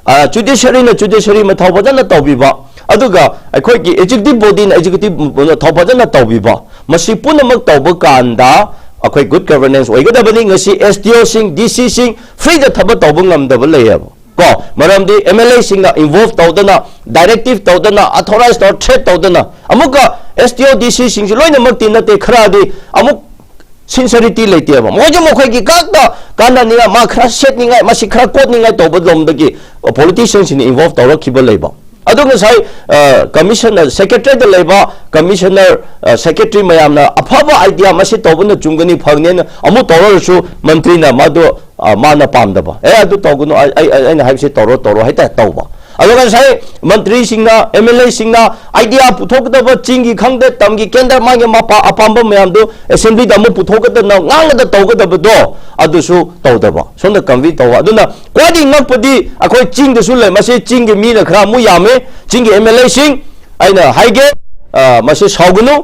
ꯑ, judiciary ꯅ judiciary ꯃꯊꯧ ꯐꯖꯅ ꯇꯧꯕꯤꯕ, ꯑꯗꯨꯒ ꯑꯩꯈꯣꯏꯒꯤ executive body ꯅ executive ꯃꯊꯧ ꯐꯖꯅ ꯇꯧꯕꯤꯕ, ꯃꯁꯤ ꯄꯨꯝꯅꯃꯛ ꯇꯧꯕ ꯀꯥꯟꯗ ꯑꯩꯈꯣꯏ good governance ꯑꯣꯏꯒꯗꯕꯅꯤ꯫ ꯉꯁꯤ S D O ꯁꯤꯡ, D C ꯁꯤꯡ free ꯗ ꯊꯕꯛ ꯇꯧꯕ ꯉꯝꯗꯕ ꯂꯩꯌꯦꯕ꯫ ꯀꯣ, ꯃꯔꯝꯗꯤ M L A ꯁꯤꯡꯅ involve ꯇꯧꯗꯅ, directive ꯇꯧꯗꯅ, authorize ꯇꯧꯔ, threat ꯇꯧꯗꯅ, ꯑꯃꯨꯛꯀ S D O, D C ꯁꯤꯡꯁꯨ ꯂꯣꯏꯅꯃꯛꯇꯤ ꯅꯠꯇꯦ, ꯈꯔꯗꯤ ꯑꯃꯨꯛ sincerity ꯂꯩꯇꯦꯕ꯫ ꯃꯣꯏꯁꯨ ꯃꯈꯣꯏꯒꯤ ꯈꯛꯇ ꯀꯥꯟꯅꯅꯤꯡꯉꯥꯏ, ꯃꯥ ꯈꯔ ꯁꯦꯠꯅꯤꯡꯉꯥꯏ, ꯃꯁꯤ ꯈꯔ ꯀꯣꯠꯅꯤꯡꯉꯥꯏ ꯇꯧꯕ ꯂꯣꯝꯗꯒꯤ politician ꯁꯤꯡꯅ involve ꯇꯧꯔꯛꯈꯤꯕ ꯂꯩꯕ꯫ ꯑꯗꯨ ꯉꯁꯥꯏ, ꯑ, commissioner, secretary ꯗ ꯂꯩꯕ commissioner, ꯑ, secretary ꯃꯌꯥꯝꯅ ꯑꯐꯕ idea ꯃꯁꯤ ꯇꯧꯕꯅ ꯆꯨꯝꯒꯅꯤ, ꯐꯒꯅꯤꯅ ꯑꯃꯨꯛ ꯇꯧꯔꯁꯨ ꯃꯟꯇ꯭ꯔꯤꯅ ꯃꯗꯨ, ꯑ, ꯃꯥꯅ ꯄꯥꯝꯗꯕ, "ꯑꯦ, ꯑꯗꯨ ꯇꯧꯒꯅꯨ, ꯑꯩ, ꯑꯩ, ꯑꯩꯅ ꯍꯥꯏꯕꯁꯤ ꯇꯧꯔꯣ, ꯇꯧꯔꯣ" ꯍꯥꯏꯇꯥꯔꯦ ꯇꯧꯕ꯫ ꯑꯗꯨꯒ ꯉꯁꯥꯏ ꯃꯟꯇ꯭ꯔꯤꯁꯤꯡꯅ, M L A ꯁꯤꯡꯅ idea ꯄꯨꯊꯣꯛꯀꯗꯕ, ꯆꯤꯡꯒꯤ ꯈꯪꯗꯦ, ꯇꯝꯒꯤ ꯀꯦꯟꯗ꯭ꯔ, ꯃꯥꯒꯤ ꯃꯄꯥ ꯑꯄꯥꯝꯕ ꯃꯌꯥꯝꯗꯨ assembly ꯗ ꯑꯃꯨꯛ ꯄꯨꯊꯣꯛꯀꯗꯅ ꯉꯥꯡꯒꯗ ꯇꯧꯒꯗꯕꯗꯣ ꯑꯗꯨꯁꯨ ꯇꯧꯗꯕ, ꯁꯣꯝꯗ convey ꯇꯧꯕ꯫ ꯑꯗꯨꯅ ꯈ꯭ꯋꯥꯏꯗꯒꯤ ꯉꯛꯄꯗꯤ ꯑꯩꯈꯣꯏ ꯆꯤꯡꯗꯁꯨ ꯂꯩ꯫ ꯃꯁꯤ ꯆꯤꯡꯒꯤ ꯃꯤꯅ ꯈꯔ ꯑꯃꯨꯛ ꯌꯥꯝꯃꯤ꯫ ꯆꯤꯡꯒꯤ M L A ꯁꯤꯡ, ꯑꯩꯅ ꯍꯥꯏꯒꯦ, ꯑ, ꯃꯁꯤ ꯁꯥꯎꯒꯅꯨ꯫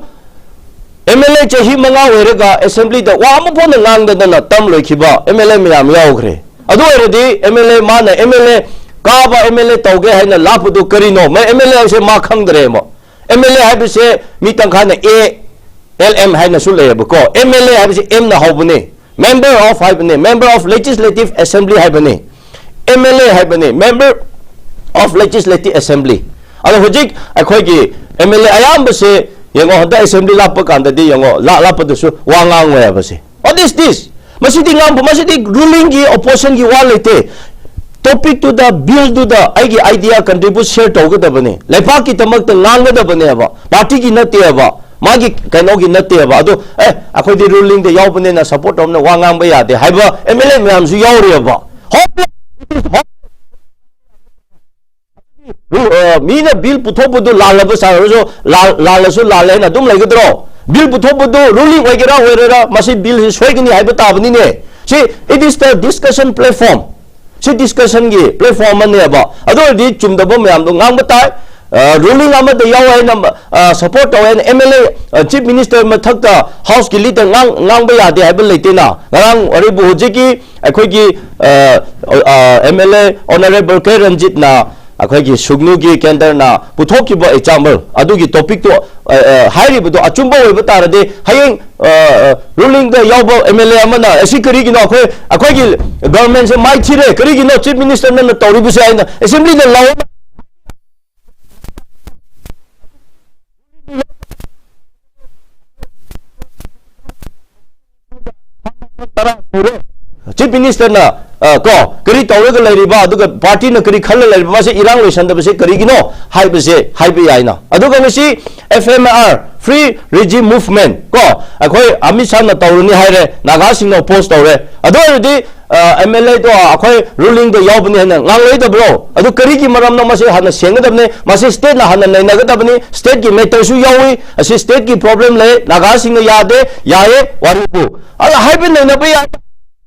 M L A ꯆꯍꯤ ꯃꯉꯥ ꯑꯣꯏꯔꯒ assembly ꯗ ꯋꯥ ꯑꯃ ꯐꯥꯎꯅ ꯉꯥꯡꯗꯗꯅ term ꯂꯣꯏꯈꯤꯕ M L A ꯃꯌꯥꯝ ꯌꯥꯎꯈ꯭ꯔꯦ꯫ ꯑꯗꯨ ꯑꯣꯏꯔꯗꯤ M L A, ꯃꯥꯅ M L A ꯀꯥꯕ, M L A ꯇꯧꯒꯦ ꯍꯥꯏꯅ ꯂꯥꯛꯄꯗꯨ ꯀꯔꯤꯅꯣ? ꯃ-, M L A ꯍꯥꯏꯁꯦ ꯃꯥ ꯈꯪꯗ꯭ꯔꯦ ꯑꯃ꯫ M L A ꯍꯥꯏꯕꯁꯦ ꯃꯤ ꯇꯪꯈꯥꯏꯅ A L M ꯍꯥꯏꯅꯁꯨ ꯂꯩꯌꯦꯕꯀꯣ꯫ M L A ꯍꯥꯏꯕꯁꯦ M ꯅ ꯍꯧꯕꯅꯦ꯫ Member of ꯍꯥꯏꯕꯅꯦ, member of Legislative Assembly ꯍꯥꯏꯕꯅꯦ꯫ M L A ꯍꯥꯏꯕꯅꯦ, Member of Legislative Assembly꯫ ꯑꯗꯣ ꯍꯧꯖꯤꯛ ꯑꯩꯈꯣꯏꯒꯤ M L A ꯑꯌꯥꯝꯕꯁꯦ ꯌꯦꯡꯉꯣ, ꯍꯟꯗꯛ assembly ꯂꯥꯛꯄ ꯀꯥꯟꯗꯗꯤ ꯌꯦꯡꯉꯣ, ꯂꯥꯛ ꯂꯥꯛꯄꯗꯁꯨ ꯋꯥ ꯉꯥꯡꯉꯣꯏ ꯍꯥꯏꯕꯁꯦ꯫ What is this? ꯃꯁꯤꯗꯤ ꯉꯥꯡꯕ, ꯃꯁꯤꯗꯤ ruling ꯒꯤ opposition ꯒꯤ ꯋꯥ ꯂꯩꯇꯦ꯫ Topic ꯇꯨꯗ, bill ꯗꯨꯗ ꯑꯩꯒꯤ idea contribute share ꯇꯧꯒꯗꯕꯅꯦ, ꯂꯩꯄꯥꯛꯀꯤꯗꯃꯛꯇ ꯉꯥꯡꯒꯗꯕꯅꯦꯕ, party ꯒꯤ ꯅꯠꯇꯦꯕ, ꯃꯥꯒꯤ ꯀꯩꯅꯣꯒꯤ ꯅꯠꯇꯦꯕ꯫ ꯑꯗꯣ, "ꯑꯦ, ꯑꯩꯈꯣꯏꯗꯤ ruling ꯗ ꯌꯥꯎꯕꯅꯤꯅ support ꯇꯧꯕꯅ ꯋꯥ ꯉꯥꯡꯕ ꯌꯥꯗꯦ" ꯍꯥꯏꯕ M L A ꯃꯌꯥꯝꯁꯨ ꯌꯥꯎꯔꯤꯑꯕ꯫ ꯍꯣꯞ-, ꯔꯨ-, ꯑ, ꯃꯤꯅ bill ꯄꯨꯊꯣꯛꯄꯗꯨ ꯂꯥꯜꯂꯕ ꯁꯥꯔꯁꯨ, ꯂꯥꯜ-, ꯂꯥꯜꯂꯁꯨ ꯂꯥꯜꯂꯦ ꯍꯥꯏꯅ ꯑꯗꯨꯝ ꯂꯩꯒꯗ꯭ꯔꯣ? Bill ꯄꯨꯊꯣꯛꯄꯗꯨ ruling ꯑꯣꯏꯒꯦꯔꯥ ꯑꯣꯏꯔꯣꯏꯔꯥ, ꯃꯁꯤ bill ꯁꯤ ꯁꯣꯏꯒꯅꯤ ꯍꯥꯏꯕ ꯇꯥꯕꯅꯤꯅꯦ꯫ ꯁꯤ, it is the discussion platform꯫ ꯁꯤ discussion ꯒꯤ platform ꯑꯃꯅꯦꯕ꯫ ꯑꯗꯨ ꯑꯣꯏꯔꯗꯤ ꯆꯨꯝꯗꯕ ꯃꯌꯥꯝꯗꯣ ꯉꯥꯡꯕ ꯇꯥꯏ꯫ ꯑ, ruling ꯑꯃꯗ ꯌꯥꯎ ꯍꯥꯏꯅ, ꯑ, support ꯇꯧ ꯍꯥꯏꯅ M L A, ꯑ, Chief Minister ꯃꯊꯛꯇ House ꯀꯤ leader ꯉꯥꯡ-, ꯉꯥꯡꯕ ꯌꯥꯗꯦ ꯍꯥꯏꯕ ꯂꯩꯇꯦꯅ꯫ ꯉꯔꯥꯡ ꯋꯥꯔꯤꯕꯨ ꯍꯧꯖꯤꯛꯀꯤ ꯑꯩꯈꯣꯏꯒꯤ, ꯑ, ꯑ, M L A Honourable K ꯔꯟꯖꯤꯠꯅ ꯑꯩꯈꯣꯏꯒꯤ ꯁꯨꯒꯅꯨꯒꯤ ꯀꯦꯟꯗ꯭ꯔꯅ ꯄꯨꯊꯣꯛꯈꯤꯕ ꯑꯦꯛꯖꯥꯝꯄꯜ ꯑꯗꯨꯒꯤ ꯇꯣꯄꯤꯛꯇꯣ, ꯑ, ꯑ, ꯍꯥꯏꯔꯤꯕꯗꯣ ꯑꯆꯨꯝꯕ ꯑꯣꯏꯕ ꯇꯥꯔꯗꯤ, ꯍꯌꯦꯡ, ꯑ, ꯑ, ꯔꯨꯂꯤꯡꯗ ꯌꯥꯎꯕ ꯑꯦꯝ ꯑꯦꯜ ꯑꯦ ꯑꯃꯅ, "ꯑꯁꯤ ꯀꯔꯤꯒꯤꯅꯣ? ꯑꯩꯈꯣꯏ, ꯑꯩꯈꯣꯏꯒꯤ ꯒꯚꯔꯟꯃꯦꯟꯁꯦ ꯃꯥꯏ ꯊꯤꯔꯦ, ꯀꯔꯤꯒꯤꯅꯣ ꯆꯤꯐ ꯃꯤꯅꯤꯁꯇꯔ ꯅꯪꯅ ꯇꯧꯔꯤꯕꯁꯦ?" ꯍꯥꯏꯅ ꯑꯦꯁꯦꯝꯕ꯭ꯂꯤꯗ ꯂꯥꯎ ꯇꯔꯥ ꯁꯨꯔꯦ꯫ ꯆꯤꯐ ꯃꯤꯅꯤꯁꯇꯔꯅ, ꯑ, ꯀꯣ, ꯀꯔꯤ ꯇꯧꯔꯒ ꯂꯩꯔꯤꯕ, ꯑꯗꯨꯒ ꯄꯥꯔꯇꯤꯅ ꯀꯔꯤ ꯈꯜꯂ ꯂꯩꯔꯤꯕ, ꯃꯥꯁꯦ ꯏꯔꯥꯡ ꯂꯣꯏꯁꯟꯗꯕꯁꯦ ꯀꯔꯤꯒꯤꯅꯣ ꯍꯥꯏꯕꯁꯦ ꯍꯥꯏꯕ ꯌꯥꯏꯅ꯫ ꯑꯗꯨꯒ ꯉꯁꯤ F M R, Free Regime Movement, ꯀꯣ, ꯑꯩꯈꯣꯏ ꯑꯃꯤꯠ ꯁꯥꯍꯅ ꯇꯧꯔꯅꯤ ꯍꯥꯏꯔꯦ, ꯅꯥꯒꯥꯁꯤꯡꯅ ꯑꯣꯄꯣꯁ ꯇꯧꯔꯦ꯫ ꯑꯗꯨ ꯑꯣꯏꯔꯗꯤ, ꯑ, ꯑꯦꯝ ꯑꯦꯜ ꯑꯦꯗꯣ ꯑꯩꯈꯣꯏ ꯔꯨꯂꯤꯡꯗ ꯌꯥꯎꯕꯅꯤ ꯍꯥꯏꯅ ꯉꯥꯡꯂꯣꯏꯗꯕ꯭ꯔꯣ? ꯑꯗꯨ ꯀꯔꯤꯒꯤ ꯃꯔꯝꯅꯣ? ꯃꯁꯤ ꯍꯥꯟꯅ ꯁꯦꯡꯒꯗꯕꯅꯤ, ꯃꯁꯤ ꯁ꯭ꯇꯦꯠꯅ ꯍꯥꯟꯅ ꯅꯩꯅꯒꯗꯕꯅꯤ꯫ ꯁ꯭ꯇꯦꯠꯀꯤ ꯃꯦꯇꯔꯁꯨ ꯌꯥꯎꯏ, ꯑꯁꯤ ꯁ꯭ꯇꯦꯠꯀꯤ ꯄ꯭ꯔꯣꯕ꯭ꯂꯦꯝ ꯂꯩ, ꯅꯥꯒꯥꯁꯤꯡꯅ ꯌꯥꯗꯦ, ꯌꯥꯏꯌꯦ, ꯋꯥꯔꯤꯕꯨ꯫ ꯑꯗ ꯍꯥꯏꯕ ꯅꯩꯅꯕ ꯌꯥꯏ꯫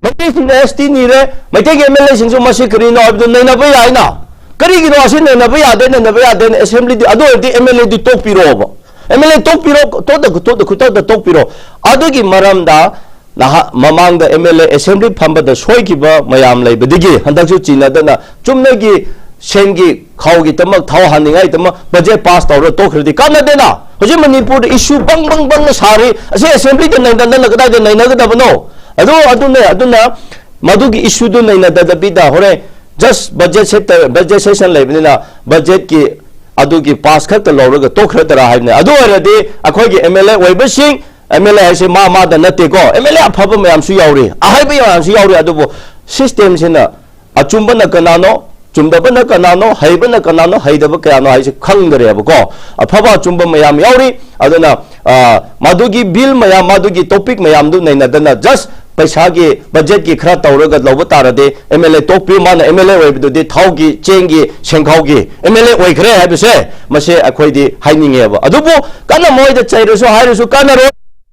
ꯃꯩꯇꯩꯁꯤꯡꯅ ꯑꯦꯁ ꯇꯤ ꯅꯤꯔꯦ, ꯃꯩꯇꯩꯒꯤ ꯑꯦꯝ ꯑꯦꯜ ꯑꯦꯁꯤꯡꯁꯨ ꯃꯁꯤ ꯀꯔꯤꯅꯣ ꯍꯥꯏꯕꯗꯨ ꯅꯩꯅꯕ ꯌꯥꯏꯅ꯫ ꯀꯔꯤꯒꯤꯅꯣ ꯑꯁꯤ ꯅꯩꯅꯕ ꯌꯥꯗꯦ, ꯅꯩꯅꯕ ꯌꯥꯗꯦꯅ ꯑꯦꯁꯦꯝꯕ꯭ꯂꯤꯗꯤ, ꯑꯗꯨ ꯑꯣꯏꯔꯗꯤ ꯑꯦꯝ ꯑꯦꯜ ꯑꯦꯗꯤ ꯇꯣꯛꯄꯤꯔꯣꯕ꯫ ꯑꯦꯝ ꯑꯦꯜ ꯑꯦ ꯇꯣꯛꯄꯤꯔꯣ, ꯇꯣꯛꯇ, ꯇꯣꯛꯇ, ꯈꯨꯗꯛꯇ ꯇꯣꯛꯄꯤꯔꯣ꯫ ꯑꯗꯨꯒꯤ ꯃꯔꯝꯗ ꯅꯍꯥ-, ꯃꯃꯥꯡꯗ ꯑꯦꯝ ꯑꯦꯜ ꯑꯦ ꯑꯦꯁꯦꯝꯕ꯭ꯂꯤ ꯐꯝꯕꯗ ꯁꯣꯏꯈꯤꯕ ꯃꯌꯥꯝ ꯂꯩꯕꯗꯒꯤ ꯍꯟꯗꯛꯁꯨ ꯆꯤꯟꯅꯗꯅ ꯆꯨꯝꯅꯒꯤ ꯁꯦꯟꯒꯤ ꯈꯥꯎꯒꯤꯗꯃꯛ, ꯊꯥꯎ ꯍꯥꯟꯅꯤꯡꯉꯥꯏꯗꯃꯛ ꯕꯖꯦꯠ ꯄꯥꯁ ꯇꯧꯔ ꯇꯣꯛꯈ꯭ꯔꯗꯤ ꯀꯥꯟꯅꯗꯦꯅ꯫ ꯍꯧꯖꯤꯛ ꯃꯅꯤꯄꯨꯔꯗ ꯏꯁꯨ ꯕꯪ ꯕꯪ ꯕꯪꯅ ꯁꯥꯔꯤ, ꯑꯁꯤ ꯑꯦꯁꯦꯝꯕ꯭ꯂꯤꯗ ꯅꯩꯅꯗꯅ ꯀꯗꯥꯏꯗ ꯅꯩꯅꯒꯗꯕꯅꯣ? ꯑꯗꯨ, ꯑꯗꯨꯅꯦ, ꯑꯗꯨꯅ ꯃꯗꯨꯒꯤ ꯏꯁꯨꯗꯨ ꯅꯩꯅꯗꯕꯤꯗ ꯍꯣꯔꯦꯟ just ꯕꯖꯦꯠ ꯁꯦꯠꯇ-, ꯕꯖꯦꯠ ꯁꯦꯁꯟ ꯂꯩꯕꯅꯤꯅ ꯕꯖꯦꯠꯀꯤ ꯑꯗꯨꯒꯤ ꯄꯥꯁ ꯈꯛꯇ ꯂꯧꯔꯒ ꯇꯣꯛꯈ꯭ꯔꯗ꯭ꯔꯥ ꯍꯥꯏꯕꯅꯦ꯫ ꯑꯗꯨ ꯑꯣꯏꯔꯗꯤ ꯑꯩꯈꯣꯏꯒꯤ ꯑꯦꯝ ꯑꯦꯜ ꯑꯦ ꯑꯣꯏꯕꯁꯤꯡ, ꯑꯦꯝ ꯑꯦꯜ ꯑꯦ ꯍꯥꯏꯁꯦ ꯃꯥ ꯃꯥꯗ ꯅꯠꯇꯦꯀꯣ, ꯑꯦꯝ ꯑꯦꯜ ꯑꯦ ꯑꯐꯕ ꯃꯌꯥꯝꯁꯨ ꯌꯥꯎꯔꯤ, ꯑꯍꯩꯕ ꯃꯌꯥꯝꯁꯨ ꯌꯥꯎꯔꯤ, ꯑꯗꯨꯕꯨ ꯁꯤꯁꯇꯦꯝꯁꯤꯅ ꯑꯆꯨꯝꯕꯅ ꯀꯅꯥꯅꯣ, ꯆꯨꯝꯗꯕꯅ ꯀꯅꯥꯅꯣ, ꯍꯩꯕꯅ ꯀꯅꯥꯅꯣ, ꯍꯩꯗꯕ ꯀꯌꯥꯅꯣ ꯍꯥꯏꯁꯦ ꯈꯪꯗꯔꯦꯕꯀꯣ꯫ ꯑꯐꯕ ꯑꯆꯨꯝꯕ ꯃꯌꯥꯝ ꯌꯥꯎꯔꯤ꯫ ꯑꯗꯨꯅ, ꯑ, ꯃꯗꯨꯒꯤ ꯕꯤꯜ ꯃꯌꯥꯝ, ꯃꯗꯨꯒꯤ ꯇꯣꯄꯤꯛ ꯃꯌꯥꯝꯗꯨ ꯅꯩꯅꯗꯅ just ꯄꯩꯁꯥꯒꯤ, ꯕꯖꯦꯠꯀꯤ ꯈꯔ ꯇꯧꯔꯒ ꯂꯧꯕ ꯇꯥꯔꯗꯤ ꯑꯦꯝ ꯑꯦꯜ ꯑꯦ ꯇꯣꯛꯄꯤꯌꯨ, ꯃꯥꯅ ꯑꯦꯝ ꯑꯦꯜ ꯑꯦ ꯑꯣꯏꯕꯗꯨꯗꯤ ꯊꯥꯎꯒꯤ, ꯆꯦꯡꯒꯤ, ꯁꯦꯡꯈꯥꯎꯒꯤ ꯑꯦꯝ ꯑꯦꯜ ꯑꯦ ꯑꯣꯏꯈ꯭ꯔꯦ ꯍꯥꯏꯕꯁꯦ ꯃꯁꯦ ꯑꯩꯈꯣꯏꯗꯤ ꯍꯥꯏꯅꯤꯡꯉꯦꯕ꯫ ꯑꯗꯨꯕꯨ ꯀꯟꯅ ꯃꯣꯏꯗ ꯆꯩꯔꯁꯨ ꯍꯥꯏꯔꯁꯨ ꯀꯥꯟꯅꯔꯣꯏ꯫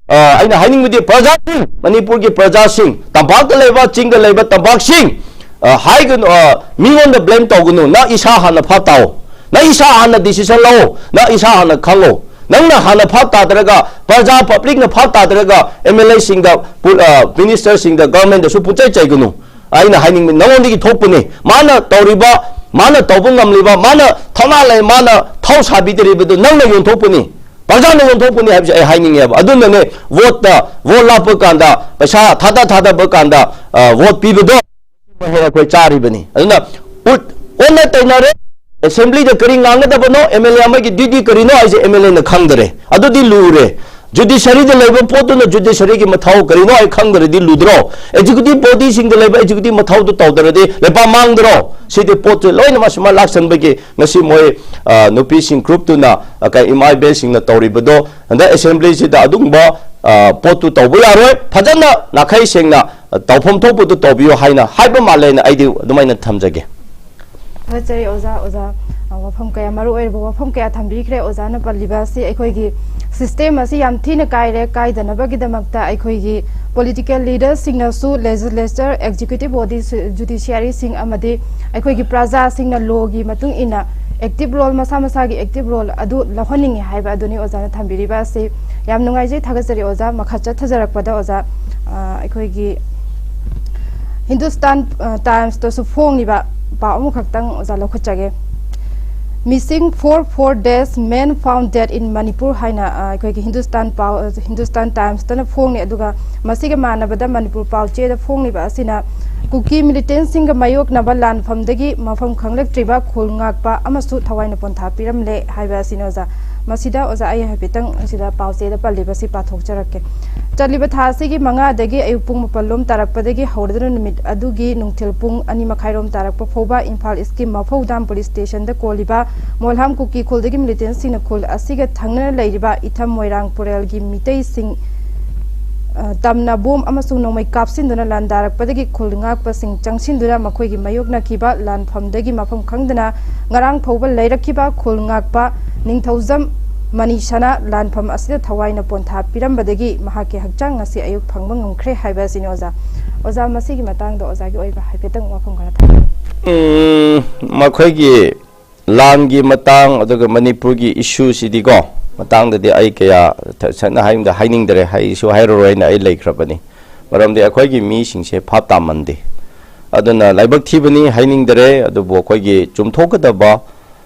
ꯑ, ꯑꯩꯅ ꯍꯥꯏꯅꯤꯡꯕꯗꯤ ꯄ꯭ꯔꯖꯥꯁꯤꯡ, ꯃꯅꯤꯄꯨꯔꯒꯤ ꯄ꯭ꯔꯖꯥꯁꯤꯡ, ꯇꯝꯄꯥꯛꯇ ꯂꯩꯕ, ꯆꯤꯡꯗ ꯂꯩꯕ ꯇꯝꯄꯥꯛꯁꯤꯡ, ꯑ, ꯍꯥꯏꯒꯅꯨ, ꯑ, ꯃꯤꯉꯣꯟꯗ ꯕ꯭ꯂꯦꯝ ꯇꯧꯒꯅꯨ꯫ ꯅꯪ ꯏꯁꯥ ꯍꯥꯟꯅ ꯐꯥ ꯇꯥꯎ꯫ ꯅꯪ ꯏꯁꯥ ꯍꯥꯟꯅ ꯗꯤꯁꯤꯖꯟ ꯂꯧ꯫ ꯅꯪ ꯏꯁꯥ ꯍꯥꯟꯅ ꯈꯪꯉꯣ꯫ ꯅꯪꯅ ꯍꯥꯟꯅ ꯐꯥ ꯇꯥꯗ꯭ꯔꯒ, ꯄ꯭ꯔꯖꯥ ꯄꯕ꯭ꯂꯤꯛꯅ ꯐꯥ ꯇꯥꯗ꯭ꯔꯒ ꯑꯦꯝ ꯑꯦꯜ ꯑꯦꯁꯤꯡꯗ, ꯄꯨ-, ꯑ, ꯃꯤꯅꯤꯁꯇꯔꯁꯤꯡꯗ, ꯒꯚꯔꯟꯃꯦꯟꯗꯁꯨ ꯄꯨꯆꯩ ꯆꯩꯒꯅꯨ꯫ ꯑꯩꯅ ꯍꯥꯏꯅꯤꯡꯕ ꯅꯉꯣꯟꯗꯒꯤ ꯊꯣꯛꯄꯅꯤ꯫ ꯃꯥꯅ ꯇꯧꯔꯤꯕ ꯃꯥꯅ ꯇꯧꯕ ꯉꯝꯂꯤꯕ, ꯃꯥꯅ ꯊꯧꯅꯥ ꯂꯩ, ꯃꯥꯅ ꯊꯧ ꯁꯥꯕꯤꯗ꯭ꯔꯤꯕꯗꯨ ꯅꯪꯅ ꯌꯣꯟꯊꯣꯛꯄꯅꯤ, ꯄ꯭ꯔꯖꯥꯅ ꯌꯣꯟꯊꯣꯛꯄꯅꯤ ꯍꯥꯏꯕꯁꯦ ꯑꯩ ꯍꯥꯏꯅꯤꯡꯉꯦꯕ꯫ ꯑꯗꯨꯅꯅꯦ, ꯚꯣꯠꯇ, ꯚꯣꯠ ꯂꯥꯛꯄ ꯀꯥꯟꯗ, ꯄꯩꯁꯥ ꯊꯥꯗ ꯊꯥꯗꯕ ꯀꯥꯟꯗ, ꯑ, ꯚꯣꯠ ꯄꯤꯕꯗꯣ ꯍꯦꯟꯅ ꯑꯩꯈꯣꯏ ꯆꯥꯔꯤꯕꯅꯤ꯫ ꯑꯗꯨꯅ ꯎꯠ-, ꯑꯣꯟꯅ ꯇꯩꯅꯔꯦ꯫ ꯑꯦꯁꯦꯝꯕ꯭ꯂꯤꯗ ꯀꯔꯤ ꯉꯥꯡꯒꯗꯕꯅꯣ, ꯑꯦꯝ ꯑꯦꯜ ꯑꯦ ꯑꯃꯒꯤ ꯗ꯭ꯌꯨꯇꯤ ꯀꯔꯤꯅꯣ ꯍꯥꯏꯁꯦ ꯑꯦꯝ ꯑꯦꯜ ꯑꯦꯅ ꯈꯪꯗꯔꯦ꯫ ꯑꯗꯨꯗꯤ ꯂꯨꯔꯦ꯫ ꯖꯨꯗꯤꯁꯔꯤꯗ ꯂꯩꯕ ꯄꯣꯠꯇꯨꯅ ꯖꯨꯗꯤꯁꯔꯤꯒꯤ ꯃꯊꯧ ꯀꯔꯤꯅꯣ ꯍꯥꯏ ꯈꯪꯗ꯭ꯔꯗꯤ ꯂꯨꯗ꯭ꯔꯣ? ꯑꯦꯛꯖꯤꯀ꯭ꯌꯨꯇꯤꯚ ꯕꯣꯗꯤꯁꯤꯡꯗ ꯂꯩꯕ ꯑꯦꯛꯖꯤꯀ꯭ꯌꯨꯇꯤꯚ ꯃꯊꯧꯗꯨ ꯇꯧꯗ꯭ꯔꯗꯤ ꯂꯩꯕꯥꯛ ꯃꯥꯡꯗ꯭ꯔꯣ? ꯁꯤꯗꯤ ꯄꯣꯠꯁꯦ ꯂꯣꯏꯅꯃꯛ ꯁꯨꯃꯥꯏꯅ ꯂꯥꯛꯁꯟꯕꯒꯤ ꯉꯁꯤ ꯃꯣꯏ, ꯑ, ꯅꯨꯄꯤꯁꯤꯡ ꯒ꯭ꯔꯨꯞꯇꯨꯅ, ꯑ, ꯀ-, ꯏꯃꯥ ꯏꯕꯦꯜꯁꯤꯡꯅ ꯇꯧꯔꯤꯕꯗꯣ ꯍꯟꯗꯛ ꯑꯦꯁꯦꯝꯕ꯭ꯂꯤꯁꯤꯗ ꯑꯗꯨꯒꯨꯝꯕ, ꯑ, ꯄꯣꯠꯇꯨ ꯇꯧꯕ ꯌꯥꯔꯣꯏ꯫ ꯐꯖꯅ ꯅꯥꯈꯩ ꯁꯦꯡꯅ, ꯑ, ꯇꯧꯐꯝ ꯊꯣꯛꯄꯗꯨ ꯇꯧꯕꯤꯌꯨ ꯍꯥꯏꯅ ꯍꯥꯏꯕ ꯃꯥꯜꯂꯦꯅ ꯑꯩꯗꯤ ꯑꯗꯨꯃꯥꯏꯅ ꯊꯝꯖꯒꯦ꯫ ꯊꯥꯒꯠꯆꯔꯤ ꯑꯣꯖꯥ꯫ ꯑꯣꯖꯥ, ꯑ, ꯋꯥꯐꯝ ꯀꯌꯥ, ꯃꯔꯨ ꯑꯣꯏꯔꯕ ꯋꯥꯐꯝ ꯀꯌꯥ ꯊꯝꯕꯤꯈ꯭ꯔꯦ꯫ ꯑꯣꯖꯥꯅ ꯄꯜꯂꯤꯕ ꯑꯁꯤ ꯑꯩꯈꯣꯏꯒꯤ ꯁꯤꯁꯇꯦꯝ ꯑꯁꯤ ꯌꯥꯝ ꯊꯤꯅ ꯀꯥꯏꯔꯦ꯫ ꯀꯥꯏꯗꯅꯕꯒꯤꯗꯃꯛꯇ ꯑꯩꯈꯣꯏꯒꯤ ꯄꯣꯂꯤꯇꯤꯀꯦꯜ ꯂꯤꯗꯔꯁꯤꯡꯅꯁꯨ, ꯂꯦꯖꯤꯁꯂꯦꯆꯔ, ꯑꯦꯛꯖꯤꯀ꯭ꯌꯨꯇꯤꯚ ꯕꯣꯗꯤ, ꯖꯨꯗꯤꯁꯤꯌꯥꯔꯤꯁꯤꯡ ꯑꯃꯗꯤ ꯑꯩꯈꯣꯏꯒꯤ ꯄ꯭ꯔꯖꯥꯁꯤꯡꯅ ꯂꯣꯒꯤ ꯃꯇꯨꯡ ꯏꯟꯅ ꯑꯦꯛꯇꯤꯚ ꯔꯣꯜ, ꯃꯁꯥ ꯃꯁꯥꯒꯤ ꯑꯦꯛꯇꯤꯚ ꯔꯣꯜ ꯑꯗꯨ ꯂꯧꯍꯟꯅꯤꯡꯉꯤ ꯍꯥꯏꯕ ꯑꯗꯨꯅꯤ ꯑꯣꯖꯥꯅ ꯊꯝꯕꯤꯔꯤꯕ ꯑꯁꯤ꯫ ꯌꯥꯝ ꯅꯨꯡꯉꯥꯏꯖꯩ, ꯊꯥꯒꯠꯆꯔꯤ ꯑꯣꯖꯥ꯫ ꯃꯈꯥ ꯆꯠꯊꯖꯔꯛꯄꯗ ꯑꯣꯖꯥ, ꯑ, ꯑꯩꯈꯣꯏꯒꯤ ꯍꯤꯟꯗꯨꯁꯇꯥꯟ, ꯑ, ꯇꯥꯏꯝꯁꯇꯁꯨ ꯐꯣꯡꯂꯤꯕ ꯄꯥꯎ ꯑꯃꯈꯛꯇꯪ ꯑꯣꯖꯥ ꯂꯧꯈꯠꯆꯒꯦ꯫ Missing for four days, men found dead in Manipur ꯍꯥꯏꯅ, ꯑ, ꯑꯩꯈꯣꯏꯒꯤ ꯍꯤꯟꯗꯨꯁꯇꯥꯟ ꯄꯥꯎ, ꯍꯤꯟꯗꯨꯁꯇꯥꯟ ꯇꯥꯏꯝꯁꯇꯅ ꯐꯣꯡꯂꯤ꯫ ꯑꯗꯨꯒ ꯃꯁꯤꯒ ꯃꯥꯟꯅꯕꯗ ꯃꯅꯤꯄꯨꯔ ꯄꯥꯎꯆꯦꯗ ꯐꯣꯡꯂꯤꯕ ꯑꯁꯤꯅ ꯀꯨꯀꯤ ꯃꯤꯂꯤꯇꯦꯟꯁꯤꯡꯒ ꯃꯥꯌꯣꯛꯅꯕ ꯂꯥꯟꯐꯝꯗꯒꯤ ꯃꯐꯝ ꯈꯪꯂꯛꯇ꯭ꯔꯤꯕ ꯈꯨꯜ ꯉꯥꯛꯄ ꯑꯃꯁꯨ ꯊꯋꯥꯏꯅ ꯄꯣꯟꯊꯥ ꯄꯤꯔꯝꯂꯦ ꯍꯥꯏꯕ ꯑꯁꯤꯅꯤ ꯑꯣꯖꯥ꯫ ꯃꯁꯤꯗ ꯑꯣꯖꯥ ꯑꯩ ꯍꯥꯏꯐꯦꯠꯇꯪ ꯑꯁꯤꯗ ꯄꯥꯎꯆꯦꯗ ꯄꯜꯂꯤꯕꯁꯤ ꯄꯥꯊꯣꯛꯆꯔꯛꯀꯦ꯫ ꯆꯠꯂꯤꯕ ꯊꯥ ꯑꯁꯤꯒꯤ ꯃꯉꯥꯗꯒꯤ ꯑꯌꯨꯛ ꯄꯨꯡ ꯃꯥꯄꯜ ꯂꯣꯝ ꯇꯥꯔꯛꯄꯗꯒꯤ ꯍꯧꯔꯗꯨꯅ ꯅꯨꯃꯤꯠ ꯑꯗꯨꯒꯤ ꯅꯨꯡꯊꯤꯜ ꯄꯨꯡ ꯑꯅꯤ ꯃꯈꯥꯏꯔꯣꯝ ꯇꯥꯔꯛꯄ ꯐꯥꯎꯕ ꯏꯝꯐꯥꯜ ꯏꯁꯀꯤ ꯃꯐꯧꯗꯥꯝ ꯄꯨꯂꯤꯁ ꯁ꯭ꯇꯦꯁꯟꯗ ꯀꯣꯜꯂꯤꯕ ꯃꯣꯜꯍꯥꯝ ꯀꯨꯀꯤ ꯈꯨꯜꯗꯒꯤ ꯃꯤꯂꯤꯇꯦꯟꯁꯤꯡꯅ ꯈꯨꯜ ꯑꯁꯤꯒ ꯊꯪꯅꯅ ꯂꯩꯔꯤꯕ ꯏꯊꯝ ꯃꯣꯏꯔꯥꯡ ꯄꯨꯔꯦꯜꯒꯤ ꯃꯤꯇꯩꯁꯤꯡ, ꯑ, ꯇꯝꯅ ꯕꯣꯝ ꯑꯃꯁꯨꯡ ꯅꯣꯡꯃꯩ ꯀꯥꯞꯁꯤꯟꯗꯨꯅ ꯂꯥꯟꯗꯥꯔꯛꯄꯗꯒꯤ ꯈꯨꯜ ꯉꯥꯛꯄꯁꯤꯡ ꯆꯪꯁꯤꯟꯗꯨꯅ ꯃꯈꯣꯏꯒꯤ ꯃꯥꯌꯣꯛꯅꯈꯤꯕ ꯂꯥꯟꯐꯝꯗꯒꯤ ꯃꯐꯝ ꯈꯪꯗꯅ ꯉꯔꯥꯡ ꯐꯥꯎꯕ ꯂꯩꯔꯛꯈꯤꯕ ꯈꯨꯜ ꯉꯥꯛꯄ ꯅꯤꯡꯊꯧꯖꯝ ꯃꯅꯤꯁꯅꯥ ꯂꯥꯟꯐꯝ ꯑꯁꯤꯗ ꯊꯋꯥꯏꯅ ꯄꯣꯟꯊꯥ ꯄꯤꯔꯝꯕꯗꯒꯤ ꯃꯍꯥꯛꯀꯤ ꯍꯛꯆꯥꯡ ꯉꯁꯤ ꯑꯌꯨꯛ ꯐꯪꯕ ꯉꯝꯈ꯭ꯔꯦ ꯍꯥꯏꯕ ꯑꯁꯤꯅꯤ ꯑꯣꯖꯥ꯫ ꯑꯣꯖꯥ, ꯃꯁꯤꯒꯤ ꯃꯇꯥꯡꯗ ꯑꯣꯖꯥꯒꯤ ꯑꯣꯏꯕ ꯍꯥꯏꯐꯦꯠꯇꯪ ꯋꯥꯐꯝ ꯈꯔ ꯊꯝꯕꯤꯌꯨ꯫ ꯎꯝ, ꯃꯈꯣꯏꯒꯤ ꯂꯥꯟꯒꯤ ꯃꯇꯥꯡ ꯑꯗꯨꯒ ꯃꯅꯤꯄꯨꯔꯒꯤ ꯏꯁꯨꯁꯤꯗꯤꯀꯣ, ꯃꯇꯥꯡꯗꯗꯤ ꯑꯩ ꯀꯌꯥ ꯊ-, ꯁꯦꯡꯅ ꯍꯥꯏꯕꯗ ꯍꯥꯏꯅꯤꯡꯗ꯭ꯔꯦ, ꯍꯥꯏꯁꯨ ꯍꯥꯏꯔꯔꯣꯏꯅ ꯑꯩ ꯂꯩꯈ꯭ꯔꯕꯅꯤ꯫ ꯃꯔꯝꯗꯤ ꯑꯩꯈꯣꯏꯒꯤ ꯃꯤꯁꯤꯡꯁꯦ ꯚꯥꯞ ꯇꯥꯃꯟꯗꯦ꯫ ꯑꯗꯨꯅ ꯂꯥꯏꯕꯛ ꯊꯤꯕꯅꯤ ꯍꯥꯏꯅꯤꯡꯗꯔꯦ, ꯑꯗꯨꯕꯨ ꯑꯩꯈꯣꯏꯒꯤ ꯆꯨꯝꯊꯣꯛꯀꯗꯕ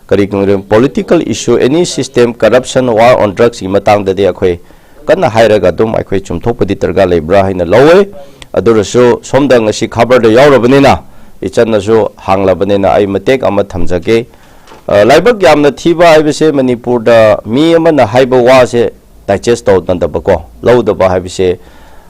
ꯀꯔꯤꯒꯨꯝꯕ political issue, any system, corruption, war on drugsꯀꯤ ꯃꯇꯥꯡꯗꯗꯤ ꯑꯩꯈꯣꯏ ꯀꯟꯅ ꯍꯥꯏꯔꯒ ꯑꯗꯨꯝ ꯑꯩꯈꯣꯏ ꯆꯨꯝꯊꯣꯛꯄꯗꯤ ꯗꯔꯀꯥꯔ ꯂꯩꯕ꯭ꯔꯥ ꯍꯥꯏꯅ ꯂꯧꯋꯦ꯫ ꯑꯗꯨ ꯑꯣꯏꯔꯁꯨ ꯁꯣꯝꯗ ꯉꯁꯤ ꯈꯕꯔꯗ ꯌꯥꯎꯔꯕꯅꯤꯅ, ꯏꯆꯟꯅꯁꯨ ꯍꯥꯡꯂꯕꯅꯤꯅ ꯑꯩ ꯃꯇꯦꯛ ꯑꯃ ꯊꯝꯖꯒꯦ꯫ ꯑ, ꯂꯥꯏꯕꯛ ꯌꯥꯝꯅ ꯊꯤꯕ ꯍꯥꯏꯕꯁꯦ ꯃꯅꯤꯄꯨꯔꯗ ꯃꯤ ꯑꯃꯅ ꯍꯥꯏꯕ ꯋꯥꯁꯦ digest ꯇꯧꯅꯗꯕꯀꯣ, ꯂꯧꯗꯕ ꯍꯥꯏꯕꯁꯦ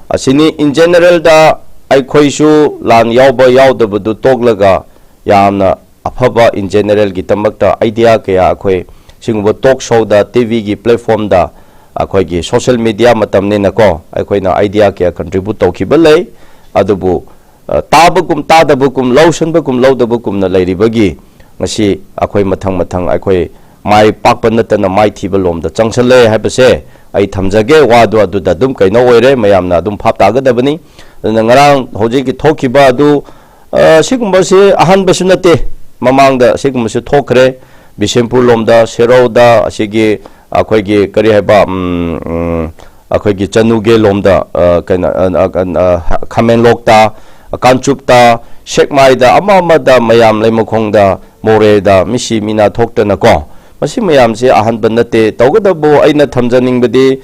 ꯑꯁꯤꯅꯤ꯫ In generalꯗ ꯑꯩꯈꯣꯏꯁꯨ ꯂꯥꯟ ꯌꯥꯎꯕ ꯌꯥꯎꯗꯕꯗꯨ ꯇꯣꯛꯂꯒ ꯌꯥꯝꯅ ꯑꯐꯕ in generalꯒꯤꯗꯃꯛꯇ idea ꯀꯌꯥ ꯑꯩꯈꯣꯏ ꯁꯤꯒꯨꯝꯕ talk showꯗ, TVꯒꯤ platformꯗ, ꯑꯩꯈꯣꯏꯒꯤ social media ꯃꯇꯝꯅꯤꯅꯀꯣ, ꯑꯩꯈꯣꯏꯅ idea ꯀꯌꯥ contribute ꯇꯧꯈꯤꯕ ꯂꯩ꯫ ꯑꯗꯨꯕꯨ, ꯑ, ꯇꯥꯕꯒꯨꯝ ꯇꯥꯗꯕꯒꯨꯝ, ꯂꯧꯁꯟꯕꯒꯨꯝ ꯂꯧꯗꯕꯒꯨꯝꯅ ꯂꯩꯔꯤꯕꯒꯤ ꯉꯁꯤ ꯑꯩꯈꯣꯏ ꯃꯊꯪ ꯃꯊꯪ ꯑꯩꯈꯣꯏ ꯃꯥꯏ ꯄꯥꯛꯄ ꯅꯠꯇꯅ ꯃꯥꯏꯊꯤꯕ ꯂꯣꯝꯗ ꯆꯪꯁꯜꯂꯦ ꯍꯥꯏꯕꯁꯦ ꯑꯩ ꯊꯝꯖꯒꯦ꯫ ꯋꯥꯗꯨ ꯑꯗꯨꯗ ꯑꯗꯨꯝ ꯀꯩꯅꯣ ꯑꯣꯏꯔꯦ, ꯃꯌꯥꯝꯅ ꯑꯗꯨꯝ ꯚꯥꯞ ꯇꯥꯒꯗꯕꯅꯤ꯫ ꯑꯗꯨꯅ ꯉꯔꯥꯡ ꯍꯧꯖꯤꯛꯀꯤ ꯊꯣꯛꯈꯤꯕ ꯑꯗꯨ, ꯑ, ꯁꯤꯒꯨꯝꯕꯁꯤ ꯑꯍꯥꯟꯕꯁꯨ ꯅꯠꯇꯦ, ꯃꯃꯥꯡꯗ ꯁꯤꯒꯨꯝꯕꯁꯨ ꯊꯣꯛꯈ꯭ꯔꯦ꯫ ꯕꯤꯁꯦꯝꯄꯨꯔ ꯂꯣꯝꯗ, ꯁꯦꯔꯧꯗ, ꯑꯁꯤꯒꯤ ꯑꯩꯈꯣꯏꯒꯤ ꯀꯔꯤ ꯍꯥꯏꯕ, ꯎꯝ, ꯎꯝ, ꯑꯩꯈꯣꯏꯒꯤ ꯆꯅꯨꯒꯦ ꯂꯣꯝꯗ, ꯑ, ꯀꯩꯅꯣ, ꯑ, ꯑ, ꯑ, ꯈꯥꯃꯦꯟꯂꯣꯛꯇ, ꯀꯥꯟꯆꯨꯞꯇ, ꯁꯦꯛꯃꯥꯏꯗ, ꯑꯃ ꯑꯃꯗ, ꯃꯌꯥꯝ ꯂꯩꯃꯈꯣꯡꯗ, ꯃꯣꯔꯦꯗ ꯃꯤꯁꯤ ꯃꯤꯅꯥ ꯊꯣꯛꯇꯅꯀꯣ, ꯃꯁꯤ ꯃꯌꯥꯝꯁꯦ ꯑꯍꯥꯟꯕ ꯅꯠꯇꯦ꯫ ꯇꯧꯒꯗꯕꯨ ꯑꯩꯅ ꯊꯝꯖꯅꯤꯡꯕꯗꯤ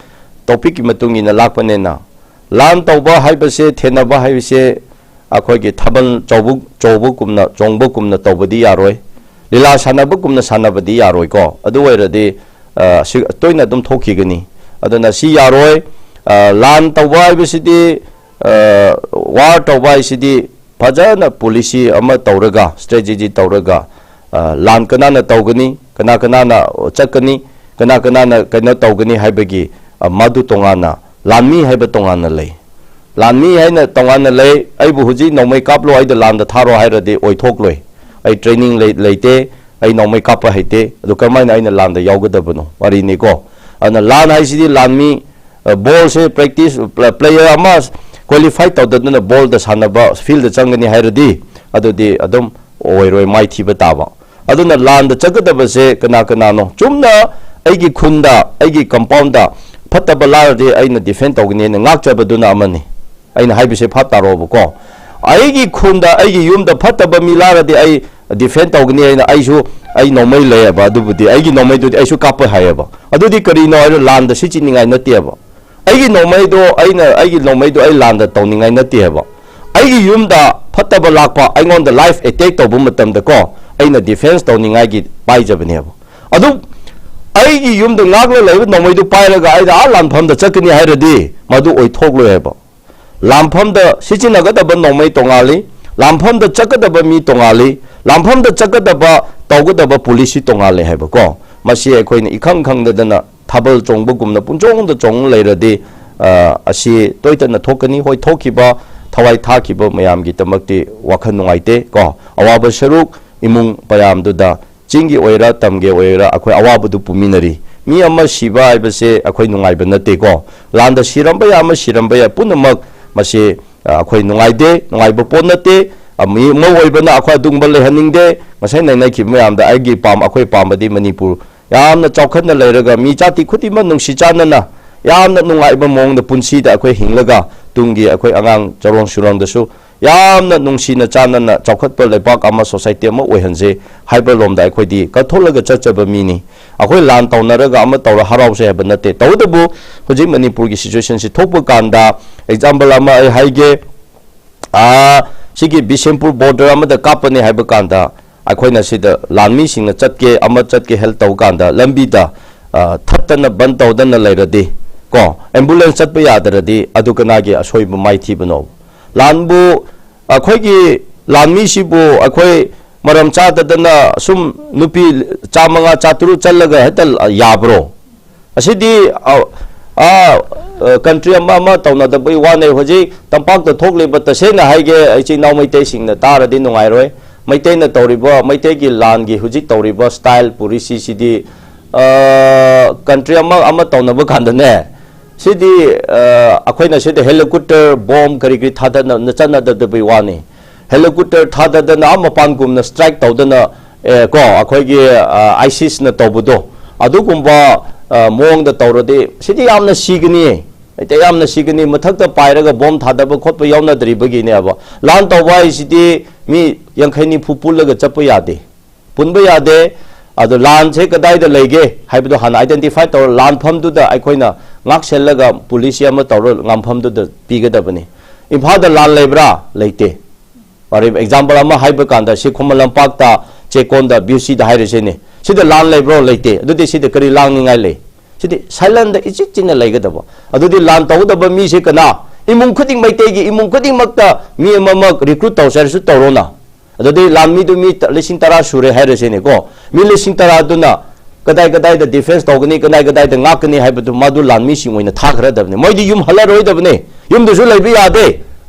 topicꯀꯤ ꯃꯇꯨꯡ ꯏꯟꯅ ꯂꯥꯛꯄꯅꯤꯅ, ꯂꯥꯟ ꯇꯧꯕ ꯍꯥꯏꯕꯁꯦ, ꯊꯦꯟꯅꯕ ꯍꯥꯏꯕꯁꯦ ꯑꯩꯈꯣꯏꯒꯤ ꯊꯥꯕꯜ ꯆꯧꯕ-, ꯆꯣꯡꯕꯒꯨꯝꯅ, ꯆꯣꯡꯕꯒꯨꯝꯅ ꯇꯧꯕꯗꯤ ꯌꯥꯔꯣꯏ, ꯂꯤꯂꯥ ꯁꯥꯟꯅꯕꯒꯨꯝꯅ ꯁꯥꯟꯅꯕꯗꯤ ꯌꯥꯔꯣꯏꯀꯣ꯫ ꯑꯗꯨ ꯑꯣꯏꯔꯗꯤ, ꯑ, ꯁꯤ ꯇꯣꯏꯅ ꯑꯗꯨꯝ ꯊꯣꯛꯈꯤꯒꯅꯤ꯫ ꯑꯗꯨꯅ ꯁꯤ ꯌꯥꯔꯣꯏ꯫ ꯑ, ꯂꯥꯟ ꯇꯧꯕ ꯍꯥꯏꯕꯁꯤꯗꯤ, ꯑ, war ꯇꯧꯕ ꯍꯥꯏꯁꯤꯗꯤ ꯐꯖꯅ policy ꯑꯃ ꯇꯧꯔꯒ, strategy ꯇꯧꯔꯒ, ꯑ, ꯂꯥꯟ ꯀꯅꯥꯅ ꯇꯧꯒꯅꯤ, ꯀꯅꯥ ꯀꯅꯥꯅ ꯆꯠꯀꯅꯤ, ꯀꯅꯥ ꯀꯅꯥꯅ ꯀꯩꯅꯣ ꯇꯧꯒꯅꯤ ꯍꯥꯏꯕꯒꯤ, ꯑ, ꯃꯗꯨ ꯇꯣꯉꯥꯟꯅ, ꯂꯥꯟꯃꯤ ꯍꯥꯏꯕ ꯇꯣꯉꯥꯟꯅ ꯂꯩ꯫ ꯂꯥꯟꯃꯤ ꯍꯥꯏꯅ ꯇꯣꯉꯥꯟꯅ ꯂꯩ꯫ ꯑꯩꯕꯨ ꯍꯧꯖꯤꯛ ꯅꯣꯡꯃꯩ ꯀꯥꯞꯂꯣ, ꯑꯩꯗ ꯂꯥꯟꯗ ꯊꯥꯔꯣ ꯍꯥꯏꯔꯗꯤ ꯑꯣꯏꯊꯣꯛꯂꯣꯏ꯫ ꯑꯩ training ꯂꯩ-, ꯂꯩꯇꯦ, ꯑꯩ ꯅꯣꯡꯃꯩ ꯀꯥꯞꯄ ꯍꯩꯇꯦ, ꯑꯗꯨ ꯀꯔꯝꯍꯥꯏꯅ ꯑꯩꯅ ꯂꯥꯟꯗ ꯌꯥꯎꯒꯗꯕꯅꯣ? ꯋꯥꯔꯤꯅꯤꯀꯣ꯫ ꯑꯗꯨꯅ ꯂꯥꯟ ꯍꯥꯏꯁꯤꯗꯤ ꯂꯥꯟꯃꯤ, ꯑ, ballꯁꯦ practice, pla-, player ꯑꯃ qualify ꯇꯧꯗꯗꯅ ballꯗ ꯁꯥꯟꯅꯕ, fieldꯗ ꯆꯪꯒꯅꯤ ꯍꯥꯏꯔꯗꯤ ꯑꯗꯨꯗꯤ ꯑꯗꯨꯝ ꯑꯣꯏꯔꯣꯏ, ꯃꯥꯏꯊꯤꯕ ꯇꯥꯕ꯫ ꯑꯗꯨꯅ ꯂꯥꯟꯗ ꯆꯠꯀꯗꯕꯁꯦ ꯀꯅꯥ ꯀꯅꯥꯅꯣ? ꯆꯨꯝꯅ ꯑꯩꯒꯤ ꯈꯨꯟꯗ, ꯑꯩꯒꯤ compoundꯗ ꯐꯠꯇꯕ ꯂꯥꯛꯂꯗꯤ ꯑꯩꯅ defend ꯇꯧꯒꯅꯤ ꯍꯥꯏꯅ ꯉꯥꯛꯆꯕꯗꯨꯅ ꯑꯃꯅꯤ꯫ ꯑꯩꯅ ꯍꯥꯏꯕꯁꯦ ꯚꯥꯞ ꯇꯥꯔꯣꯕꯀꯣ꯫ ꯑꯩꯒꯤ ꯈꯨꯟꯗ, ꯑꯩꯒꯤ ꯌꯨꯝꯗ ꯐꯠꯇꯕ ꯃꯤ ꯂꯥꯛꯂꯗꯤ ꯑꯩ ꯗꯤꯐꯦꯟ ꯇꯧꯒꯅꯤ ꯍꯥꯏꯅ ꯑꯩꯁꯨ, ꯑꯩ ꯅꯣꯡꯃꯩ ꯂꯩꯌꯦꯕ, ꯑꯗꯨꯕꯨꯗꯤ ꯑꯩꯒꯤ ꯅꯣꯡꯃꯩꯗꯨꯗꯤ ꯑꯩꯁꯨ ꯀꯥꯞꯄ ꯍꯥꯏꯌꯦꯕ꯫ ꯑꯗꯨꯗꯤ ꯀꯔꯤꯅꯣ ꯍꯥꯏꯔ, ꯂꯥꯟꯗ ꯁꯤꯖꯤꯟꯅꯤꯡꯉꯥꯏ ꯅꯠꯇꯦꯕ꯫ ꯑꯩꯒꯤ ꯅꯣꯡꯃꯩꯗꯣ ꯑꯩꯅ, ꯑꯩꯒꯤ ꯅꯣꯡꯃꯩꯗꯣ ꯑꯩ ꯂꯥꯟꯗ ꯇꯧꯅꯤꯡꯉꯥꯏ ꯅꯠꯇꯦ ꯍꯥꯏꯕ꯫ ꯑꯩꯒꯤ ꯌꯨꯝꯗ ꯐꯠꯇꯕ ꯂꯥꯛꯄ, ꯑꯩꯉꯣꯟꯗ ꯂꯥꯏꯐ ꯑꯦꯇꯦꯛ ꯇꯧꯕ ꯃꯇꯝꯗꯀꯣ, ꯑꯩꯅ ꯗꯤꯐꯦꯟꯁ ꯇꯧꯅꯤꯡꯉꯥꯏꯒꯤ ꯄꯥꯏꯖꯕꯅꯦꯕ꯫ ꯑꯗꯨ ꯑꯩꯒꯤ ꯌꯨꯝꯗ ꯉꯥꯛꯂ ꯂꯩꯕ ꯅꯣꯡꯃꯩꯗꯨ ꯄꯥꯏꯔꯒ ꯑꯩꯅ ꯑꯥ ꯂꯥꯟꯐꯝꯗ ꯆꯠꯀꯅꯤ ꯍꯥꯏꯔꯗꯤ ꯃꯗꯨ ꯑꯣꯏꯊꯣꯛꯂꯣꯏ ꯍꯥꯏꯕ꯫ ꯂꯥꯟꯐꯝꯗ ꯁꯤꯖꯤꯟꯅꯒꯗꯕ ꯅꯣꯡꯃꯩ ꯇꯣꯉꯥꯜꯂꯤ, ꯂꯥꯟꯐꯝꯗ ꯆꯠꯀꯗꯕ ꯃꯤ ꯇꯣꯉꯥꯜꯂꯤ, ꯂꯥꯟꯐꯝꯗ ꯆꯠꯀꯗꯕ, ꯇꯧꯒꯗꯕ ꯄꯣꯂꯤꯁꯤ ꯇꯣꯉꯥꯜꯂꯤ ꯍꯥꯏꯕꯀꯣ꯫ ꯃꯁꯤ ꯑꯩꯈꯣꯏꯅ ꯏꯈꯪ ꯈꯪꯗꯗꯅ ꯊꯥꯕꯜ ꯆꯣꯡꯕꯒꯨꯝꯅ ꯄꯨꯡꯆꯣꯡꯗ ꯆꯣꯡ ꯂꯩꯔꯗꯤ, ꯑ, ꯑꯁꯤ ꯇꯣꯏꯇꯅ ꯊꯣꯛꯀꯅꯤ꯫ ꯍꯣꯏ, ꯊꯣꯛꯈꯤꯕ, ꯊꯋꯥꯏ ꯊꯥꯈꯤꯕ ꯃꯌꯥꯝꯒꯤꯗꯃꯛꯇꯤ ꯋꯥꯈꯜ ꯅꯨꯡꯉꯥꯏꯇꯦ ꯀꯣ꯫ ꯑꯋꯥꯕ ꯁꯔꯨꯛ ꯏꯃꯨꯡ ꯃꯌꯥꯝꯗꯨꯗ ꯆꯤꯡꯒꯤ ꯑꯣꯏꯔ, ꯇꯝꯒꯤ ꯑꯣꯏꯔ, ꯑꯩꯈꯣꯏ ꯑꯋꯥꯕꯗꯨ ꯄꯨꯃꯤꯟꯅꯔꯤ꯫ ꯃꯤ ꯑꯃ ꯁꯤꯕ ꯍꯥꯏꯕꯁꯦ ꯑꯩꯈꯣꯏ ꯅꯨꯡꯉꯥꯏꯕ ꯅꯠꯇꯦꯀꯣ꯫ ꯂꯥꯟꯗ ꯁꯤꯔꯝꯕ ꯌꯥꯏ, ꯑꯃ ꯁꯤꯔꯝꯕ ꯌꯥꯏ, ꯄꯨꯝꯅꯃꯛ ꯃꯁꯤ, ꯑ, ꯑꯩꯈꯣꯏ ꯅꯨꯡꯉꯥꯏꯇꯦ, ꯅꯨꯡꯉꯥꯏꯕ ꯄꯣꯠ ꯅꯠꯇꯦ꯫ ꯑ, ꯃꯤ ꯑꯃ ꯑꯣꯏꯕꯅ ꯑꯩꯈꯣꯏ ꯑꯗꯨꯒꯨꯝꯕ ꯂꯩꯍꯟꯅꯤꯡꯗꯦ꯫ ꯉꯁꯥꯏ ꯅꯩꯅꯈꯤꯕ ꯃꯌꯥꯝꯗ ꯑꯩꯒꯤ ꯄꯥꯝ-, ꯑꯩꯈꯣꯏ ꯄꯥꯝꯕꯗꯤ ꯃꯅꯤꯄꯨꯔ ꯌꯥꯝꯅ ꯆꯥꯎꯈꯠꯅ ꯂꯩꯔꯒ ꯃꯤ ꯖꯥꯇꯤ ꯈꯨꯗꯤꯡꯃꯛ ꯅꯨꯡꯁꯤ ꯆꯥꯟꯅꯅ, ꯌꯥꯝꯅ ꯅꯨꯡꯉꯥꯏꯕ ꯃꯑꯣꯡꯗ ꯄꯨꯟꯁꯤꯗ ꯑꯩꯈꯣꯏ ꯍꯤꯡꯂꯒ ꯇꯨꯡꯒꯤ ꯑꯩꯈꯣꯏ ꯑꯉꯥꯡ ꯆꯔꯣꯡ ꯁꯨꯔꯣꯡꯗꯁꯨ ꯌꯥꯝꯅ ꯅꯨꯡꯁꯤꯅ ꯆꯥꯟꯅꯅ ꯆꯥꯎꯈꯠꯄ ꯂꯩꯕꯥꯛ ꯑꯃ, ꯁꯣꯁꯥꯏꯇꯤ ꯑꯃ ꯑꯣꯏꯍꯟꯁꯦ ꯍꯥꯏꯕ ꯂꯣꯝꯗ ꯑꯩꯈꯣꯏꯗꯤ ꯀꯠꯊꯣꯛꯂꯒ ꯆꯠꯆꯕ ꯃꯤꯅꯤ꯫ ꯑꯩꯈꯣꯏ ꯂꯥꯟ ꯇꯧꯅꯔꯒ ꯑꯃ ꯇꯧꯔ ꯍꯔꯥꯎꯁꯦ ꯍꯥꯏꯕ ꯅꯠꯇꯦ꯫ ꯇꯧꯕꯇꯕꯨ ꯍꯧꯖꯤꯛ ꯃꯅꯤꯄꯨꯔꯒꯤ ꯁꯤꯆꯨꯋꯦꯁꯟꯁꯤ ꯊꯣꯛꯄ ꯀꯥꯟꯗ, ꯑꯦꯛꯖꯥꯝꯄꯜ ꯑꯃ ꯑꯩ ꯍꯥꯏꯒꯦ, ꯑꯥ, ꯁꯤꯒꯤ ꯕꯤꯁꯦꯝꯄꯨꯔ ꯕꯣꯔꯗꯔ ꯑꯃꯗ ꯀꯥꯞꯄꯅꯤ ꯍꯥꯏꯕ ꯀꯥꯟꯗ, ꯑꯩꯈꯣꯏꯅ ꯁꯤꯗ ꯂꯥꯟꯃꯤꯁꯤꯡꯅ ꯆꯠꯀꯦ, ꯑꯃ ꯆꯠꯀꯦ ꯍꯦꯜꯞ ꯇꯧꯕ ꯀꯥꯟꯗ ꯂꯝꯕꯤꯗ, ꯑ, ꯊꯠꯇꯅ ꯕꯟ ꯇꯧꯗꯅ ꯂꯩꯔꯗꯤ, ꯀꯣ, ꯑꯦꯝꯕꯨꯂꯦꯟꯁ ꯆꯠꯄ ꯌꯥꯗ꯭ꯔꯗꯤ ꯑꯗꯨ ꯀꯅꯥꯒꯤ ꯑꯁꯣꯏꯕ ꯃꯥꯏꯊꯤꯕꯅꯣ? ꯂꯥꯟꯕꯨ, ꯑꯩꯈꯣꯏꯒꯤ ꯂꯥꯟꯃꯤꯁꯤꯕꯨ ꯑꯩꯈꯣꯏ ꯃꯔꯝ ꯆꯥꯗꯗꯅ ꯁꯨꯝ ꯅꯨꯄꯤ ꯆꯥꯃꯉꯥ, ꯆꯥꯇ꯭ꯔꯨꯛ ꯆꯠꯂꯒ ꯍꯦꯛꯇ ꯌꯥꯕ꯭ꯔꯣ? ꯑꯁꯤꯗꯤ, ꯑ, ꯑ, ꯑ, ꯀꯟꯇ꯭ꯔꯤ ꯑꯃ ꯑꯃ ꯇꯧꯅꯗꯕꯒꯤ ꯋꯥꯅꯦ꯫ ꯍꯧꯖꯤꯛ ꯇꯝꯄꯥꯛꯇ ꯊꯣꯛꯂꯤꯕ, ꯇꯁꯦꯡꯅ ꯍꯥꯏꯒꯦ, ꯏꯆꯤꯟ ꯏꯅꯥꯎ ꯃꯩꯇꯩꯁꯤꯡꯅ ꯇꯥꯔꯗꯤ ꯅꯨꯡꯉꯥꯏꯔꯣꯏ꯫ ꯃꯩꯇꯩꯅ ꯇꯧꯔꯤꯕ, ꯃꯩꯇꯩꯒꯤ ꯂꯥꯟꯒꯤ ꯍꯧꯖꯤꯛ ꯇꯧꯔꯤꯕ ꯁ꯭ꯇꯥꯏꯜ ꯄꯣꯂꯤꯁꯤꯁꯤꯗꯤ, ꯑ, ꯀꯟꯇ꯭ꯔꯤ ꯑꯃ ꯑꯃ ꯇꯧꯅꯕ ꯀꯥꯟꯗꯅꯦ, ꯁꯤꯗꯤ, ꯑ, ꯑꯩꯈꯣꯏꯅ ꯁꯤꯗ ꯍꯦꯂꯤꯀꯣꯞꯇꯔ, ꯕꯣꯝ ꯀꯔꯤ ꯀꯔꯤ ꯊꯥꯗꯅ ꯆꯠꯅꯗꯕꯒꯤ ꯋꯥꯅꯤ꯫ ꯍꯦꯂꯤꯀꯣꯞꯇꯔ ꯊꯥꯗꯗꯅ ꯑꯥ ꯃꯄꯥꯟꯒꯨꯝꯅ ꯁ꯭ꯇ꯭ꯔꯥꯏꯛ ꯇꯧꯗꯅ, ꯑꯦ, ꯀꯣ, ꯑꯩꯈꯣꯏꯒꯤ, ꯑ, ꯑꯥꯏꯁꯤꯁꯅ ꯇꯧꯕꯗꯣ, ꯑꯗꯨꯒꯨꯝꯕ, ꯑ, ꯃꯑꯣꯡꯗ ꯇꯧꯔꯗꯤ ꯁꯤꯗꯤ ꯌꯥꯝꯅ ꯁꯤꯒꯅꯤ꯫ ꯃꯩꯇꯩ ꯌꯥꯝꯅ ꯁꯤꯒꯅꯤ, ꯃꯊꯛꯇ ꯄꯥꯏꯔꯒ ꯕꯣꯝ ꯊꯥꯗꯕ ꯈꯣꯠꯄ ꯌꯥꯎꯅꯗ꯭ꯔꯤꯕꯒꯤꯅꯦꯕ꯫ ꯂꯥꯟ ꯇꯧꯕ ꯍꯥꯏꯁꯤꯗꯤ ꯃꯤ ꯌꯥꯡꯈꯩ ꯅꯤꯐꯨ ꯄꯨꯜꯂꯒ ꯆꯠꯄ ꯌꯥꯗꯦ, ꯄꯨꯟꯕ ꯌꯥꯗꯦ꯫ ꯑꯗꯣ ꯂꯥꯟꯁꯦ ꯀꯗꯥꯏꯗ ꯂꯩꯒꯦ ꯍꯥꯏꯕꯗꯣ ꯍꯥꯟꯅ identify ꯇꯧꯔ, ꯂꯥꯟꯐꯝꯗꯨꯗ ꯑꯩꯈꯣꯏꯅ ꯉꯥꯛꯁꯦꯜꯂꯒ policy ꯑꯃ ꯇꯧꯔ ꯉꯥꯟꯐꯝꯗꯨꯗ ꯄꯤꯒꯗꯕꯅꯤ꯫ ꯏꯝꯐꯥꯜꯗ ꯂꯥꯟ ꯂꯩꯕ꯭ꯔꯥ? ꯂꯩꯇꯦ꯫ ꯐꯔꯦ, example ꯑꯃ ꯍꯥꯏꯕ ꯀꯥꯟꯗ ꯁꯤ ꯈꯨꯃꯟ ꯂꯝꯄꯥꯛꯇ, ꯆꯦꯛꯀꯣꯟꯗ, B C ꯗ ꯍꯥꯏꯔꯁꯤꯅꯦ꯫ ꯁꯤꯗ ꯂꯥꯟ ꯂꯩꯕ꯭ꯔꯣ? ꯂꯩꯇꯦ꯫ ꯑꯗꯨꯗꯤ ꯁꯤꯗ ꯀꯔꯤ ꯂꯥꯡꯅꯤꯡꯉꯥꯏ ꯂꯩ? ꯁꯤꯗꯤ silent ꯗ ꯏꯆꯤꯛ ꯆꯤꯛꯅ ꯂꯩꯒꯗꯕ꯫ ꯑꯗꯨꯗꯤ ꯂꯥꯟ ꯇꯧꯒꯗꯕ ꯃꯤꯁꯦ ꯀꯅꯥ? ꯏꯃꯨꯡ ꯈꯨꯗꯤꯡ, ꯃꯩꯇꯩꯒꯤ ꯏꯃꯨꯡ ꯈꯨꯗꯤꯡꯃꯛꯇ ꯃꯤ ꯑꯃꯃꯛ recruit ꯇꯧꯁꯦ ꯍꯥꯏꯔꯁꯨ ꯇꯧꯔꯣꯅ꯫ ꯑꯗꯨꯗꯤ ꯂꯥꯟꯃꯤꯗꯨ ꯃꯤ ꯇ-, ꯂꯤꯁꯤꯡ ꯇꯔꯥ ꯁꯨꯔꯦ ꯍꯥꯏꯔꯁꯤꯅꯦꯀꯣ꯫ ꯃꯤ ꯂꯤꯁꯤꯡ ꯇꯔꯥꯗꯨꯅ ꯀꯗꯥꯏ ꯀꯗꯥꯏꯗ defence ꯇꯧꯒꯅꯤ, ꯀꯗꯥꯏ ꯀꯗꯥꯏꯗ ꯉꯥꯛꯀꯅꯤ ꯍꯥꯏꯕꯗꯨ ꯃꯥꯗꯨ ꯂꯥꯟꯃꯤꯁꯤꯡ ꯑꯣꯏꯅ ꯊꯥꯈ꯭ꯔꯗꯕꯅꯤ꯫ ꯃꯣꯏꯗꯤ ꯌꯨꯝ ꯍꯜꯂꯔꯣꯏꯗꯕꯅꯤ꯫ ꯌꯨꯝꯗꯁꯨ ꯂꯩꯕ ꯌꯥꯗꯦ꯫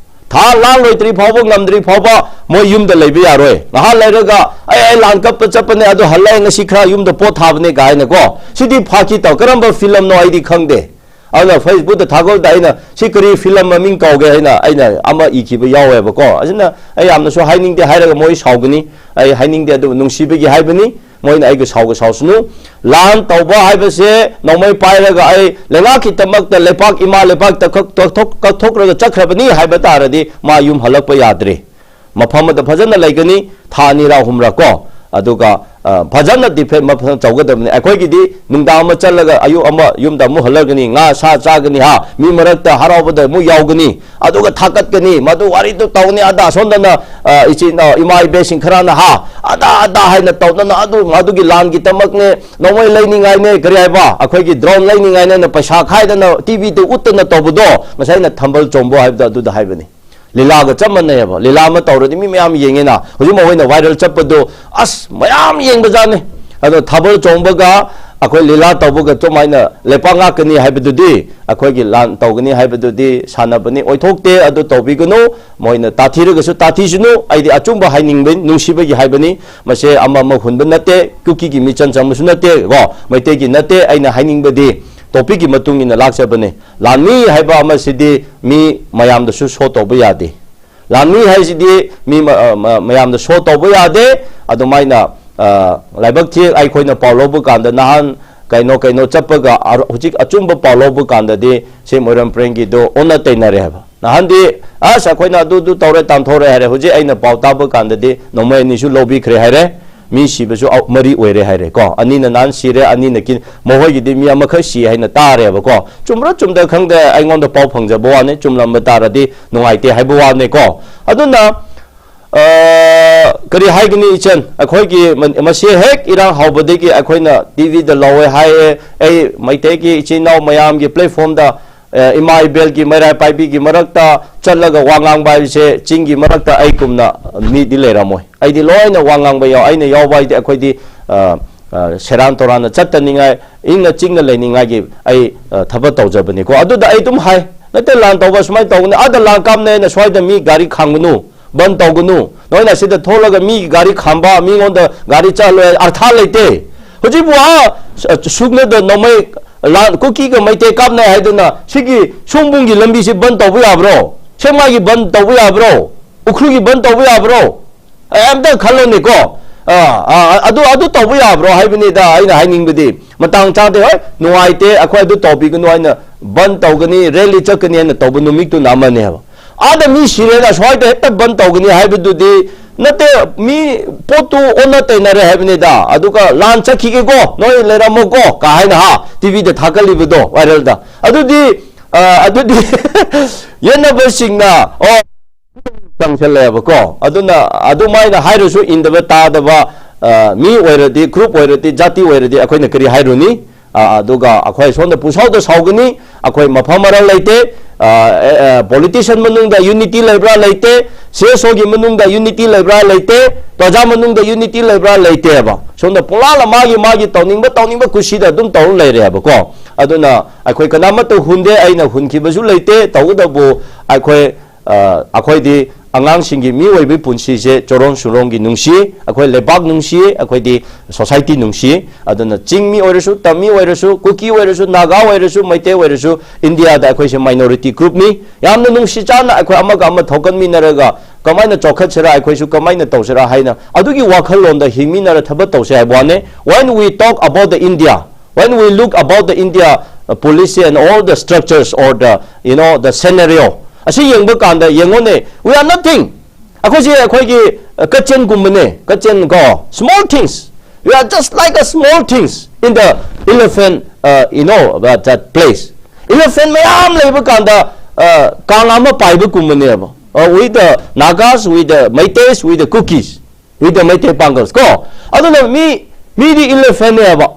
ꯊꯥ ꯂꯥꯡ ꯂꯣꯏꯗ꯭ꯔꯤ ꯐꯥꯎꯕ, ꯉꯝꯗ꯭ꯔꯤ ꯐꯥꯎꯕ ꯃꯣꯏ ꯌꯨꯝꯗ ꯂꯩꯕ ꯌꯥꯔꯣꯏ꯫ ꯉꯥꯏꯍꯥꯛ ꯂꯩꯔꯒ, "ꯑꯩ, ꯑꯩ ꯂꯥꯟ ꯀꯞꯄ ꯆꯠꯄꯅꯦ, ꯑꯗꯨ ꯍꯜꯂꯛꯑꯦ, ꯉꯁꯤ ꯈꯔ ꯌꯨꯝꯗ ꯄꯣꯠ ꯊꯥꯕꯅꯦ" ꯀꯥꯏꯅꯀꯣ꯫ ꯁꯤꯗꯤ ꯐꯥꯈꯤ ꯇꯧ, ꯀꯔꯝꯕ ꯐꯤꯂꯝꯅꯣ ꯑꯩꯗꯤ ꯈꯪꯗꯦ꯫ ꯑꯗꯨꯅ Facebook ꯇ ꯊꯥꯒꯠꯂꯗ ꯑꯩꯅ, "ꯁꯤ ꯀꯔꯤ ꯐꯤꯂꯝ ꯃꯃꯤꯡ ꯀꯧꯒꯦ?" ꯍꯥꯏꯅ ꯑꯩꯅ ꯑꯃ ꯏꯈꯤꯕ ꯌꯥꯎꯋꯦꯕꯀꯣ꯫ ꯑꯁꯤꯅ ꯑꯩ ꯌꯥꯝꯅꯁꯨ ꯍꯥꯏꯅꯤꯡꯗꯦ, ꯍꯥꯏꯔꯒ ꯃꯣꯏ ꯁꯥꯎꯒꯅꯤ꯫ ꯑꯩ ꯍꯥꯏꯅꯤꯡꯗꯦ, ꯑꯗꯨꯕꯨ ꯅꯨꯡꯁꯤꯕꯒꯤ ꯍꯥꯏꯕꯅꯤ꯫ ꯃꯣꯏꯅ ꯑꯩꯒ ꯁꯥꯎꯒ ꯁꯥꯎꯁꯅꯨ꯫ ꯂꯥꯟ ꯇꯧꯕ ꯍꯥꯏꯕꯁꯦ ꯅꯣꯡꯃꯩ ꯄꯥꯏꯔꯒ ꯑꯩ ꯂꯩꯉꯥꯛꯀꯤꯗꯃꯛꯇ ꯂꯩꯄꯥꯛ, ꯏꯃꯥ ꯂꯩꯄꯥꯛꯇ ꯀꯛ-, ꯀꯛꯊꯣꯛ-, ꯀꯛꯊꯣꯛꯂꯒ ꯆꯠꯈ꯭ꯔꯕꯅꯤ ꯍꯥꯏꯕ ꯇꯥꯔꯗꯤ ꯃꯥ ꯌꯨꯝ ꯍꯜꯂꯛꯄ ꯌꯥꯗ꯭ꯔꯦ꯫ ꯃꯐꯝ ꯑꯃꯗ ꯐꯖꯅ ꯂꯩꯒꯅꯤ, ꯊꯥ ꯑꯅꯤꯔꯥ ꯑꯍꯨꯝꯔꯥ ꯀꯣ, ꯑꯗꯨꯒ, ꯑ, ꯐꯖꯅ defence ꯃꯐꯝ ꯇꯧꯒꯗꯕꯅꯤ꯫ ꯑꯩꯈꯣꯏꯒꯤꯗꯤ ꯅꯨꯡꯗꯥꯡ ꯑꯃ ꯆꯠꯂꯒ ꯑꯌꯨꯛ ꯑꯃ ꯌꯨꯝꯗ ꯑꯃꯨꯛ ꯍꯜꯂꯛꯀꯅꯤ, ꯉꯥ ꯁꯥ ꯆꯥꯒꯅꯤ ꯍꯥ, ꯃꯤ ꯃꯔꯛꯇ ꯍꯔꯥꯎꯕꯗ ꯑꯃꯨꯛ ꯌꯥꯎꯒꯅꯤ, ꯑꯗꯨꯒ ꯊꯥꯒꯠꯀꯅꯤ, ꯃꯗꯨ ꯋꯥꯔꯤꯗꯨ ꯇꯧꯒꯅꯤ, ꯑꯗꯥ ꯁꯣꯝꯗꯅ, ꯑ, ꯏꯆꯤꯟ ꯏꯅꯥꯎ ꯏꯃꯥ ꯏꯕꯦꯁꯤꯡ ꯈꯔꯅ ꯍꯥ, ꯑꯗꯥ ꯑꯗꯥ ꯍꯥꯏꯅ ꯇꯧꯗꯅ ꯑꯗꯨ, ꯑꯗꯨꯒꯤ ꯂꯥꯟꯒꯤꯗꯃꯛꯅꯦ, ꯅꯣꯡꯃꯩ ꯂꯩꯅꯤꯡꯉꯥꯏꯅꯦ, ꯀꯔꯤ ꯍꯥꯏꯕ, ꯑꯩꯈꯣꯏꯒꯤ drone ꯂꯩꯅꯤꯡꯉꯥꯏꯅꯦꯅ ꯄꯩꯁꯥ ꯈꯥꯏꯗꯅ T V ꯗ ꯎꯠꯇꯅ ꯇꯧꯕꯗꯣ ꯉꯁꯥꯏ ꯑꯩꯅ ꯊꯝꯕꯥꯜ ꯆꯣꯡꯕ ꯍꯥꯏꯕꯗꯣ ꯑꯗꯨꯗ ꯍꯥꯏꯕꯅꯤ꯫ ꯂꯤꯂꯥꯒ ꯆꯞ ꯃꯥꯟꯅꯩꯑꯕ꯫ ꯂꯤꯂꯥ ꯑꯃ ꯇꯧꯔꯗꯤ ꯃꯤ ꯃꯌꯥꯝ ꯌꯦꯡꯉꯦꯅ꯫ ꯍꯧꯖꯤꯛ ꯃꯈꯣꯏꯅ viral ꯆꯠꯄꯗꯣ ꯑꯁ ꯃꯌꯥꯝ ꯌꯦꯡꯕꯖꯥꯠꯅꯤ꯫ ꯑꯗꯣ ꯊꯥꯕꯜ ꯆꯣꯡꯕꯒ ꯑꯩꯈꯣꯏ ꯂꯤꯂꯥ ꯇꯧꯕꯒ ꯆꯨꯝ ꯍꯥꯏꯅ ꯂꯩꯄꯥꯛ ꯉꯥꯛꯀꯅꯤ ꯍꯥꯏꯕꯗꯨꯗꯤ, ꯑꯩꯈꯣꯏꯒꯤ ꯂꯥꯟ ꯇꯧꯒꯅꯤ ꯍꯥꯏꯕꯗꯨꯗꯤ ꯁꯥꯟꯅꯕꯅꯤ, ꯑꯣꯏꯊꯣꯛꯇꯦ꯫ ꯑꯗꯨ ꯇꯧꯕꯤꯒꯅꯨ꯫ ꯃꯣꯏꯅ ꯇꯥꯊꯤꯔꯒꯁꯨ ꯇꯥꯊꯤꯁꯅꯨ꯫ ꯑꯩꯗꯤ ꯑꯆꯨꯝꯕ ꯍꯥꯏꯅꯤꯡꯕ, ꯅꯨꯡꯁꯤꯕꯒꯤ ꯍꯥꯏꯕꯅꯤ꯫ ꯃꯁꯦ ꯑꯃ ꯑꯃ ꯍꯨꯟꯕ ꯅꯠꯇꯦ, ꯀꯨꯀꯤꯒꯤ ꯃꯤꯆꯪ ꯆꯪꯕꯁꯨ ꯅꯠꯇꯦ ꯀꯣ, ꯃꯩꯇꯩꯒꯤ ꯅꯠꯇꯦ꯫ ꯑꯩꯅ ꯍꯥꯏꯅꯤꯡꯕꯗꯤ topic ꯀꯤ ꯃꯇꯨꯡ ꯏꯟꯅ ꯂꯥꯛꯆꯕꯅꯦ꯫ ꯂꯥꯟꯃꯤ ꯍꯥꯏꯕ ꯑꯃꯁꯤꯗꯤ ꯃꯤ ꯃꯌꯥꯝꯗꯁꯨ show ꯇꯧꯕ ꯌꯥꯗꯦ꯫ ꯂꯥꯟꯃꯤ ꯍꯥꯏꯁꯤꯗꯤ ꯃꯤ ꯃ-, ꯑ, ꯃ-, ꯃꯌꯥꯝꯗ show ꯇꯧꯕ ꯌꯥꯗꯦ꯫ ꯑꯗꯨꯃꯥꯏꯅ, ꯑ, ꯂꯥꯏꯕꯛ ꯊꯤ, ꯑꯩꯈꯣꯏꯅ ꯄꯥꯎ ꯂꯧꯕ ꯀꯥꯟꯗ ꯅꯍꯥꯟ, ꯀꯩꯅꯣ ꯀꯩꯅꯣ ꯆꯠꯄꯒ ꯑꯔ-, ꯍꯧꯖꯤꯛ ꯑꯆꯨꯝꯕ ꯄꯥꯎ ꯂꯧꯕ ꯀꯥꯟꯗꯗꯤ ꯁꯤ ꯃꯣꯏꯔꯥꯡ ꯄꯔꯦꯡꯒꯤꯗꯣ ꯑꯣꯟꯅ ꯇꯩꯅꯔꯦ ꯍꯥꯏꯕ꯫ ꯅꯍꯥꯟꯗꯤ ꯑꯁ ꯑꯩꯈꯣꯏꯅ ꯑꯗꯨ ꯑꯗꯨ ꯇꯧꯔꯦ ꯇꯥꯟꯊꯣꯔꯦ ꯍꯥꯏꯔꯦ, ꯍꯧꯖꯤꯛ ꯑꯩꯅ ꯄꯥꯎ ꯇꯥꯕ ꯀꯥꯟꯗꯗꯤ ꯅꯣꯡꯃꯩ ꯑꯅꯤꯁꯨ ꯂꯧꯕꯤꯈ꯭ꯔꯦ ꯍꯥꯏꯔꯦ꯫ ꯃꯤ ꯁꯤꯕꯁꯨ ꯑ-, ꯃꯔꯤ ꯑꯣꯏꯔꯦ ꯍꯥꯏꯔꯦ ꯀꯣ꯫ ꯑꯅꯤꯅ ꯅꯍꯥꯟ ꯁꯤꯔꯦ, ꯑꯅꯤꯅ ꯀꯤ-, ꯃꯈꯣꯏꯒꯤꯗꯤ ꯃꯤ ꯑꯃꯈꯛ ꯁꯤ ꯍꯥꯏꯅ ꯇꯥꯔꯦꯕꯀꯣ꯫ ꯆꯨꯝꯕ꯭ꯔꯥ ꯆꯨꯝꯗ ꯈꯪꯗꯦ, ꯑꯩꯉꯣꯟꯗ ꯄꯥꯎ ꯐꯪꯖꯕ ꯋꯥꯅꯤ, ꯆꯨꯝꯂꯝꯕ ꯇꯥꯔꯗꯤ ꯅꯨꯡꯉꯥꯏꯇꯦ ꯍꯥꯏꯕ ꯋꯥꯅꯤꯀꯣ꯫ ꯑꯗꯨꯅ ꯑ, ꯀꯔꯤ ꯍꯥꯏꯒꯅꯤ ꯏꯆꯟ, ꯑꯩꯈꯣꯏꯒꯤ ꯃ-, ꯃꯁꯤ ꯍꯦꯛ ꯏꯔꯥꯡ ꯍꯧꯕꯗꯒꯤ ꯑꯩꯈꯣꯏꯅ ꯇꯤꯚꯤꯗ ꯂꯧꯋꯦ ꯍꯥꯏꯌꯦ꯫ ꯑꯩ ꯃꯩꯇꯩꯒꯤ ꯏꯆꯤꯟ ꯏꯅꯥꯎ ꯃꯌꯥꯝꯒꯤ ꯄ꯭ꯂꯦꯠꯐꯣꯝꯗ, ꯑ, ꯏꯃꯥ ꯏꯕꯦꯜꯒꯤ ꯃꯩꯔꯥ ꯄꯥꯏꯕꯤꯒꯤ ꯃꯔꯛꯇ ꯆꯠꯂꯒ ꯋꯥ ꯉꯥꯡꯕ ꯍꯥꯏꯕꯁꯦ ꯆꯤꯡꯒꯤ ꯃꯔꯛꯇ ꯑꯩꯒꯨꯝꯅ ꯃꯤꯗꯤ ꯂꯩꯔꯝꯃꯣꯏ꯫ ꯑꯩꯗꯤ ꯂꯣꯏꯅ ꯋꯥ ꯉꯥꯡꯕ ꯌꯥꯎ-, ꯑꯩꯅ ꯌꯥꯎꯕ ꯍꯥꯏꯗꯤ ꯑꯩꯈꯣꯏꯗꯤ, ꯑ, ꯑ, ꯁꯦꯔꯥꯟ ꯇꯣꯔꯥꯟꯅ ꯆꯠꯇꯅꯤꯡꯉꯥꯏ, ꯏꯪꯅ ꯆꯤꯛꯅ ꯂꯩꯅꯤꯡꯉꯥꯏꯒꯤ ꯑꯩ, ꯑ, ꯊꯕꯛ ꯇꯧꯖꯕꯅꯤꯀꯣ꯫ ꯑꯗꯨꯗ ꯑꯩ ꯑꯗꯨꯝ ꯍꯥꯏ, ꯅꯠꯇꯦ, ꯂꯥꯟ ꯇꯧꯕ ꯁꯨꯃꯥꯏꯅ ꯇꯧꯒꯅꯤ, ꯑꯥꯗ ꯂꯥꯟ ꯀꯥꯞꯅꯦ ꯍꯥꯏꯅ ꯁ꯭ꯋꯥꯏꯗ ꯃꯤ ꯒꯥꯔꯤ ꯈꯥꯝꯒꯅꯨ, ꯕꯟ ꯇꯧꯒꯅꯨ, ꯅꯣꯏꯅ ꯁꯤꯗ ꯊꯣꯛꯂꯒ ꯃꯤ ꯒꯥꯔꯤ ꯈꯥꯝꯕ, ꯃꯤꯉꯣꯟꯗ ꯒꯥꯔꯤ ꯆꯠꯂꯣꯏ, ꯑꯔꯊ ꯂꯩꯇꯦ꯫ ꯍꯧꯖꯤꯛꯄꯨ ꯑꯥ ꯁ-, ꯁꯨꯛꯅꯗ ꯅꯣꯡꯃꯩ ꯂꯥꯟ, ꯀꯨꯀꯤꯒ ꯃꯩꯇꯩ ꯀꯥꯞꯅꯩ ꯍꯥꯏꯗꯨꯅ ꯁꯤꯒꯤ ꯁꯣꯝꯕꯨꯡꯒꯤ ꯂꯝꯕꯤꯁꯤ ꯕꯟ ꯇꯧꯕ ꯌꯥꯕ꯭ꯔꯣ? ꯁꯦꯛꯃꯥꯏꯒꯤ ꯕꯟ ꯇꯧꯕ ꯌꯥꯕ꯭ꯔꯣ? ꯎꯈ꯭ꯔꯨꯜꯒꯤ ꯕꯟ ꯇꯧꯕ ꯌꯥꯕ꯭ꯔꯣ? ꯑꯦ, ꯑꯝꯇ ꯈꯜꯂꯣꯅꯦꯀꯣ꯫ ꯑꯥ, ꯑꯥ, ꯑꯗꯨ, ꯑꯗꯨ ꯇꯧꯕ ꯌꯥꯕ꯭ꯔꯣ ꯍꯥꯏꯕꯅꯤꯗ ꯑꯩꯅ ꯍꯥꯏꯅꯤꯡꯕꯗꯤ꯫ ꯃꯇꯥꯡ ꯆꯥꯗꯦ, ꯍꯣꯏ, ꯅꯨꯡꯉꯥꯏꯇꯦ, ꯑꯩꯈꯣꯏ ꯑꯗꯨ ꯇꯧꯕꯤꯒꯅꯨ ꯍꯥꯏꯅ ꯕꯟ ꯇꯧꯒꯅꯤ, ꯔꯦꯂꯤ ꯆꯠꯀꯅꯤ ꯍꯥꯏꯅ ꯇꯧꯕ ꯅꯨꯃꯤꯠꯇꯨꯅ ꯑꯃꯅꯦꯕ꯫ ꯑꯥꯗ ꯃꯤ ꯁꯤꯔꯦꯅ ꯁ꯭ꯋꯥꯏꯗ ꯍꯦꯛꯇ ꯕꯟ ꯇꯧꯒꯅꯤ ꯍꯥꯏꯕꯗꯨꯗꯤ ꯅꯠꯇꯦ, ꯃꯤ ꯄꯣꯠꯇꯨ ꯑꯣꯟꯅ ꯇꯩꯅꯔꯦ ꯍꯥꯏꯕꯅꯤꯗ꯫ ꯑꯗꯨꯒ ꯂꯥꯟ ꯆꯠꯈꯤꯒꯦꯀꯣ, ꯅꯣꯏ ꯂꯩꯔꯝꯃꯣꯀꯣ ꯀꯥ ꯍꯥꯏꯅ, ꯍꯥ, ꯇꯤꯚꯤꯗ ꯊꯥꯒꯠꯂꯤꯕꯗꯣ, ꯚꯥꯏꯔꯦꯜꯗ꯫ ꯑꯗꯨꯗꯤ, ꯑ, ꯑꯗꯨꯗꯤ ꯌꯦꯠꯅꯕꯁꯤꯡꯅ, ꯑꯣ, ꯆꯪꯁꯜꯂꯛꯑꯦꯕꯀꯣ꯫ ꯑꯗꯨꯅ ꯑꯗꯨꯃꯥꯏꯅ ꯍꯥꯏꯔꯁꯨ ꯏꯟꯗꯕ ꯇꯥꯗꯕ, ꯑ, ꯃꯤ ꯑꯣꯏꯔꯗꯤ, ꯒ꯭ꯔꯨꯞ ꯑꯣꯏꯔꯗꯤ, ꯖꯥꯇꯤ ꯑꯣꯏꯔꯗꯤ ꯑꯩꯈꯣꯏꯅ ꯀꯔꯤ ꯍꯥꯏꯔꯨꯅꯤ? ꯑ, ꯑꯗꯨꯒ ꯑꯩꯈꯣꯏ ꯁꯣꯝꯗ ꯄꯨꯡꯁꯥꯎꯗ ꯁꯥꯎꯒꯅꯤ, ꯑꯩꯈꯣꯏ ꯃꯐꯝ ꯃꯔꯥꯡ ꯂꯩꯇꯦ, ꯑ, ꯑ, ꯑ, ꯄꯣꯂꯤꯇꯤꯁꯤꯌꯟ ꯃꯅꯨꯡꯗ ꯌꯨꯅꯤꯇꯤ ꯂꯩꯕ꯭ꯔꯥ? ꯂꯩꯇꯦ꯫ ꯁꯤ ꯑꯦꯁ ꯑꯣꯒꯤ ꯃꯅꯨꯡꯗ ꯌꯨꯅꯤꯇꯤ ꯂꯩꯕ꯭ꯔꯥ? ꯂꯩꯇꯦ꯫ ꯄ꯭ꯔꯖꯥ ꯃꯅꯨꯡꯗ ꯌꯨꯅꯤꯇꯤ ꯂꯩꯕ꯭ꯔꯥ? ꯂꯩꯇꯦꯕ꯫ ꯁꯣꯝꯗ ꯄꯨꯡꯂꯥꯜ ꯃꯥꯒꯤ, ꯃꯥꯒꯤ ꯇꯧꯅꯤꯡꯕ, ꯇꯧꯅꯤꯡꯕ ꯀꯨꯁꯤꯗ ꯑꯗꯨꯝ ꯇꯧꯔ ꯂꯩꯔꯦꯕꯀꯣ꯫ ꯑꯗꯨꯅ ꯑꯩꯈꯣꯏ ꯀꯅꯥꯃꯠꯇ ꯍꯨꯟꯗꯦ, ꯑꯩꯅ ꯍꯨꯟꯈꯤꯕꯁꯨ ꯂꯩꯇꯦ꯫ ꯇꯧꯕꯇꯕꯨ ꯑꯩꯈꯣꯏ ꯑ, ꯑꯩꯈꯣꯏꯗꯤ ꯑꯉꯥꯡꯁꯤꯡꯒꯤ, ꯃꯤꯑꯣꯏꯕꯒꯤ ꯄꯨꯟꯁꯤꯁꯦ ꯆꯣꯔꯣꯟ ꯁꯨꯔꯣꯟꯒꯤ ꯅꯨꯡꯁꯤ, ꯑꯩꯈꯣꯏ ꯂꯩꯕꯥꯛ ꯅꯨꯡꯁꯤ, ꯑꯩꯈꯣꯏꯗꯤ ꯁꯣꯁꯥꯏꯇꯤ ꯅꯨꯡꯁꯤ꯫ ꯑꯗꯨꯅ ꯆꯤꯡꯃꯤ ꯑꯣꯏꯔꯁꯨ, ꯇꯝꯃꯤ ꯑꯣꯏꯔꯁꯨ, ꯀꯨꯀꯤ ꯑꯣꯏꯔꯁꯨ, ꯅꯥꯒꯥ ꯑꯣꯏꯔꯁꯨ, ꯃꯩꯇꯩ ꯑꯣꯏꯔꯁꯨ, ꯏꯟꯗꯤꯌꯥꯗ ꯑꯩꯈꯣꯏꯁꯦ ꯃꯥꯏꯅꯣꯔꯤꯇꯤ ꯒ꯭ꯔꯨꯞꯅꯤ꯫ ꯌꯥꯝꯅ ꯅꯨꯡꯁꯤ ꯆꯥꯟꯅ ꯑꯩꯈꯣꯏ ꯑꯃꯒ ꯑꯃ ꯊꯧꯒꯠꯃꯤꯟꯅꯔꯒ ꯀꯃꯥꯏꯅ ꯆꯥꯎꯈꯠꯁꯤꯔꯥ, ꯑꯩꯈꯣꯏꯁꯨ ꯀꯃꯥꯏꯅ ꯇꯧꯁꯤꯔꯥ ꯍꯥꯏꯅ ꯑꯗꯨꯒꯤ ꯋꯥꯈꯜꯂꯣꯟꯗ ꯍꯤꯡꯃꯤꯟꯅꯔ ꯊꯕꯛ ꯇꯧꯁꯦ ꯍꯥꯏꯕ ꯋꯥꯅꯦ꯫ When we talk about the India, When we look about the India uh, policy and all the structures or the, you know, the scenario, ꯑꯁꯤ ꯌꯦꯡꯕ ꯀꯥꯟꯗ ꯌꯦꯡꯉꯣꯅꯦ, we are nothing. ꯑꯩꯈꯣꯏꯁꯦ ꯑꯩꯈꯣꯏꯒꯤ ꯀꯆꯦꯟꯒꯨꯝꯕꯅꯦ, ꯀꯆꯦꯟ ꯀꯣ, small things. We are just like a small things in the elephant, uh, you know, that, that place. Elephant ꯃꯌꯥꯝ ꯂꯩꯕ ꯀꯥꯟꯗ ꯀꯥꯡ ꯑꯃ ꯄꯥꯏꯕꯒꯨꯝꯕꯅꯦꯕ. With the Nagas, with the Meiteis, with the Kukis, with the Meitei Pangals ꯀꯣ. ꯑꯗꯨꯅ ꯃꯤ ꯃꯤꯗꯤ elephantꯅꯦꯕ.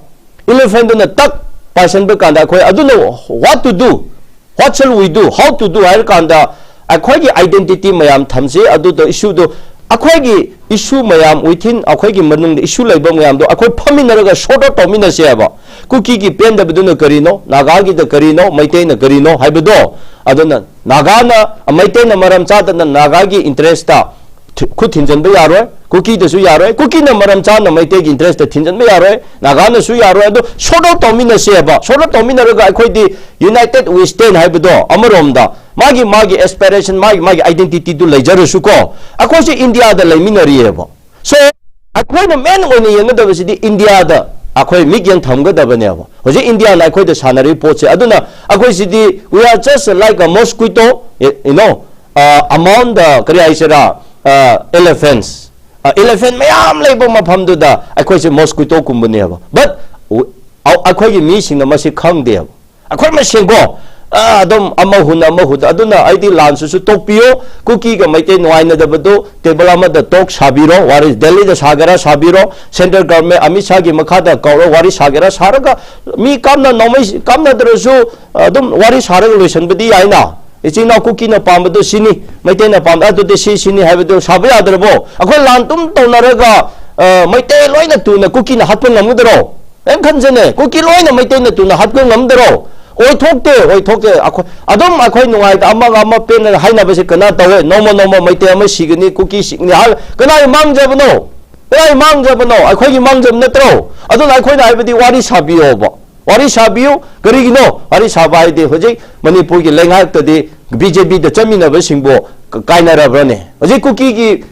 Elephantꯗꯨꯅ ꯇꯛ ꯄꯥꯏꯁꯟꯕ ꯀꯥꯟꯗ ꯑꯩꯈꯣꯏ ꯑꯗꯨꯅ what to do, what shall we do, how to do ꯍꯥꯏꯔ ꯀꯥꯟꯗ ꯑꯩꯈꯣꯏꯒꯤ identity ꯃꯌꯥꯝ ꯊꯝꯁꯤ꯫ ꯑꯗꯨꯗꯣ issueꯗꯣ, ꯑꯩꯈꯣꯏꯒꯤ issue ꯃꯌꯥꯝ within ꯑꯩꯈꯣꯏꯒꯤ ꯃꯅꯨꯡꯗ issue ꯂꯩꯕ ꯃꯌꯥꯝꯗꯣ ꯑꯩꯈꯣꯏ ꯐꯝꯃꯤꯟꯅꯔꯒ sort out ꯇꯧꯃꯤꯟꯅꯁꯦ ꯍꯥꯏꯕ꯫ ꯀꯨꯀꯤꯒꯤ ꯄꯦꯟꯗꯕꯗꯨꯅ ꯀꯔꯤꯅꯣ, ꯅꯥꯒꯥꯒꯤꯗ ꯀꯔꯤꯅꯣ, ꯃꯩꯇꯩꯅ ꯀꯔꯤꯅꯣ ꯍꯥꯏꯕꯗꯣ꯫ ꯑꯗꯨꯅ ꯅꯥꯒꯥꯅ, ꯃꯩꯇꯩꯅ ꯃꯔꯝ ꯆꯥꯗꯅ ꯅꯥꯒꯥꯒꯤ interestꯇ ꯈꯨꯠ ꯊꯤꯟꯖꯤꯟꯕ ꯌꯥꯔꯣꯏ꯫ ꯀꯨꯀꯤꯗꯁꯨ ꯌꯥꯔꯣꯏ, ꯀꯨꯀꯤꯅ ꯃꯔꯝ ꯆꯥꯅ ꯃꯩꯇꯩꯒꯤ interestꯇ ꯊꯤꯟꯖꯤꯟꯕ ꯌꯥꯔꯣꯏ, ꯅꯥꯒꯥꯅꯁꯨ ꯌꯥꯔꯣꯏ꯫ ꯑꯗꯨ sort out ꯇꯧꯃꯤꯟꯅꯁꯦꯕ꯫ Sort out ꯇꯧꯃꯤꯟꯅꯔꯒ ꯑꯩꯈꯣꯏꯗꯤ united we stand ꯍꯥꯏꯕꯗꯣ, ꯑꯃꯔꯣꯝꯗ ꯃꯥꯒꯤ ꯃꯥꯒꯤ aspiration, ꯃꯥꯒꯤ ꯃꯥꯒꯤ identityꯗꯨ ꯂꯩꯖꯔꯁꯨꯀꯣ, ꯑꯩꯈꯣꯏꯁꯦ ꯏꯟꯗꯤꯌꯥꯗ ꯂꯩꯃꯤꯟꯅꯔꯤꯑꯕ꯫ So ꯑꯩꯈꯣꯏꯅ main ꯑꯣꯏꯅ ꯌꯦꯡꯒꯗꯕꯁꯤꯗꯤ ꯏꯟꯗꯤꯌꯥꯗ ꯑꯩꯈꯣꯏ ꯃꯤꯠꯌꯦꯡ ꯊꯝꯒꯗꯕꯅꯦꯕ꯫ ꯍꯧꯖꯤꯛ ꯏꯟꯗꯤꯌꯥꯅ ꯑꯩꯈꯣꯏꯗ ꯁꯥꯟꯅꯔꯤꯕ ꯄꯣꯠꯁꯦ꯫ ꯑꯗꯨꯅ ꯑꯩꯈꯣꯏꯁꯤꯗꯤ we are just like a mosquito, you know, uh, among the, ꯀꯔꯤ ꯍꯥꯏꯁꯤꯔꯥ, elephants, elephant ꯃꯌꯥꯝ ꯂꯩꯕ ꯃꯐꯝꯗꯨꯗ ꯑꯩꯈꯣꯏꯁꯦ mosquitoꯀꯨꯝꯕꯅꯦꯕ꯫ But ꯑꯩꯈꯣꯏꯒꯤ ꯃꯤꯁꯤꯡꯅ ꯃꯁꯤ ꯈꯪꯗꯦꯕ꯫ ꯑꯩꯈꯣꯏ ꯃꯁꯦꯟꯀꯣ, ꯑꯗꯨꯝ ꯑꯃ ꯍꯨꯟ ꯑꯃ ꯍꯨꯟ꯫ ꯑꯗꯨꯅ ꯑꯩꯗꯤ ꯂꯥꯟꯁꯤꯁꯨ ꯇꯣꯛꯄꯤꯌꯨ꯫ ꯀꯨꯀꯤꯒ ꯃꯩꯇꯩ ꯅꯨꯡꯉꯥꯏꯅꯗꯕꯗꯨ table ꯑꯃꯗ talk ꯁꯥꯕꯤꯔꯣ, ꯋꯥꯔꯤ ꯗꯦꯜꯂꯤꯗ ꯁꯥꯒꯦꯔꯥ ꯁꯥꯕꯤꯔꯣ, central government ꯑꯃꯤꯠ ꯁꯥꯒꯤ ꯃꯈꯥꯗ ꯀꯧꯔꯣ, ꯋꯥꯔꯤ ꯁꯥꯒꯦꯔꯥ ꯁꯥꯔꯒ, ꯃꯤ ꯀꯥꯞꯅ ꯅꯣꯡꯃꯩ ꯀꯥꯞꯅꯗ꯭ꯔꯁꯨ ꯑꯗꯨꯝ ꯋꯥꯔꯤ ꯁꯥꯔꯒ ꯂꯣꯏꯁꯤꯟꯕꯗꯤ ꯌꯥꯏꯅ꯫ ꯏꯆꯤꯟ ꯏꯅꯥꯎ ꯀꯨꯀꯤꯅ ꯄꯥꯝꯕꯗꯣ ꯁꯤꯅꯤ, ꯃꯩꯇꯩꯅ ꯄꯥꯝꯕ ꯑꯗꯨꯗꯤ ꯁꯤ ꯁꯤꯅꯤ ꯍꯥꯏꯕꯗꯨ ꯁꯥꯕ ꯌꯥꯗ꯭ꯔꯕꯣ? ꯑꯩꯈꯣꯏ ꯂꯥꯟ ꯑꯗꯨꯝ ꯇꯧꯅꯔꯒ, ꯑ, ꯃꯩꯇꯩ ꯂꯣꯏꯅ ꯇꯨꯅ ꯀꯨꯀꯤꯅ ꯍꯥꯠꯄ ꯉꯝꯒꯗ꯭ꯔꯣ? ꯀꯩꯝ ꯈꯟꯖꯅꯦ, ꯀꯨꯀꯤ ꯂꯣꯏꯅ ꯃꯩꯇꯩꯅ ꯇꯨꯅ ꯍꯥꯠꯄ ꯉꯝꯗ꯭ꯔꯣ? ꯑꯣꯏꯊꯣꯛꯇꯦ, ꯑꯣꯏꯊꯣꯛꯇꯦ꯫ ꯑꯩꯈꯣꯏ ꯑꯗꯨꯝ ꯑꯩꯈꯣꯏ ꯅꯨꯡꯉꯥꯏꯇ ꯑꯃꯒ ꯑꯃ ꯄꯦꯟꯅ ꯍꯥꯏꯅꯕꯁꯦ ꯀꯅꯥ ꯇꯧꯋꯦ? ꯅꯣꯡꯃ ꯅꯣꯡꯃ ꯃꯩꯇꯩ ꯑꯃ ꯁꯤꯒꯅꯤ, ꯀꯨꯀꯤ ꯁꯤꯒꯅꯤ ꯍꯥꯏ, ꯀꯅꯥꯒꯤ ꯃꯥꯡꯖꯕꯅꯣ? ꯀꯅꯥꯒꯤ ꯃꯥꯡꯖꯕꯅꯣ? ꯑꯩꯈꯣꯏꯒꯤ ꯃꯥꯡꯖꯕ ꯅꯠꯇ꯭ꯔꯣ? ꯑꯗꯨꯅ ꯑꯩꯈꯣꯏꯅ ꯍꯥꯏꯕꯗꯤ ꯋꯥꯔꯤ ꯁꯥꯕꯤꯌꯣꯕ꯫ ꯋꯥꯔꯤ ꯁꯥꯕꯤꯌꯨ꯫ ꯀꯔꯤꯒꯤꯅꯣ? ꯋꯥꯔꯤ ꯁꯥꯕ ꯍꯥꯏꯗꯤ ꯍꯧꯖꯤꯛ ꯃꯅꯤꯄꯨꯔꯒꯤ ꯂꯩꯉꯥꯛꯇꯗꯤ ꯕꯤ ꯖꯦ ꯄꯤꯗ ꯆꯠꯃꯤꯟꯅꯕꯁꯤꯡꯕꯨ ꯀ- ꯀꯥꯏꯅꯔꯕ꯭ꯔꯅꯦ? ꯍꯧꯖꯤꯛ ꯀꯨꯀꯤꯒꯤ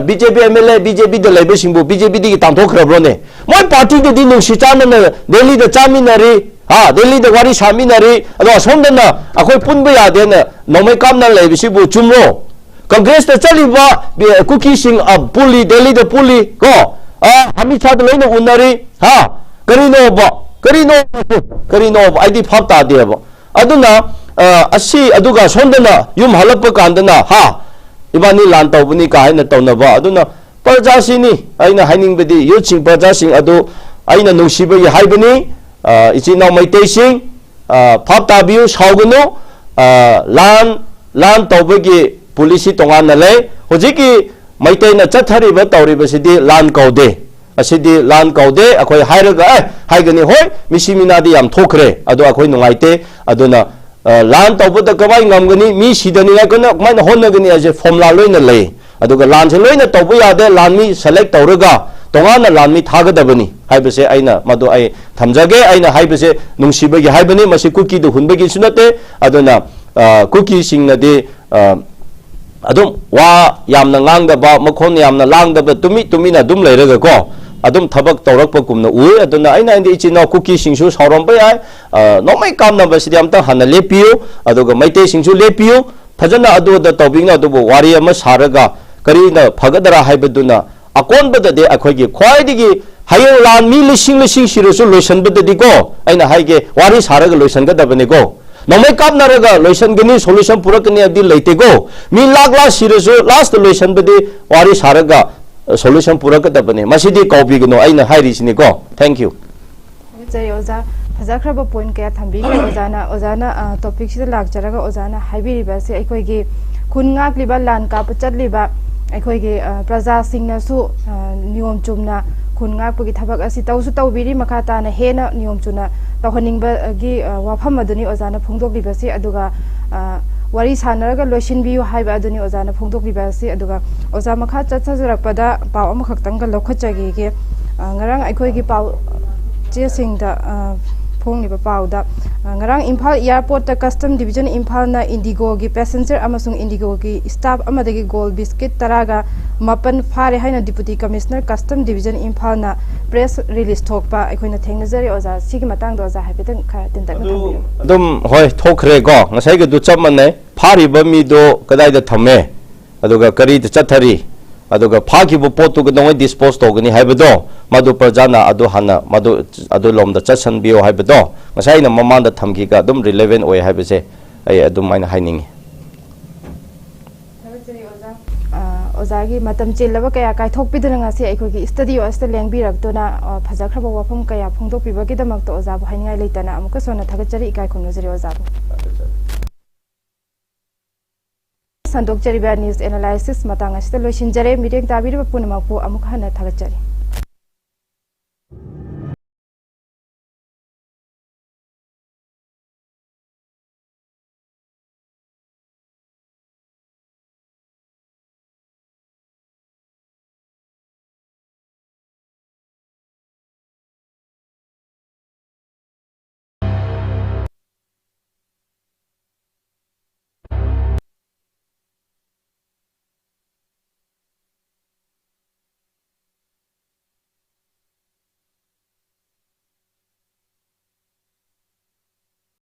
B J P M L A B J ꯄꯤꯗ ꯂꯩꯕꯁꯤꯡꯕꯨ ꯕꯤ ꯖꯦ ꯄꯤꯗꯒꯤ ꯇꯥꯟꯊꯣꯛꯈ꯭ꯔꯕ꯭ꯔꯣꯅꯦ? ꯃꯣꯏ ꯄꯥꯔꯇꯤꯗꯗꯤ ꯅꯨꯡꯁꯤ ꯆꯥꯟꯅꯅ ꯗꯦꯜꯂꯤꯗ ꯆꯥꯃꯤꯟꯅꯔꯤ, ꯍꯥ, ꯗꯦꯜꯂꯤꯗ ꯋꯥꯔꯤ ꯁꯥꯃꯤꯟꯅꯔꯤ, ꯑꯗꯣ ꯑꯁꯣꯝꯗꯅ ꯑꯩꯈꯣꯏ ꯄꯨꯟꯕ ꯌꯥꯗꯦꯅ ꯅꯣꯡꯃꯩ ꯀꯥꯞꯅ ꯂꯩꯕꯁꯤꯕꯨ ꯆꯨꯝꯕ꯭ꯔꯣ? ꯀꯪꯒ꯭ꯔꯦꯁꯇ ꯆꯠꯂꯤꯕ ꯕꯤ- ꯀꯨꯀꯤꯁꯤꯡ ꯑ, ꯄꯨꯜꯂꯤ, ꯗꯦꯜꯂꯤꯗ ꯄꯨꯜꯂꯤ, ꯀꯣ? ꯑ, ꯑꯃꯤꯠ ꯁꯥꯗ ꯂꯣꯏꯅ ꯎꯅꯔꯤ, ꯍꯥ? ꯀꯔꯤꯅꯣꯕ? ꯀꯔꯤꯅꯣꯕ? ꯀꯔꯤꯅꯣꯕ? ꯑꯩꯗꯤ ꯚꯥꯞ ꯇꯥꯗꯦꯕ꯫ ꯑꯗꯨꯅ, ꯑ, ꯑꯁꯤ, ꯑꯗꯨꯒ ꯁꯣꯝꯗꯅ ꯌꯨꯝ ꯍꯜꯂꯛꯄ ꯀꯥꯟꯗꯅ, ꯍꯥ, ꯏꯕꯥꯅꯤ ꯂꯥꯟ ꯇꯧꯕꯅꯤ ꯀꯥ ꯍꯥꯏꯅ ꯇꯧꯅꯕ꯫ ꯑꯗꯨꯅ ꯄ꯭ꯔꯖꯥꯁꯤꯅꯤ, ꯑꯩꯅ ꯍꯥꯏꯅꯤꯡꯕꯗꯤ, ꯌꯨꯠꯁꯤꯡ, ꯄ꯭ꯔꯖꯥꯁꯤꯡ ꯑꯗꯨ ꯑꯩꯅ ꯅꯨꯡꯁꯤꯕꯒꯤ ꯍꯥꯏꯕꯅꯤ꯫ ꯑ, ꯏꯆꯤꯟ ꯏꯅꯥꯎ ꯃꯩꯇꯩꯁꯤꯡ, ꯑ, ꯚꯥꯞ ꯇꯥꯕꯤꯌꯨ, ꯁꯥꯎꯒꯅꯨ꯫ ꯑ, ꯂꯥꯟ, ꯂꯥꯟ ꯇꯧꯕꯒꯤ ꯄꯣꯂꯤꯁꯤ ꯇꯣꯉꯥꯟꯅ ꯂꯩ꯫ ꯍꯧꯖꯤꯛꯀꯤ ꯃꯩꯇꯩꯅ ꯆꯠꯊꯔꯤꯕ, ꯇꯧꯔꯤꯕꯁꯤꯗꯤ ꯂꯥꯟ ꯀꯧꯗꯦ꯫ ꯑꯁꯤꯗꯤ ꯂꯥꯟ ꯀꯧꯗꯦ꯫ ꯑꯩꯈꯣꯏ ꯍꯥꯏꯔꯒ, ꯑꯦ, ꯍꯥꯏꯒꯅꯤ, ꯍꯣꯏ, ꯃꯤꯁꯤ ꯃꯤꯅꯥꯗꯤ ꯌꯥꯝ ꯊꯣꯛꯈ꯭ꯔꯦ, ꯑꯗꯣ ꯑꯩꯈꯣꯏ ꯅꯨꯡꯉꯥꯏꯇꯦ꯫ ꯑꯗꯨꯅ, ꯑ, ꯂꯥꯟ ꯇꯧꯕꯗ ꯀꯃꯥꯏ ꯉꯝꯒꯅꯤ? ꯃꯤ ꯁꯤꯗꯅꯤꯡꯉꯥꯏ ꯀꯟꯅ ꯀꯃꯥꯏꯅ ꯍꯣꯠꯅꯒꯅꯤ ꯍꯥꯏꯁꯦ ꯐꯣꯝꯂꯥ ꯂꯣꯏꯅ ꯂꯩ꯫ ꯑꯗꯨꯒ ꯂꯥꯟꯁꯦ ꯂꯣꯏꯅ ꯇꯧꯕ ꯌꯥꯗꯦ꯫ ꯂꯥꯟꯃꯤ ꯁꯦꯂꯦꯛ ꯇꯧꯔꯒ ꯇꯣꯉꯥꯟꯅ ꯂꯥꯟꯃꯤ ꯊꯥꯒꯗꯕꯅꯤ ꯍꯥꯏꯕꯁꯦ ꯑꯩꯅ, ꯃꯗꯨ ꯑꯩ ꯊꯝꯖꯒꯦ꯫ ꯑꯩꯅ ꯍꯥꯏꯕꯁꯦ ꯅꯨꯡꯁꯤꯕꯒꯤ ꯍꯥꯏꯕꯅꯤ, ꯃꯁꯤ ꯀꯨꯀꯤꯗ ꯍꯨꯟꯕꯒꯤꯁꯨ ꯅꯠꯇꯦ꯫ ꯑꯗꯨꯅ, ꯑ, ꯀꯨꯀꯤꯁꯤꯡꯅꯗꯤ, ꯑ, ꯑꯗꯨꯝ ꯋꯥ ꯌꯥꯝꯅ ꯉꯥꯡꯗꯕ, ꯃꯈꯣꯟ ꯌꯥꯝꯅ ꯂꯥꯡꯗꯕ, ꯇꯨꯃꯤ ꯇꯨꯃꯤꯟꯅ ꯑꯗꯨꯝ ꯂꯩꯔꯒꯀꯣ, ꯑꯗꯨꯝ ꯊꯕꯛ ꯇꯧꯔꯛꯄꯒꯨꯝꯅ ꯎꯏ꯫ ꯑꯗꯨꯅ ꯑꯩꯅ ꯍꯥꯏꯗꯤ ꯏꯆꯤꯟ ꯏꯅꯥꯎ ꯀꯨꯀꯤꯁꯤꯡꯁꯨ ꯁꯥꯎꯔꯝꯕ ꯌꯥꯏ꯫ ꯑ, ꯅꯣꯡꯃꯩ ꯀꯥꯞꯅꯕꯁꯤꯗꯤ ꯑꯝꯇ ꯍꯥꯟꯅ ꯂꯦꯞꯄꯤꯌꯨ, ꯑꯗꯨꯒ ꯃꯩꯇꯩꯁꯤꯡꯁꯨ ꯂꯦꯞꯄꯤꯌꯨ꯫ ꯐꯖꯅ ꯑꯗꯨꯗ ꯇꯧꯕꯤꯒꯅꯨ, ꯑꯗꯨꯕꯨ ꯋꯥꯔꯤ ꯑꯃ ꯁꯥꯔꯒ ꯀꯔꯤꯅ ꯐꯒꯗ꯭ꯔꯥ ꯍꯥꯏꯕꯗꯨꯅ ꯑꯀꯣꯟꯕꯗꯗꯤ ꯑꯩꯈꯣꯏꯒꯤ ꯈ꯭ꯋꯥꯏꯗꯒꯤ ꯍꯌꯦꯡ ꯂꯥꯟ ꯃꯤ ꯂꯤꯁꯤꯡ ꯂꯤꯁꯤꯡ ꯁꯤꯔꯁꯨ ꯂꯣꯏꯁꯟꯕꯗꯗꯤꯀꯣ, ꯑꯩꯅ ꯍꯥꯏꯒꯦ, ꯋꯥꯔꯤ ꯁꯥꯔꯒ ꯂꯣꯏꯁꯟꯒꯗꯕꯅꯤꯀꯣ꯫ ꯅꯣꯡꯃꯩ ꯀꯥꯞꯅꯔꯒ ꯂꯣꯏꯁꯟꯒꯅꯤ, ꯁꯣꯂꯨꯁꯟ ꯄꯨꯔꯛꯀꯅꯤ ꯍꯥꯏꯕꯗꯤ ꯂꯩꯇꯦꯀꯣ꯫ ꯃꯤ ꯂꯥꯛ ꯂꯥꯛ ꯁꯤꯔꯁꯨ ꯂꯥꯁꯇ ꯂꯣꯏꯁꯟꯕꯗꯤ ꯋꯥꯔꯤ ꯁꯥꯔꯒ, ꯑ, ꯁꯣꯂꯨꯁꯟ ꯄꯨꯔꯛꯀꯗꯕꯅꯤ꯫ ꯃꯁꯤꯗꯤ ꯀꯥꯎꯕꯤꯒꯅꯨ, ꯑꯩꯅ ꯍꯥꯏꯔꯤꯁꯤꯅꯤꯀꯣ꯫ Thank you꯫ ꯊꯥꯒꯠꯆꯔꯤ ꯑꯣꯖꯥ, ꯐꯖꯈ꯭ꯔꯕ ꯄꯣꯏꯟ ꯀꯌꯥ ꯊꯝꯕꯤꯈ꯭ꯔꯦ ꯑꯣꯖꯥꯅ꯫ ꯑꯣꯖꯥꯅ, ꯑ, ꯇꯣꯄꯤꯛꯁꯤꯗ ꯂꯥꯛꯆꯔꯒ ꯑꯣꯖꯥꯅ ꯍꯥꯏꯕꯤꯔꯤꯕ ꯑꯁꯤ ꯑꯩꯈꯣꯏꯒꯤ ꯈꯨꯟ ꯉꯥꯛꯂꯤꯕ, ꯂꯥꯟ ꯀꯥꯞꯄ ꯆꯠꯂꯤꯕ ꯑꯩꯈꯣꯏꯒꯤ, ꯑ, ꯄ꯭ꯔꯖꯥꯁꯤꯡꯅꯁꯨ, ꯑ, ꯅꯤꯌꯣꯝ ꯆꯨꯝꯅ ꯈꯨꯟ ꯉꯥꯛꯄꯒꯤ ꯊꯕꯛ ꯑꯁꯤ ꯇꯧꯁꯨ ꯇꯧꯕꯤꯔꯤ, ꯃꯈꯥ ꯇꯥꯅ ꯍꯦꯟꯅ ꯅꯤꯌꯣꯝ ꯆꯨꯝꯅ ꯇꯧꯍꯟꯅꯤꯡꯕꯒꯤ, ꯑ, ꯋꯥꯐꯝ ꯑꯗꯨꯅꯤ ꯑꯣꯖꯥꯅ ꯐꯣꯡꯗꯣꯛꯂꯤꯕꯁꯤ꯫ ꯑꯗꯨꯒ, ꯑ, ꯋꯥꯔꯤ ꯁꯥꯟꯅꯔꯒ ꯂꯣꯏꯁꯤꯟꯕꯤꯌꯨ ꯍꯥꯏꯕ ꯑꯗꯨꯅꯤ ꯑꯣꯖꯥꯅ ꯐꯣꯡꯗꯣꯛꯂꯤꯕꯁꯤ꯫ ꯑꯗꯨꯒ ꯑꯣꯖꯥ, ꯃꯈꯥ ꯆꯠꯊꯖꯔꯛꯄꯗ ꯄꯥꯎ ꯑꯃꯈꯛꯇꯪꯒ ꯂꯧꯈꯠꯆꯈꯤꯒꯦ꯫ ꯑ, ꯉꯔꯥꯡ ꯑꯩꯈꯣꯏꯒꯤ ꯄꯥꯎ ꯆꯦꯁꯤꯡꯗ, ꯑ, ꯐꯣꯡꯂꯤꯕ ꯄꯥꯎꯗ ꯉꯔꯥꯡ ꯏꯝꯐꯥꯜ ꯑꯦꯌꯥꯔꯄꯣꯔꯠꯇ ꯀꯁꯇꯝ ꯗꯤꯕꯤꯖꯟ ꯏꯝꯐꯥꯜꯅ ꯏꯟꯗꯤꯒꯣꯒꯤ ꯄꯦꯁꯦꯟꯖꯔ ꯑꯃꯁꯨꯡ ꯏꯟꯗꯤꯒꯣꯒꯤ ꯁ꯭ꯇꯥꯐ ꯑꯃꯗꯒꯤ ꯒꯣꯜ ꯕꯤꯁꯀꯤꯠ ꯇꯔꯥꯒ ꯃꯥꯄꯟ ꯐꯥꯔꯦ ꯍꯥꯏꯅ ꯗꯤꯄꯨꯇꯤ ꯀꯃꯤꯁꯅꯔ ꯀꯁꯇꯝ ꯗꯤꯕꯤꯖꯟ ꯏꯝꯐꯥꯜꯅ ꯄ꯭ꯔꯦꯁ ꯔꯤꯂꯤꯁ ꯊꯣꯛꯄ ꯑꯩꯈꯣꯏꯅ ꯊꯦꯡꯅꯖꯔꯦ꯫ ꯑꯣꯖꯥ, ꯁꯤꯒꯤ ꯃꯇꯥꯡꯗ ꯑꯣꯖꯥ ꯍꯥꯏꯐꯦꯠꯇꯪ ꯈꯔ ꯇꯦꯟꯇꯛꯅ ꯊꯝꯕꯤꯌꯨ꯫ ꯑꯗꯨꯝ ꯍꯣꯏ, ꯊꯣꯛꯈ꯭ꯔꯦꯀꯣ꯫ ꯉꯁꯥꯏꯒꯤꯗꯨ ꯆꯞ ꯃꯥꯟꯅꯩ꯫ ꯐꯥꯔꯤꯕ ꯃꯤꯗꯣ ꯀꯗꯥꯏꯗ ꯊꯝꯃꯦ, ꯑꯗꯨꯒ ꯀꯔꯤꯗ ꯆꯠꯊꯔꯤ, ꯑꯗꯨꯒ ꯐꯥꯈꯤꯕ ꯄꯣꯠꯇꯨ ꯀꯩꯗꯧꯉꯩ ꯗꯤꯁꯄꯣꯖ ꯇꯧꯒꯅꯤ ꯍꯥꯏꯕꯗꯣ, ꯃꯗꯨ ꯄ꯭ꯔꯖꯥꯅ ꯑꯗꯨ ꯍꯥꯟꯅ ꯃꯗꯨ ꯑꯗꯨ ꯂꯣꯝꯗ ꯆꯠꯁꯟꯕꯤꯌꯣ ꯍꯥꯏꯕꯗꯣ ꯉꯁꯥꯏ ꯑꯩꯅ ꯃꯃꯥꯡꯗ ꯊꯝꯈꯤꯒ ꯑꯗꯨꯝ ꯔꯤꯂꯦꯚꯦꯟ ꯑꯣꯏ ꯍꯥꯏꯕꯁꯦ ꯑꯩ ꯑꯗꯨꯝ ꯑꯩꯅ ꯍꯥꯏꯅꯤꯡꯉꯤ꯫ ꯑ, ꯑꯣꯖꯥꯒꯤ ꯃꯇꯝ ꯆꯤꯜꯂꯕ ꯀꯌꯥ ꯀꯥꯏꯊꯣꯛꯄꯤꯗꯨꯅ ꯉꯁꯤ ꯑꯩꯈꯣꯏꯒꯤ ꯁ꯭ꯇꯗꯤꯑꯣ ꯑꯁꯤꯗ ꯂꯦꯡꯕꯤꯔꯛꯇꯨꯅ, ꯑ, ꯐꯖꯈ꯭ꯔꯕ ꯋꯥꯐꯝ ꯀꯌꯥ ꯐꯣꯡꯗꯣꯛꯄꯤꯕꯒꯤꯗꯃꯛꯇ ꯑꯣꯖꯥꯕꯨ ꯍꯥꯏꯅꯤꯡꯉꯥꯏ ꯂꯩꯇꯅ ꯑꯃꯨꯛꯀꯁꯨ ꯍꯟꯅ ꯊꯥꯒꯠꯆꯔꯤ, ꯏꯀꯥꯏ ꯈꯨꯝꯅꯖꯔꯤ ꯑꯣꯖꯥꯕꯨ꯫ ꯁꯟꯗꯣꯛꯆꯔꯤꯕ ꯅ꯭ꯌꯨꯁ ꯑꯦꯅꯥꯂꯥꯏꯁꯤꯁ ꯃꯇꯥꯡ ꯑꯁꯤꯗ ꯂꯣꯏꯁꯤꯟꯖꯔꯦ꯫ ꯃꯤꯠꯌꯦꯡ ꯇꯥꯕꯤꯔꯤꯕ ꯄꯨꯝꯅꯃꯛꯄꯨ ꯑꯃꯨꯛ ꯍꯟꯅ ꯊꯥꯒꯠꯆꯔꯤ꯫